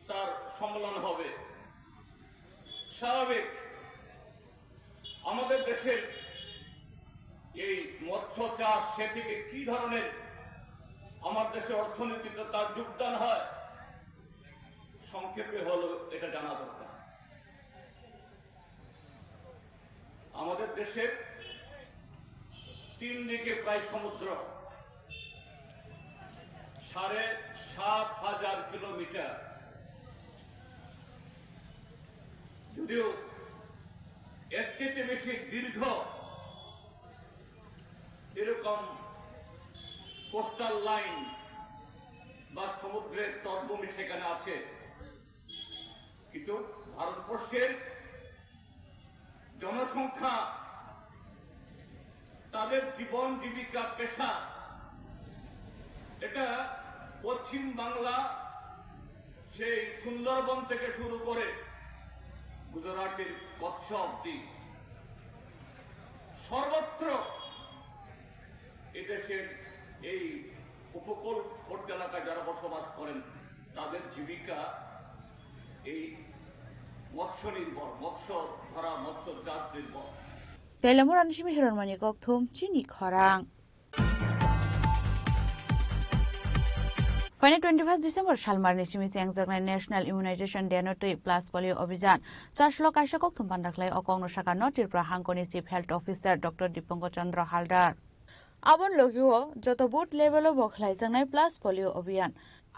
তার সম্মেলন হবে। স্বাভাবিক, আমাদের দেশের এই মৎস্য চাষ, সে থেকে কি ধরনের আমার দেশের অর্থনীতিতে তার যোগদান হয়, সংক্ষেপে হলো এটা জানা দরকার। আমাদের দেশের তিন দিকে প্রায় সমুদ্র, সাড়ে সাত হাজার কিলোমিটার। যদিও এর চেয়ে বেশি দীর্ঘ এরকম কোস্টাল লাইন বা সমুদ্রের তটভূমি সেখানে আছে, কিন্তু ভারতবর্ষের জনসংখ্যা, তাদের জীবন জীবিকা, পেশা, এটা পশ্চিম বাংলা, সেই সুন্দরবন থেকে শুরু করে গুজরাটের কচ্ছ অব্দি সর্বত্র এদেশের এই উপকূলবর্তী এলাকায় যারা বসবাস করেন, তাদের জীবিকা এই মৎস্য নির্ভর, মৎস্য ধরা, মৎস্য চাষ নির্ভর। Tailamura ni simi hiron mani kok thum chini khorang. Phainai twenty first December salmar ni simi chengjaknai National Immunization Day no twi Plus Polio Abhijan. Chaslo kaisa kok thum panda khlai o kok no saka no Tripura hangkoni Chief Health Officer Doctor Dipankar Chandra Haldar. Aboni logi o joto booth level o bo khlaijaknai Plus Polio Abhiyan.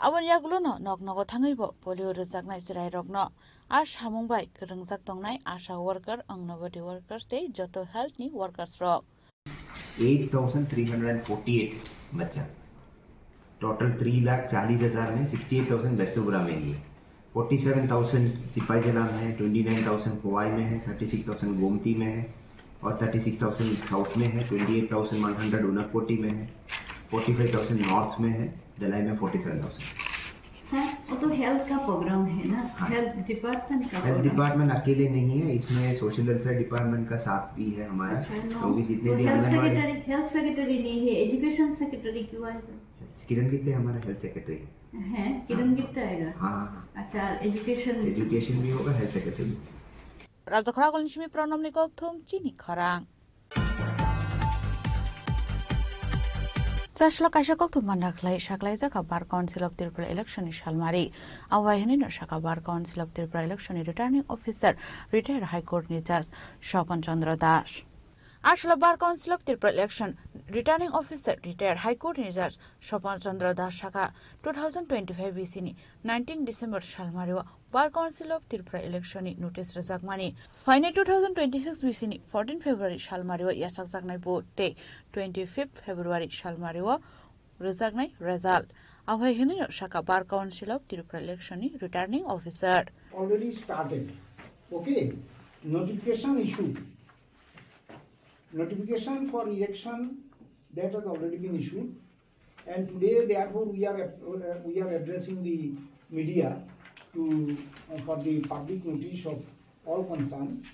Aboni yagulo no nok nogo thangwi bo polio rwjaknai chwrai rok no a samung bai kwrwngjak tongnai ASHA worker, Anganwadi worker tei joto health ni workers rok. Eight thousand three hundred forty eight बच्चा, टोटल तीन लाख चालीस हजार में sixty eight thousand बेस्तुपुरा में ही है, forty seven thousand सिपाही जला में है, ट्वेंटी नाइन थाउजेंड खोवाई में है, थर्टी सिक्स थाउजेंड गोमती में है और थर्टी सिक्स थाउजेंड साउथ में है, twenty eight thousand one hundred Unakoti में है, फोर्टी फाइव थाउजेंड नॉर्थ में है, धलाई में फोर्टी सेवन थाउजेंड। सर, वो तो हेल्थ का प्रोग्राम है ना, हाँ। हेल्थ डिपार्टमेंट का हेल्थ प्रोग्राम। डिपार्टमेंट अकेले नहीं है, इसमें सोशल वेलफेयर डिपार्टमेंट का साथ भी है हमारा, अच्छा, नो। क्योंकि जितने तो भी हेल्थ आंगनबाड़ी सेक्रेटरी, हेल्थ सेक्रेटरी नहीं है, एजुकेशन सेक्रेटरी क्यों आएगा? किरण गित्ते हमारा हेल्थ सेक्रेटरी है। है, किरण गित्ते आएगा। हाँ, हाँ, हाँ। अच्छा, एजुकेशन। एजुकेशन भी होगा, हेल्थ सेक्रेटरी भी। Rajokra Golni simi pranamni kok thum chini khorang. Chaslo kaisa kok thum panda khlai saklaijak a Bar Council of Tripura election ni salmari. Awai hwnwi no saka Bar Council of Tripura election ni returning officer retired High Court ni judge Swapan Chandra Das. Aswla Bar Council of Tripura election returning officer retired High Court ni judge Swapan Chandra Das saka two thousand twenty-five B C ni nineteen December salmari o Bar Council of Tripura election ni notice rwjakmani. Phainai two thousand twenty-six B C ni fourteen February salmari o yachakjaknai vote tei twenty-fifth February salmari o rwjaknai result. Awai hwnwi no saka Bar Council of Tripura election ni returning officer. Already started. Okay, notification issued. Notification for election that has already been issued, and today therefore we are, uh, we are addressing the media to, uh, for the public notice of all concerned.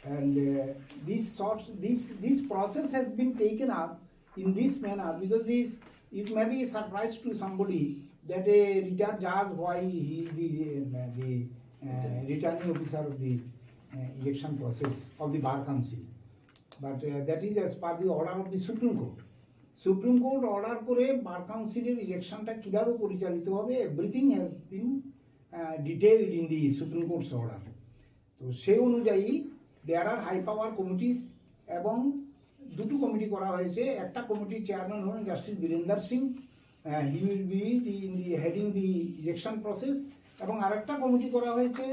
And, uh, this sort, this, this process has been taken up in this manner because this, it may be a surprise to somebody that a retired judge, why he is the, uh, the, uh, returning officer of the, uh, election process of the Bar Council. But, uh, that is as per the order of the Supreme Court. Supreme court order করে বার কাউন্সিলের ইলেকশনটা কিভাবে পরিচালিত হবে, everything has been detailed in the Supreme Court's order. তো সেই অনুযায়ী there are high power committees এবং দুটো কমিটি করা হয়েছে। একটা কমিটির চেয়ারম্যান হলেন justice Birendra Singh, he will be the in the heading the election process, এবং আরেকটা কমিটি করা হয়েছে,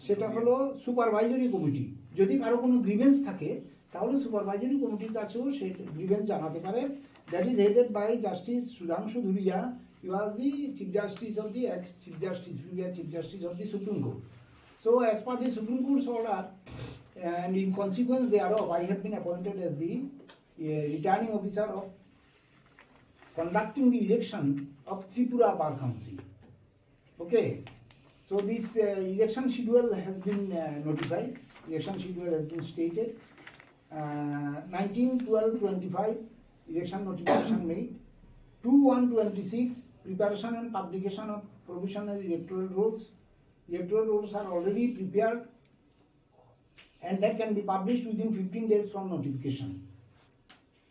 সেটা হলো সুপারভাইজারি কমিটি। যদি কারো কোনো গ্রিভেন্স থাকে, তাহলে সুপারভাইজারি কমিটির কাছেও সেই গ্রিভেন্স জানাতে পারে। That is headed by Justice Sudhanshu Dhuria, he was the Chief Justice of the ex Chief Justice, previous Chief Justice of the Supreme Court. So as per the Supreme Court's order and in consequence thereof, I have been appointed as the, uh, returning officer of conducting the election of Tripura Bar Council. Okay, so this, uh, election schedule has been, uh, notified, election schedule has been stated. Uh, nineteen twelve twenty-five election notification made. Two one twenty-six preparation and publication of provisional electoral rolls. Electoral rolls are already prepared and that can be published within fifteen days from notification.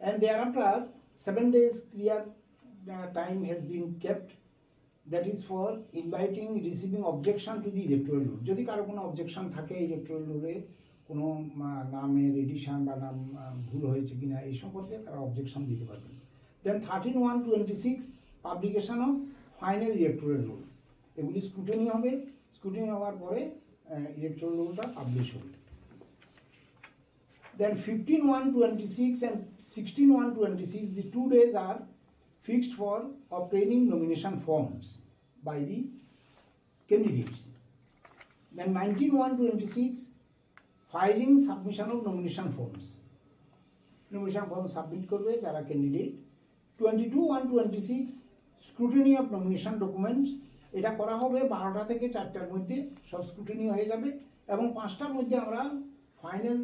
And thereafter, seven days clear, uh, time has been kept, that is for inviting, receiving objection to the electoral roll. যদি কারো কোনো অবজেকশন থাকে ইলেকটোরাল রোলে, কোনো, আহ, নামের এডিশন বা নাম, আহ, ভুল হয়েছে কিনা এই সম্পর্কে তারা অবজেকশন দিতে পারবেন। Then thirteen one twenty-six, publication of final electoral roll. এগুলি স্ক্রুটিনি হবে, স্ক্রুটিনি হওয়ার পরে ইলেকটোরাল রোলটা পাবলিশ হবে। Then fifteen one twenty-six and sixteen one twenty-six, the two days are fixed for obtaining nomination forms by the candidates. Then nineteen one twenty-six, filing, submission of nomination forms. Nomination form submit করবে যারা candidate. Twenty-two one twenty-six, scrutiny of nomination documents, এটা করা হবে বারোটা থেকে চারটার মধ্যে, সব স্ক্রুটিনি হয়ে যাবে এবং পাঁচটার মধ্যে আমরা final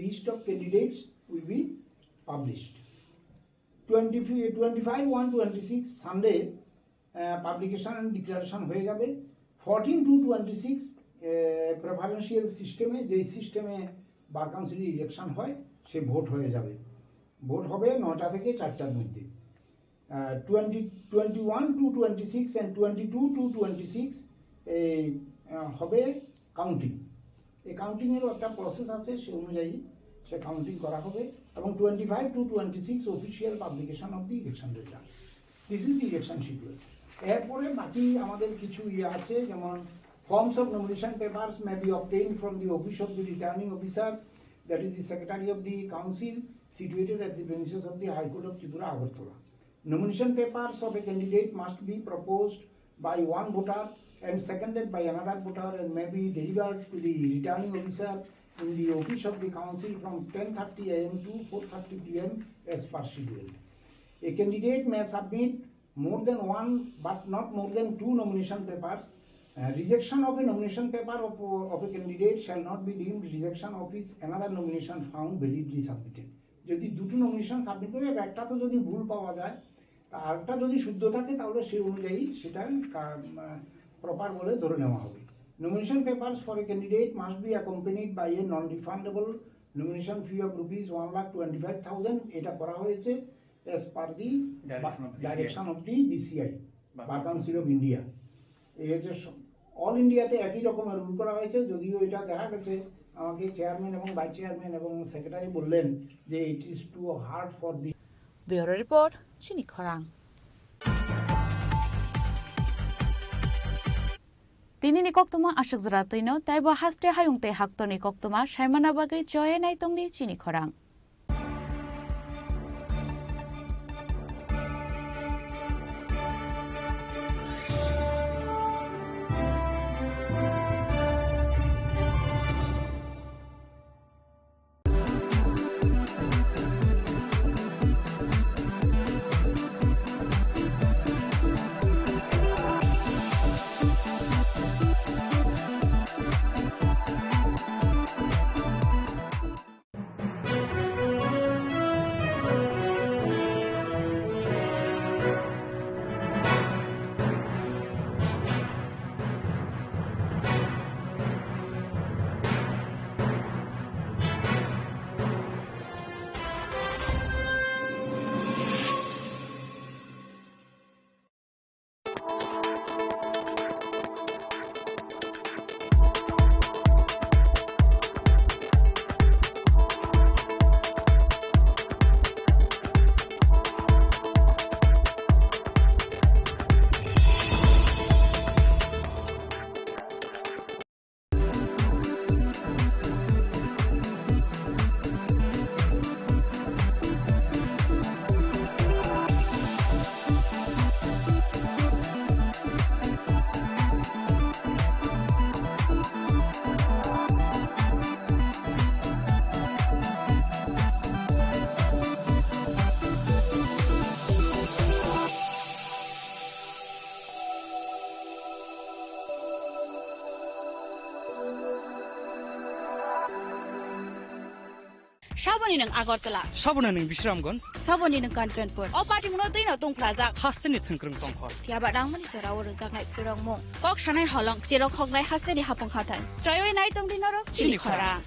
list of candidates will be published. Twenty, twenty-five one twenty-six, Sunday, publication and declaration হয়ে যাবে। Fourteen to twenty six, preferential সিস্টেমে, যেই সিস্টেমে বার কাউন্সিল ইলেকশন হয়, সে ভোট হয়ে যাবে। ভোট হবে নয়টা থেকে চারটার মধ্যে। Twenty, twenty-one to twenty-six and twenty-two to twenty-six, এই, আহ, হবে কাউন্টিং। এই কাউন্টিং এরও একটা প্রসেস আছে, সে অনুযায়ী সে কাউন্টিং করা হবে এবং twenty five to twenty six, official publication of the election result. This is the election schedule. এরপরে বাকি আমাদের কিছু ইয়ে আছে, যেমন forms of nomination papers may be obtained from the office of the returning officer, that is the secretary of the council, situated at the premises of the High Court of Tripura, Agartala. Nomination papers of a candidate must be proposed by one voter and seconded by another voter and may be delivered to the returning officer in the office of the council from ten thirty a m to four thirty p m as per schedule. A candidate may submit more than one but not more than two nomination papers. Uh, rejection of a nomination paper of, of a candidate shall not be deemed rejection of his another nomination found validly submitted. যদি দুটো nomination submit করি, একটা তো যদি ভুল পাওয়া যায়, তা আরেকটা যদি শুদ্ধ থাকে, তাহলে সেই অনুযায়ী সেটা প্রপার বলে ধরে নেওয়া হবে। Nomination papers for a candidate must be accompanied by a non-refundable nomination fee of rupees one lakh twenty-five thousand। এটা করা হয়েছে as per the direction of the B C I, Bar Council of India। এই হচ্ছে অল ইন্ডিয়াতে একই রকমের রুল করা হয়েছে, যদিও এটা দেখা গেছে আমাকে চেয়ারম্যান এবং ভাইস চেয়ারম্যান এবং সেক্রেটারি বললেন যে it is too hard for the Bureau report, Chini Khorang. Tini ni koktwma aswk jora twino, taibo haste hayung tei haktorni koktwma saimana bagwi choye naitongdi Chini Khorang. Saboni nwng Agartala. Saboni nwng Bisramganj. Saboni nwng Kanchanpur. O patimungno twino tungphlajak. Hasteni thwngkwrwng tongkhor. Phiya ba nangmani jora o rwjaknai phwrwngmung. Kok sanai holong, cherok hoknai hasteni hapung hathai. Chroiwi nai tongdi norok chini khorang.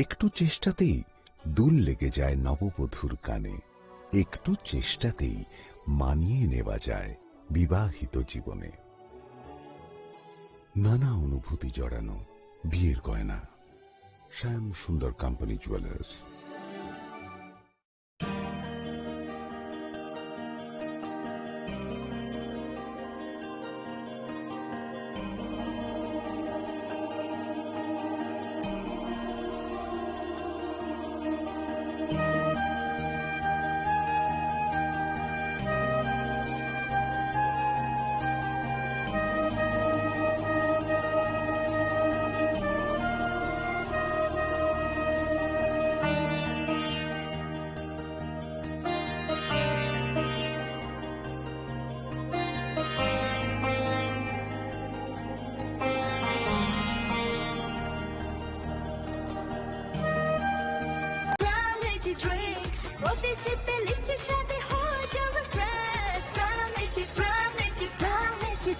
একটু চেষ্টাতেই দুল লেগে যায় নববধূর কানে। একটু চেষ্টাতেই মানিয়ে নেওয়া যায় বিবাহিত জীবনে। নানা অনুভূতি জড়ানো বিয়ের গয়না। শ্যাম সুন্দর company jewellers.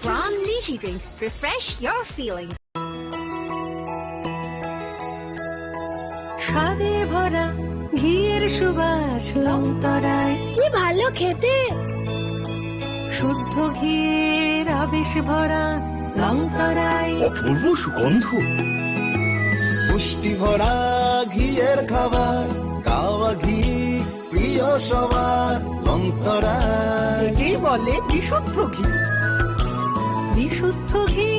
Pram Lychee Drinks. Refresh your feelings. স্বাদে ভরা ঘিয়ের সুবাস লংতরায়। কি ভালো খেতে। শুদ্ধ ঘিয়ের আবেশ ভরা লংতরায়। অপূর্ব সুগন্ধ। পুষ্টি ভরা ঘিয়ের খাবার, গাওয়া ঘি প্রিয় সবার লংতরায়। একেই বলে বিশুদ্ধ ঘি। বিশুদ্ধ ঘি,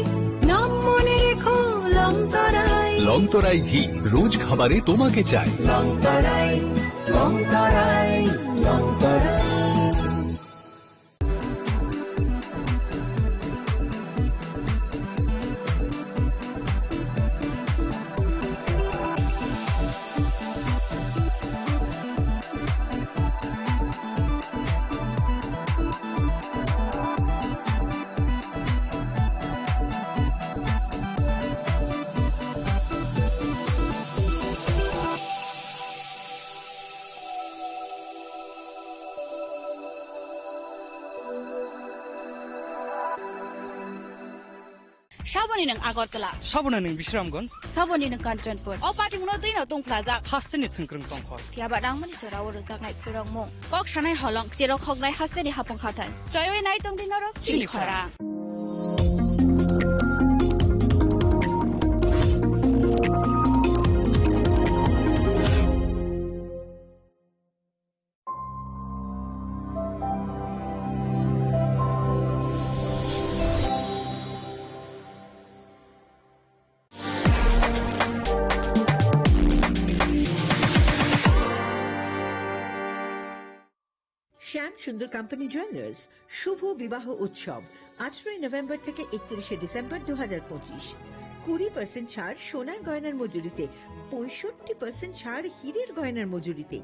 নাম মনে রেখো লংতরায়। লংতরাই ঘি, রোজ খাবারে তোমাকে চাই। লংতরাই, লংতরাই, লংতরাই। Saboni nwng Agartala. Saboni nwng Bisramganj. Saboni nwng Kanchanpur. O patimungno twino tungphlajak. Hasteni thwngkwrwng tongkhor. Phiya ba nangmani jora o rwjaknai phwrwngmung. Kok sanai holong, cherok hoknai hasteni hapung hathai. Chroiwi nai tongdi norok chini khorang. শ্যাম সুন্দর company jewellers শুভ বিবাহ উৎসব আঠারোই নভেম্বর থেকে একত্রিশে ডিসেম্বর দু হাজার পঁচিশ। কুড়ি পার্সেন্ট ছাড় সোনার গয়নার মজুরিতে, পঁয়ষট্টি পার্সেন্ট ছাড় হীরের গয়নার মজুরিতে।